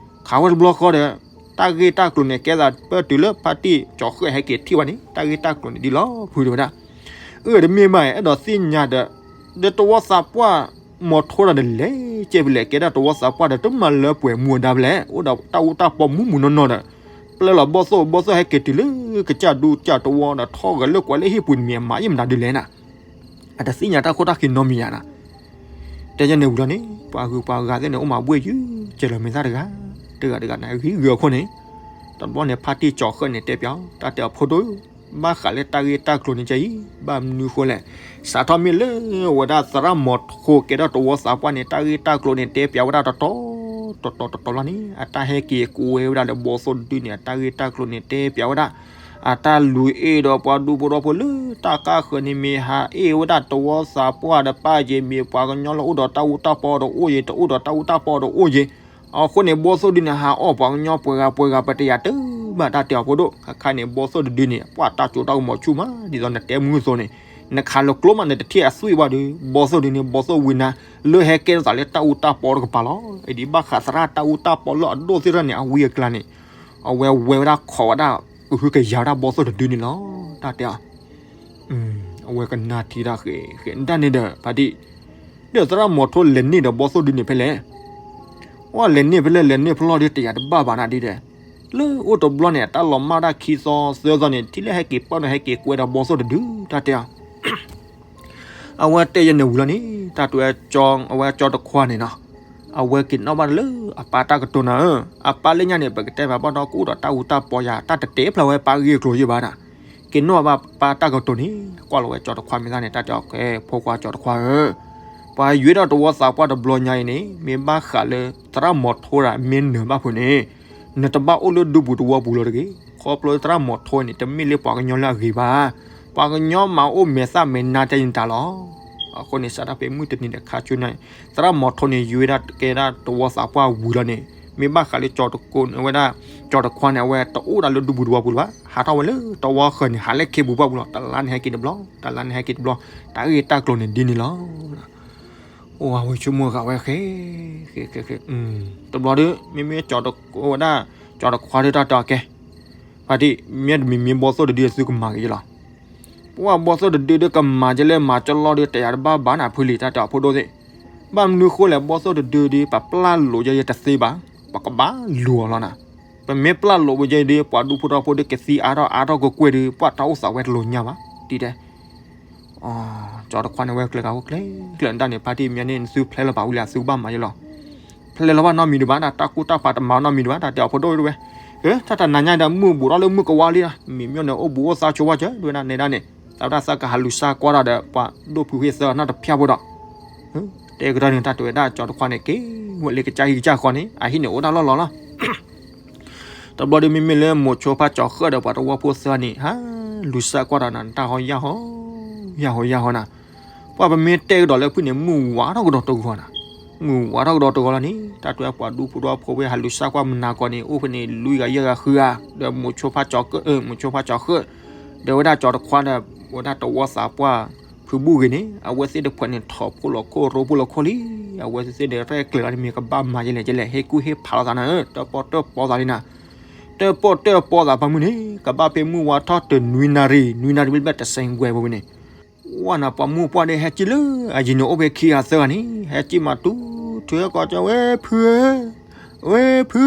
ခးဝဲတဘျီဃီဒီး တၢ်ဂ့ၢ်တၢ်ကျိၤန့ၣ် ကဲသးပၢၢ်တုၤလၢဖါတံၢ်ကၠီၤဃၢၣ်ဟဲက့ၤထံၣ်ဝဲန့ၣ် တၢ်ဂ့ၢ်တၢ်ကျိၤန့ၣ်ဒ်လီၤ ဖုတဲဝဲဒၣ်, အၢ တမ့ၢ်ဘၣ် အဲၣ်ဒိးသ့ၣ်ညါဒီး ဒီးတဝီသးပှၢ် မီၤထိတၢ်ဒီးလဲၤကဲဖဲလဲၣ် ကဲဒၣ်တဝီသးပှၢ်ဒီး တမၤလၢပှဲၤမူအဒါဖဲလဲၣ် အိၣ်ဒီးတၢ်အူတၢ်ပီမူးမူးနီၢ်နီၢ်ဒီး ပျဲလီၤဘီသိၣ် ဘီသိၣ်ဟဲက့ၤတုၤလၢကစၢ်ဒူကစၢ်တဝီဒီး ထီၣ်ဂဲၤလၢကွၢ်လၢဟံၣ်ပူၤန့ၣ်မ့ၢ်အမၤယံာ်မတၤဒုးလဲၣ်နၤ, အတသ့ၣ်ညါတၢ်ခိၣ်တၢ်ခံးနီတမံၤယၤနၤ တဲယဲန့ၣ်ဝံၤလီၤန့ၣ် ပှၤဂုၤပှၤဂၤသ့ၣ်န့ၣ် အိၣ်မးဘှ့ၣ်ယုၢ် ကဲလီၤမဲာ်သၣ်တဂၤ, တဂၤတဂၤန့ၣ် ဂံၢ်ဂုၤအခိၣ်န့ၣ်, တဘျီန့ၣ် ဖါတံၢ်ကၠီၤဃၢၣ်န့ၣ် တဲပၠး တၢ်တဲအီၤဖိဒိၣ်, ဘၣ်ဃးလၢတၢ်ဂ့ၢ်တၢ်ကျိၤန့ၣ်ကဲအံၤ ဘၣ်မနုၤဃိလဲၣ်, စးထီၣ်မ့ၢ်လၢဝဲဒၣ်သရၣ်မီၤထိကဲထီၣ်တဝီသးပှၢ်န့ၣ် တၢ်ဂ့ၢ်တၢ်ကျိၤန့ၣ် တဲပၠးဝဲဒၣ်တတီၤ တတီၤတတီၤလီၤန့ၣ် အတၢ်ဟဲက့ၤကွဲဝဲဒၣ်လၢဘီသိၣ်တဒုန့ၣ် အတၢ်ဂ့ၢ်တၢ်ကျိၤန့ၣ် တဲပၠးဝဲဒၣ် အတၢ်လူၤအ့ၣ်ဒီးပှၤဒူဖိထီဖိလၢတၢ်ကါဃၢၤန့ၣ် မ့ၢ်ဟးအ့ၣ်ဝဲဒၣ်တဝီသးပှၢ်ဒီးပၢ်ယ့ၤ မ့ၢ်ပှၤကညီလၢအိၣ်ဒီးတၢ်အူတၢ်ပီဒီးအိၣ်ယ့ၤ တအိၣ်ဒီးတၢ်အူတၢ်ပီဒီးအိၣ်ယ့ၤ, အဃိန့ၣ် ဘီသိၣ်ဒုန့ၣ် ဟးအီၣ်ပှၤကညီပှဲၤဂၤပှဲၤဂၤ ပတယာ်တဘၣ်တၢ်တဲအီၤဖိဒိၣ်, ခါခါန့ၣ် ဘီသိၣ်တဒုန့ၣ် ပှၤတၢ်စိတၢ်ကမီၤဆူၣ်မး ဒ်သိးနတဲမုၢ်သိးန့ၣ်, နခးလၢကျိမး နတထံၣ်အသွံၣ်ဘၣ်ဒီး ဘီသိၣ်ဒုန့ၣ် ဘီသိၣ်ဝံနၤ လၢဟဲကဲထီၣ်သးလၢတၢ်အူတၢ်ပီတကပၤလီၤ. အံၤဒ်ဘၣ်ဃးသရၣ်တၢ်အူတၢ်ပီလၢအဒိၣ်သ့ၣ်တဖၣ်န့ၣ် အဝံအကျါန့ၣ် အဝဲဝဲဝဲဒၣ်ခိးဝဲဒၣ် ကဟုကယာ်ဝဲဒၣ်ဘီသိၣ်တဒုန့ၣ်လီၤ. တၢ်တဲအီၤ အဝဲကနၣ်ထံတၢ်ဃဲၤဃဲၤဒၣ်န့ၣ်ဒီး ဖါတံၢ်, ဒီးသရၣ်မီၤထိလဲၤန့ၢ်ဒီးဘီသိၣ်ဒုန့ၣ်ဖဲလဲၣ်, ဝဲလဲၤန့ၢ်ဖဲလဲၣ်လဲၤန့ၢ်ဖဲလဲၣ်ဒီး တယာ်တဘၣ်ဘၣ်နၤဒ်ဒီး, လၢအိၣ်တဘျီန့ၣ် အတၢ်လီၤမၢ်တၢ်ခံသီသၢသီန့ၣ် ထံၣ်လၢဟဲက့ၤပၢၢ်ဒီးဟဲက့ၤကွဲဒီးဘီသိၣ်တဒု တၢ်တဲအီၤ အဝဲတဲယဲန့ၣ်ဝံၤလီၤန့ၣ် တၢ်တဲဝဲ အဝဲကၠီတခွါန့ၣ်နီၤ, အဝဲက့ၤနီၣ်ဘၣ်လၢအပၢ်တၢ်ကတိၤနၤဧၢ, အပၢ်လၢညါန့ၣ် ပကတဲဖးဘၣ်ဒီးကအိၣ်ဒီးတၢ်အူတၢ်ပီယၤ တၢ်တတဲဖျါဝဲပၢ်ဂ့ၢ်ကျိၤယဲၢ်ဘၣ်နၤ, က့ၤနီၣ်ဘၣ်ပၢ်တၢ်ကတိၤန့ၣ် ကွၢ်လီၤဝဲကၠီတခွါမ့ၢ်သၣ်န့ၣ် တၢ်တဲအီၤ ကဲ ဖိခွါကၠီတခွါဧၢ, ပှၤယွဲဒၣ်တဝီသးပှၢ်တဘျီညါအံၤန့ၣ် မ့ၢ်ဘၣ်ဃးလၢ သရၣ်မီၤထိရၤမ့ၢ်နၢၤဘၣ်ဖုးန့ၣ် နတဘၣ်အိၣ်လၢဒူပူၤတဝီပူၤလီၤတဂ့ၤ, ခီဖျိသရၣ်မီၤထိန့ၣ် တမ့ၢ်လၢပှၤကညီလၢအဂ့ၤဘၣ်, ပှၤကညီမၤအိၣ်မဲာ်သၣ်မဲာ်နါတဲယတၢ်လီၤ. အဃိန့ၣ် စးထီၣ်ဖဲမုၢ်တနံၤဒီးခါဆူညါ သရၣ်မီၤထိန့ၣ် ယွဲဒၣ်ကဲဒၣ်တဝီသးပှၢ်ဝံၤလီၤန့ၣ် မ့ၢ်ဘၣ်ဃးလၢကၠီတကိးန့ၣ်ဝဲဒၣ် ကၠီတခွါန့ၣ် အဝဲတအိၣ်ဒၣ်လၢဒူပူၤတဝီပူၤလၢၤဘၣ်, ဟးထီၣ်ဝဲလၢတဝီဃၢၤန့ၣ် ဟးလၢခ့ပူၤပှၢ်ပူၤလီၤ, တလါန့ၣ်ဟဲက့ၤတဘျီ, တလါန့ၣ်ဟဲက့ၤတဘျီ, တၢ်ဂ့ၢ်တၢ်ကျိၤန့ၣ်ဒ်န့ၣ်လီၤ. အိၣ်ဝဲဆိကမိၣ်ဂာ်ဝဲဃဲ ဃဲ ဃဲ ဃဲ တဘျီဒီး မ့မ့ၢ်ကၠီတကိးဝဲဒၣ် ကၠီတခွါဒီးတၢ်တဲအီၤကဲ ဖါတံၢ် မ့တမံၤမ့ၢ်ဘီသိၣ်တဒုအသုကမၤက့ၤယလီၤ. ပှၤဘီသိၣ်တဒုဒီးကမၤကလဲၣ်မၤကလီဒီး တယာ်တဘၣ်ဘၣ်နၤဖုလံၤ တၢ်တဲအီၤဖိဒိၣ်သ့ၣ်, ဘၣ်မနုၤဃိလဲၣ် ဘီသိၣ်တဒုဒီး ပပျၢ်လိာ်ယဲယတသ့ဘၣ်, ပကဘၣ်လူၤအီၤလီၤနၤ. ပမ့ၢ်ပျၢ်လိာ်ဝဲယဲဒီး ပှၤဒူဖိထီဖိဒီးကသံအါထီၣ်အါထီၣ်ကွ့ၢ်ကွ့ၢ်ဒီး ပှၤတၢ်အိၣ်သးဝဲတလိာ်ညါဘၣ်, ဒ်တဲ ကၠီတခွါန့ၣ်ဝဲကျဲၤဂၤအိၣ်ကျဲၤကျဲၤဒၣ်န့ၣ် ဖါတံၢ်မ့ၢ်န့ၣ် နသုဖျဲလီၤပာ်ဝံၤလံ အသုကဘၣ်မၤယလီၤ. ဖျဲလီၤဘၣ်နီတမံၤဒံးဘၣ် တၢ်ကူၣ်တၢ်ဖးတမၤနီတမံၤဒံးဘၣ် တၢ်တဲအီၤဖိဒိၣ်ဝဲ, တၢ်တနၤညါဒီး မုၢ်ဘူးထီၣ်လၢမုၢ်ကဝါလံ, မ့မ့ၢ်န့ၣ် အိၣ်ဘူးအိၣ်သါဆိဝဲကၢ ဒ်ဝဲဒၣ်နဲဒၣ်န့ၣ်, သးဝဲဒၣ်သးကဟးလူၤစၢ်ကွၢ်တၢ်ဒီး ပှၤဒိၣ်ဖုးဃ့သၢနီတဖၠၣ်ဖိဒီး, တဲကတီၢ်န့ၣ် တၢ်တဲဝဲဒၣ်ကၠီတခွါန့ၣ် က့ၤဝဲလၢကစၢ်ဟံၣ်ကစၢ်ဃီန့ၣ် အဟံၣ်န့ၣ်အိၣ်ဒၣ်လီၢ်လီၤလီၤ. တဘျီဒီး မ့မ့ၢ်လၢမိၤဆိဖးကၠီၤဃၢၣ်ဒီး ပှၤတဝီဖိသၢန့ၣ် ဟးလူၤစၢ်ကွၢ်တၢ်န့ၣ် တၢ်ဟီယၢ်ဟီ, ယၢ်ဟီယၢ်ဟီနၤ, ပှၤပမ့ၢ်တဲကဒီးလၢဖုၣ်န့ၣ် မုၢ်ဝါထီၣ်ကဒီးတဂီၤနၤ, မုၢ်ဝါထီၣ်ကဒီးတဂီၤလီၤန့ၣ် တၢ်တဲပှၤဒူဖိဒီဖိဝဲ ဟးလူၤစၢ်ကွၢ်မုၢ်နၤကီးန့ၣ် အိၣ်ဖဲန့ၣ် လွံၢ်ဂၤယဲၢ်ဂၤဃုဂၤ, ဒီးမိၤဆိဖးကၠီၤဃၢၣ်, မိၤဆိဖးကၠီၤဃၢၣ်, ဒီးဝဲဒၣ်ကၠီတခွါဒီး ဝဲဒၣ်တဝီသးပှၢ်ဖုဘုၣ်ဂ့ၤန့ၣ် အဝဲသ့ၣ်တဖၣ်န့ၣ် ထီၣ်ဖိလီၤခိၣ် ရိဖှိၣ်လီၤခိၣ်လံ, အဝဲသ့ၣ်န့ၣ် ရဲၣ်ကျဲၤလီၤန့ၣ် မ့ၢ်ကဘၣ်မၤယဲလဲၣ်ကလဲၣ် ဟ့ၣ်ကူၣ်ဟ့ၣ်ဖးလိာ်သးနၤဧၢ, တၢၣ်ပီၣ်တၢၣ်ပီသးန့ၣ်နၤ, တၢၣ်ပီၣ်တၢၣ်ပီသးဖးမုၢ်န့ၣ် ကဘၣ်ဖဲမုၢ်ဝါထီၣ်တနွံနၣ်ရံၣ် နွံနၣ်ရံၣ်ဘျဲၣ်ဘျဲၣ်တစဲးဝဲပူၤန့ၣ်, ဝဲနၤပှၤမုၢ်ပှၢ်ဒီး ဟဲက့ၤလၢအယံၤန့ၣ် အိၣ်ဖဲခံဂၤသၢဂၤန့ၣ် ဟဲက့ၤမၤတူၢ်ထုးကီးကၠီ ဝဲဖုဧၢ, ဝဲဖု,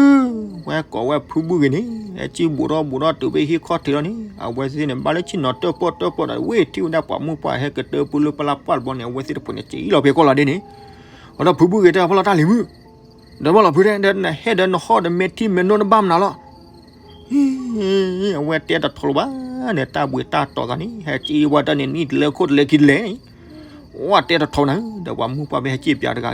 ဝဲကိးဝဲဖုဘုၣ်ဂ့ၤန့ၣ် ဟဲက့ၤဘူးထီၣ်ဘူးထီၣ်တုၤဖဲဟံၣ်ခီၣ်ထံးလီၤန့ၣ် အဝဲသ့ၣ်န့ၣ် ဘၣ်လၢဆ့ၣ်နီၤတၢၣ်ပီၣ်တၢၣ်ပီသး ဝ့ၢ်ထံၣ်ဝဲဒၣ်ပှၤမုၢ်ပှၢ်ဟဲကတၢၢ်ပူၤလၢပလၢ်ပှၢ်တဘျီန့ၣ် အဝဲသ့ၣ်တဖၣ်န့ၣ် က့ၤလီၤဖဲကီၢ်လီၤဒ့န့ၣ်, အဒီးဖုဘုၣ်ဂ့ၤတဲအီၤ ဖီလီၤတၢ်လံၤမုၣ်, ဒီးဘၣ်လီၤဖုတဲ ဒီးနဟဲဒီးနဟီၣ်ဒီးမဲာ်ထံမဲာ်နိဒီးဘၣ်မနုၤလီၤ အဝဲတဲတထီၣ်လၢၤဘၣ်န့ၣ် တၢ်ဘှံးတၢ်တီၤသးန့ၣ် ဟဲက့ၤဝဲတၢ်န့ၣ် နံၣ်တလဲခိၣ်တလဲခံတလဲန့ၣ်, ဝဲတဲတထီၣ်နၤ ဒီးပှၤမုၢ်ပှၢ်ဖဲဟဲက့ၤပၠးတဂၤ,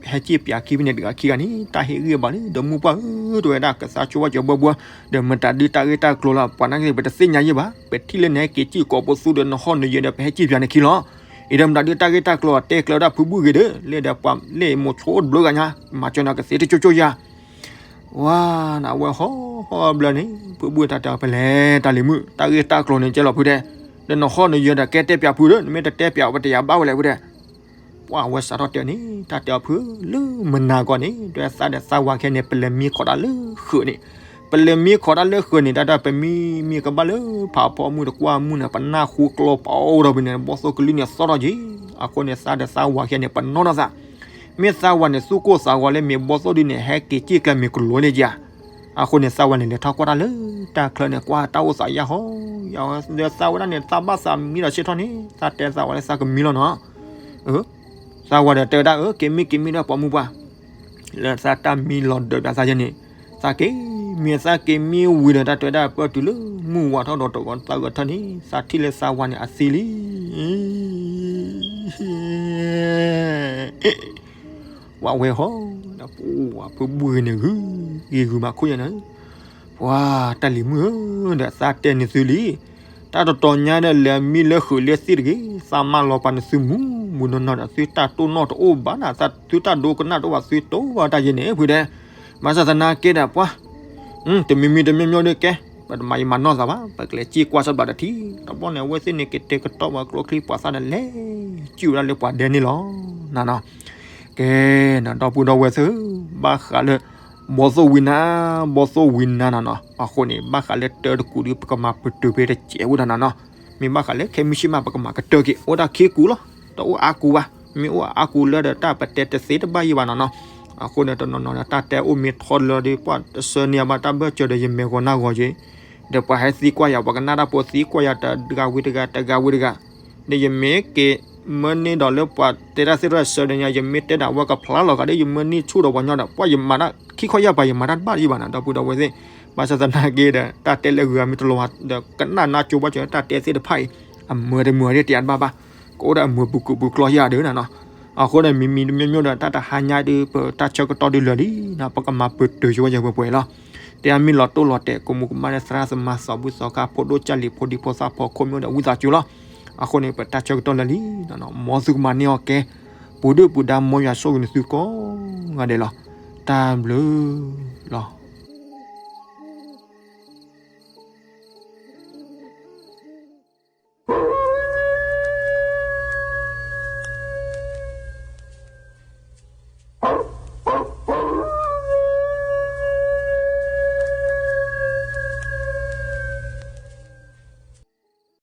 ဟဲက့ၤပၠးခံဖဲန့ၣ်တဂၤခံဂၤန့ၣ် တၢ်ဟ့ၣ်ဂံၢ်ဘၣ်လံ ဒီးမုၢ်ပှၢ်ဧၢ တဲဝဲဒၣ်ကသးဆိဝဲကၠီဘှီဘှီ, ဒီးမတၤဒုးတၢ်ဂ့ၢ်တၢ်ကျိၤလီၤ ပှၤနာ်က့ၤပတသ့ၣ်ညါယဲၢ်ဘၣ် ပထံၣ်လၢနဟဲက့ၤကံၣ်ကိးပသူဒီးနဟီၣ်နယၢၤဒီး ပဟဲက့ၤပၠးန့ၣ်ခံလီၤ, အံၤဒီးမတၤဒုးတၢ်ဂ့ၢ်တၢ်ကျိၤတဲကျၢၤဝဲဒၣ်ဖုဘုၣ်ဂ့ၤဒီး လၢဒီးပှၤလၢမိၤဆိအိၣ်တဘျုးဂၤညါ မၤစၢၤနၤကသ့တကၠိကၠိယၤ ဝါနဝဲဟီၣ်ဟီၣ်ဘျၢန့ၣ် ဖုဘုၣ်တၢ်တဲအီၤဖဲလဲၣ် တၢ်လံၤမုၣ် တၢ်ဂ့ၢ်တၢ်ကျိၤန့ၣ်ကဲလီၤဖုတဲ, ဒီးနဟီၣ်နယၢၤဒီးကဲတဲပၠးဖုဒီး နမ့ၢ်တတဲပၠးပတယၤဘၣ်ဝဲလဲၣ်ဖုတဲ, ပှၤဝဲစးထီၣ်တဲန့ၣ် တၢ်တဲအီၤဖု လၢမုၢ်နၤကီးန့ၣ် တဲသးဒီးသးဝၤခဲန့ၣ် ပလဲၤမံခီၣ်တၢ်လၢဃုာ်န့ၣ်, ပလဲၤမံခီၣ်တၢ်လၢဃုာ်န့ၣ် တၢ်တၢ်ပမံမံကဘၣ်လၢဖးဖီမုၢ်တကွၢ်မုၢ်န့ၣ် ပနၢ်ဃူကျီပအိၣ်ဒီးပန့ၣ် ဘီၣ်သိၣ်ကလုၢ်န့ၣ်သီၣ်ထီၣ်က့ၤ, အဃိန့ၣ် သးဒီးသးဝၤခဲန့ၣ် ပနီၢ်ထီၣ်သး မ့ၢ်သးဝၤန့ၣ် သူၣ်ကိၢ်သးဂီၤလၢမ့ၢ်ဘီၣ်သိၣ်ဒုန့ၣ် ဟဲက့ၤစံၣ်ကျဲမ့ၢ်ကလိၤန့ၣ်ဧါ. အဃိန့ၣ် သးဝၤန့ၣ် လဲၤထီၣ်ကွၢ်တၢ်လၢတၢ်ချၢန့ၣ် ကွၢ်တၢ်အိၣ်သးယၢ်ဟီ, ဒီးသးဝဲဒၣ်န့ၣ် သးဘၣ်သးမံဒီးဆ့ၣ်ထီၣ်န့ၣ် သးတဲသးဝၤလၢသးကမံလီၤနီၤ. သးဝၤဒီးတဲဝဲဒၣ် အၢ က့ၤမံက့ၤမံဒီးပှၤမုၢ်ပှၢ် လၢသးတၢ်မံလီၤဒၢးပၠးသးယဲန့ၣ်, သးက့ၤမံသးက့ၤမံဝံၤဒီး တၢ်တဲဝဲဒၣ်ပၢတုၤလၢမုၢ်ဝါထီၣ်ဒီးတဂီၤသးဂဲၤထၢၣ်န့ၣ် သးထံၣ်လၢသးဝၤန့ၣ်အသံလံ ပှၤဝဲဟီ, ဒီးပှၤဖုဘုၣ်ဂ့ၤန့ၣ်ဂုၤဂ့ၤဂုၤမးခိၣ်ယဲန့ၣ်, ပှၤတၢ်လံၤမုၣ်ဧၢ, ဒီးသးတဲန့ၢ်သုလံ, တၢ်တတီၤညါဒီးလဲၤမံလၢဃုာ်လၢသ့ၣ်တဂ့ၤ, သးမၤလီၤပာ်န့ၢ်သုမုၢ်မုၢ်နီၢ်နီၢ်ဒီး သုတၢ်တိၢ်နီၣ်တအိၣ်ဘၣ်နၤ, သုတၢ်ဒိကနၣ်တအိၣ်ဘၣ်သုတိၢ်ဘၣ်တၢ်ယဲန့ၣ် ဖုတဲ, ဘၣ်ဆၣ်သနာ်က့ဒီးပှၤ တမံၤမံၤတမံၤမံၤဒုးကဲ, ပတမၤယံာ်မၤနီၢ်သးဘၣ်, ပကလဲၤစံၣ်ကွၢ်ဆၢဘျးတထံၣ်, တဘျီန့ၣ် အဝဲသ့ၣ်န့ၣ်ကတဲာ်ကတီၤဝဲကျိချံပှၤသၣ်ဒီးလဲၤစံၣ်ဝဲဒၣ်လၢပှၤဒဲန့ၣ်လီၤ, နၤနီၤ. ကဲ, ဒီပုၢ်ဒီဝဲၢ်သ့ၣ်, ဘၣ်ဃးလၢ ဘီၣ်သိၣ်ဝံၤနၤ, ဘီၣ်သိၣ်ဝံၤနၤနၤနီၤ, အဃိန့ၣ် ဘၣ်ဃးလၢတၢ်တကူာ်ဒီး ပကမၤပတုာ်ဖဲတစဲးဝဲဒၣ်နၤနီၤ, မ့ၢ်ဘၣ်ဃးလၢခဲမုၢ်ဆ့ၣ်မး ပကမၤကတၢၢ်က့ၤ အိၣ်ဒၣ်ခံကူာ်လီၤ, တအိၣ်အါကူာ်ဘၣ်, မ့ၢ်အိၣ်အါကူာ်လၢဒီးတၢ်ပတဲတသ့တဘၣ်ယံၤဘၣ်နၤနီၤ, အဃိန့ၣ် တနီၤနီၤဒီးတၢ်တဲအိၣ်မ့ၢ်ထီလၢဒီး ပှၤတဆၢန့ၢ်အဘၣ်တၢ်ဘၢၣ်စၢၤဒီး ယမဲာ်ဂီၤနၢ်ဂီၤက့ၤ, ဒီးပှၤဟဲသံကွၢ်ယၤ ပှၤကနၣ်တၢ်ဖိသံကွၢ်ယၤတဂၤဝံၤတဂၤ တဂၤဝံၤတဂၤ, ဒီးယမ့ၢ်က့ၤမၢန့ၢ်ဒီးလၢပှၤတဲတၢ်သ့ၣ်တဖၣ်ဆၢဒီးညါ ယမ့ၢ်တဲဒၣ်ဝဲကဖျါလီၤဂာ်ဒီး ယမၢန့ၢ်ဆူၣ်ဒီးပှၤညီဒီး ပှၤယမၤတၢ်ခံခီယၢ်ပၤ ယမၤတၢ်တဘၣ်ယံၤဘၣ်နၤ ဒီပုၢ်ဒီဝဲၢ်သ့ၣ်, ဘၣ်ဆၣ်သနာ်က့ဒီး တၢ်တဲလၢဂုၤဂၤမ့ၢ်တလီၤဒီး ကနၣ်နါကၠိဘၣ်စၢၤတၢ်တဲသ့ၣ်တဖၣ်အံၤ, အမုာ်တမုာ်ဒ်တဲအါတဘၣ်ဘၣ်, ကအိၣ်ဒီးအမုာ်ပူၤကူးပူၤကျီယၤဒီးနၤနီၤ, အဃိန့ၣ် မံၤမံၤတမံၤမံၤဒီး တၢ်တဟါညါဒီး ပတၢ်ဆၢကတီၢ်ဒုးလၢာ်လံနၤ ပကမၤပတုာ်ဆိဝဲယဲၢ်ပှဲၤပှဲၤလီၤ, တဲအမ့ၢ်လီၤတိၢ်လီၤတဲာ် ကိးမုၢ်ကမၣ်လၢသရၣ်သမါသးဘုသီခါ ဖိဒိၣ်ကၢ်လံၤ ဖိဒံဖိသၣ်ဖီခိၣ်မ့ၢ်ဒီးဝံသးစူၤလီၤ, အဃိန့ၣ် ပတၢ်ဆၢကတီၢ်လၢာ်လံနၤနီၤ မ်သုကမၤန့ၢ်အီၤကဲ, ပူၤဒုၣ်ပူၤဒါ မ်ယွၤဆိၣ်ဂ့ၤန့ၢ်သုကိးဂၤဒဲးလီၤ, တၢ်ဘျုးလီၤ.